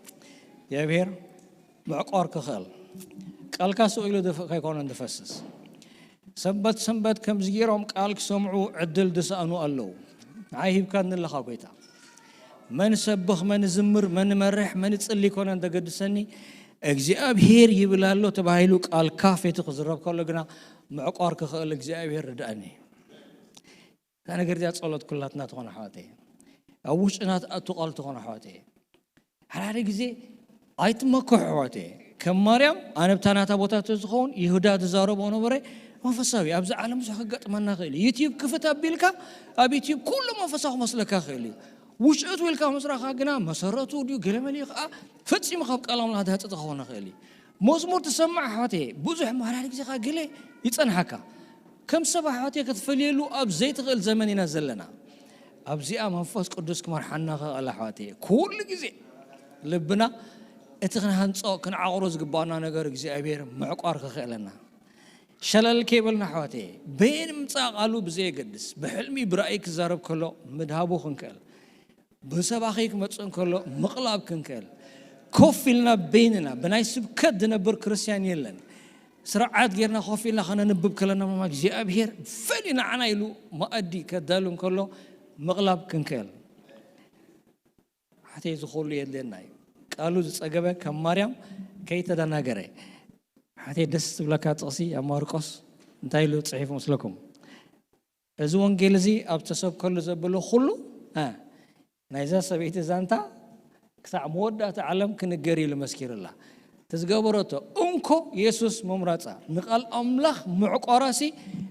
እግዚኣብሔር ምዕቋር ክኽእል። ቃልካ ስቕ ኢሉ ዝፍ-፣ ከይኮነን ዝፈስስ። ሰንበት ሰንበት ከምዚ ገይሮም ቃል ክሰምዑ ዕድል ዝሰኣኑ ኣለዉ። ንዓይ ሂብካኒ ኣለኻ ጎይታ። መን ሰብኽ፣ መን ዝምር፣ መን መርሕ፣ መን ይጽሊ ኮነን ዘገድሰኒ፣ እግዚኣብሔር ይብል ኣሎ ተባሂሉ ቃል ካፍ እቲ ክዝረብ ከሎ ግና ምዕቋር ክኽእል እግዚኣብሔር ርድኣኒ። እዛ ነገር እዚኣ ጸሎት ኩላትና ትኾን ኣሕዋተይ። ኣብ ውሽጥና ትኣቱ ቃል ትኾን ኣሕዋተይ። ሓደ ሓደ ግዜ ኣይትመክሑ ኣሕዋተይ። ከም ማርያም ኣነ ብታ ናታ ቦታ ተዝኸውን ይሁዳ ዝዛረቦ ነበረ። መንፈሳዊ ኣብዚ ዓለም ብዙሕ ከጋጥመና ክእል እዩ። ዩትዩብ ክፍት ኣቢልካ ኣብ ዩትዩብ ኩሉ መንፈሳዊ ክመስለካ ክእል እዩ። ውሽጡ ኢልካ ምስራኻ ግና መሰረቱ ድዩ ገለመለ እዩ ከዓ ፈጺሙ ካብ ቃል ኣምላኽ ዝሃፀ ክኸውን ይኽእል እዩ። መዝሙር ትሰምዕ ኣሕዋተይ ብዙሕ ማራሪ ግዜ ከዓ ገለ ይጸንሓካ። ከም ሰብ ኣሕዋተይ ክትፈልየሉ ኣብ ዘይትኽእል ዘመን ኢና ዘለና። ኣብዚኣ መንፈስ ቅዱስ ክመርሓና ክኽእል ኣሕዋተይ ኩሉ ግዜ ልብና እቲ ክንሃንጾ ክንዓቕሮ ዝግባኣና ነገር እግዚኣብሔር ምዕቋር ክኽእለና። ሸለል ከይበልና ኣሕዋተይ በየን ምጻእ ቃሉ ብዘየገድስ ብሕልሚ ብራእይ ክዛረብ ከሎ ምድሃቡ ክንክእል። ብሰባኺ ክመጽእ እንከሎ ምቕላብ ክንክእል። ኮፍ ኢልና በይንና ብናይ ስብከት ዝነብር ክርስትያን የለን። ስርዓት ጌርና ኮፍ ኢልና ከነንብብ ከለና ድማ እግዚኣብሔር ፈልዩ ንዓና ኢሉ መኣዲ ከዳሉ እንከሎ ምቕላብ ክንክእል። ሓተይ ዝኸሉ የድልየና እዩ። ቃሉ ዝጸገበ ከም ማርያም ከይተደናገረ። ሓተይ ደስ ዝብለካ ጥቕሲ ኣብ ማርቆስ እንታይ ኢሉ ጽሒፉ መስለኩም? እዚ ወንጌል እዚ ኣብ ተሰብከሉ ዘበሎ ኩሉ፣ እ፣ ናይዛ ሰበይቲ ዛንታ ክሳዕ መወዳእታ ዓለም ክንገር ኢሉ መስኪሩላ። እቲ ዝገበረቶ እንኮ የሱስ ምምራጻ፣ ንቓል ኣምላኽ ምዕቋራሲ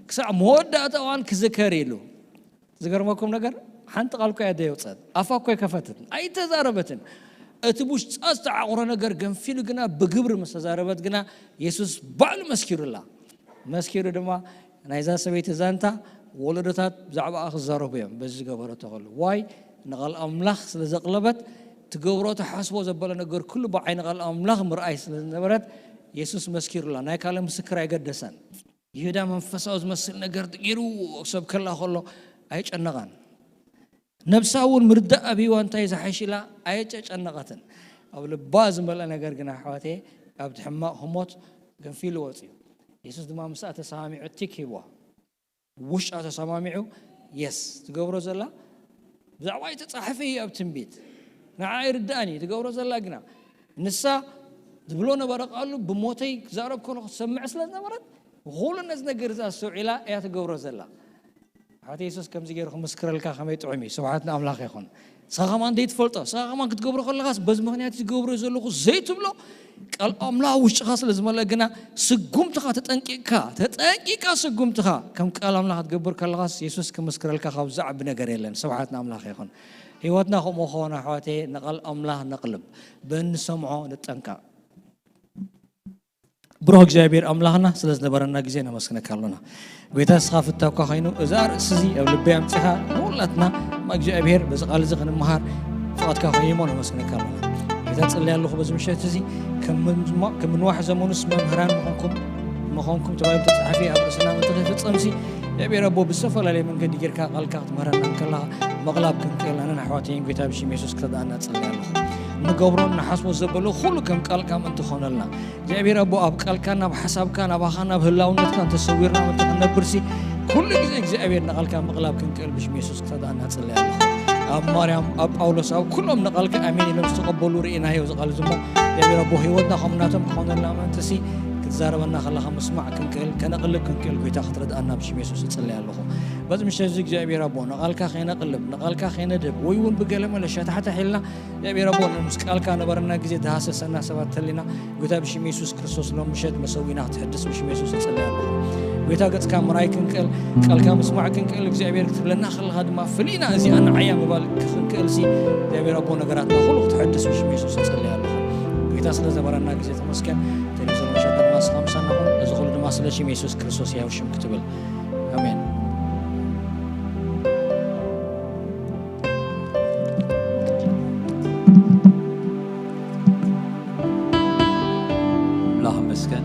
ክሳዕ መወዳእታ እዋን ክዝከር ኢሉ። ዝገርመኩም ነገር ሓንቲ ቃል እኮ እያ ዘየውጸት፣ ኣፋ እኮ ኣይከፈትን፣ ኣይተዛረበትን። እቲ ብውሽጣ ዝተዓቑረ ነገር ገንፊሉ ግና ብግብሪ ምስ ተዛረበት ግና የሱስ ባዕሉ መስኪሩላ። መስኪሩ ድማ ናይዛ ሰበይቲ ዛንታ ወለዶታት ብዛዕባኣ ክዛረቡ እዮም በዚ ዝገበረቶ ከሉ። ዋይ ንቓል ኣምላኽ ስለ ዘቕለበት ትገብሮ ትሓስቦ ዘበለ ነገር ኩሉ ብዓይኒ ቃል ኣምላኽ ምርኣይ ስለ ዝነበረት የሱስ መስኪሩላ። ናይ ካልእ ምስክር ኣይገደሰን። ይሁዳ መንፈሳዊ ዝመስል ነገር ገይሩ ሰብ ከላ ከሎ ኣይጨነቐን። ነብሳ እውን ምርዳእ ኣብ ህይዋ እንታይ ዝሓሽ ኢላ ኣየጨጨነቐትን። ኣብ ልባ ዝመልአ ነገር ግና ኣሕዋተየ ኣብቲ ሕማቕ ህሞት ገንፊሉ ወፅዩ። የሱስ ድማ ምስኣ ተሰማሚዑ ቲክ ሂብዋ። ውሽጣ ተሰማሚዑ የስ ትገብሮ ዘላ ብዛዕባ ዝተጻሕፈ እዩ ኣብ ትንቢት ንዓ ይርዳእኒ ትገብሮ ዘላ ግና ንሳ ዝብሎ ነበረ ቃሉ ብሞተይ ክዛረብ ከሎ ክትሰምዕ ስለ ዝነበረት ኩሉ ነዚ ነገር እዛ ኣስተውዒላ እያ ትገብሮ ዘላ። ሓቲ የሱስ ከምዚ ገይሩ ክምስክረልካ ከመይ ጥዑም እዩ። ስብሓት ንኣምላኽ ይኹን። ንስኻ ከማን ዘይትፈልጦ ንስኻ ከማን ክትገብሮ ከለኻስ በዚ ምኽንያት ዝገብሮ ዘለኹ ዘይትብሎ ቃል ኣምላኽ ውሽጥኻ ስለ ዝመልአ ግና ስጉምትኻ ተጠንቂቕካ ተጠንቂቕካ ስጉምትኻ ከም ቃል ኣምላኽ ክትገብር ከለኻስ የሱስ ክምስክረልካ ካብ ዝዓቢ ነገር የለን። ስብሓት ንኣምላኽ ይኹን። ህይወትና ከምኡ ከሆነ ኣሕዋተየ ንቓል ኣምላኽ ነቕልብ በንሰምዖ ንጠንቀቕ። ብሩኽ እግዚኣብሔር ኣምላኽና ስለ ዝነበረና ግዜ ነመስግነካ ኣሎና። ጎይታ ንስኻ ፍታውካ ኮይኑ እዛ ርእሲ እዚ ኣብ ልበይ ኣምጺኻ ንኹላትና ድማ እግዚኣብሔር በዚ ቃል እዚ ክንመሃር ፍቓድካ ኮይኑ እሞ ነመስግነካ ኣሎና። ጎይታ ጽለይ ኣለኹ በዚ ምሸት እዚ ከም ምንዋ- ከም ምንዋሕ ዘመኑስ መምህራን ምኾንኩም ምኾንኩም ተባሂሉ ተጻሒፉ ኣብ ርእስና ምእንቲ ከይፍጸምሲ እግዚኣብሔር ኣቦ ብዝተፈላለየ መንገዲ ጌርካ ቃልካ ክትምህረና እንከለኻ ምቕላብ ክንክእል ኣነን ኣሕዋተይን ጎይታ ብሽም የሱስ ክረድኣና ጽለይ ኣለኹ። ንገብሮን ንሓስቦ ዘበሎ ኩሉ ከም ቃልካ ምእንቲ ክኾነልና እግዚኣብሔር ኣቦ ኣብ ቃልካ ናብ ሓሳብካ ናባኻ ናብ ህላውነትካ እንተሰዊርና ምእንቲ ክንነብርሲ ኩሉ ግዜ እግዚኣብሔር ንቓልካ ምቕላብ ክንክእል ብሽም የሱስ ክረድኣና ጽለይ ኣለኹ። ኣብ ማርያም ኣብ ጳውሎስ ኣብ ኩሎም ንቓልካ ኣሜን ኢሎም ዝተቐበሉ ርኢናዮ ዝቓል ዝሞ እግዚኣብሔር ኣቦ ህይወትና ከም ናቶም ክኾነልና ምእንትሲ ክትዛረበና ከለኻ ምስማዕ ክንክእል ከነቕልብ ክንክእል ጎይታ ክትረድኣና ብሽም የሱስ እጽለይ ኣለኹ። በዚ ምሸት እዚ እግዚኣብሔር ኣቦ ንቓልካ ከይነቕልብ ንቓልካ ከይነድህብ ወይ እውን ብገለ መለ ሸታሕታሕ ኢልና እግዚኣብሔር ኣቦ ምስ ቃልካ ነበረና ግዜ ተሃሰሰና ሰባት ተሊና ጎይታ ብሽም የሱስ ክርስቶስ ሎም ምሸት መሰዊና ክትሕድስ ብሽም የሱስ እጽለይ ኣለኹ። ጎይታ ገጽካ ምራይ ክንክእል ቃልካ ምስማዕ ክንክእል እግዚኣብሔር ክትብለና ከለኻ ድማ ፍሊና እዚኣ ንዓያ ምባል ክንክእልሲ እግዚኣብሔር ኣቦ ነገራትና ኩሉ ክትሕድስ ብሽም የሱስ እጽለይ ኣለኹ። ጎይታ ስለ ዘበረና ግዜ ተመስገን። ቴሌቪዝን መሸጣ ድማ ስኻ ምሳና ኹን። እዚ ኩሉ ድማ ስለ ሽም የሱስ ክርስቶስ ያው ሽም ክትብል ኣሜን። ኣምላኽ ይመስገን።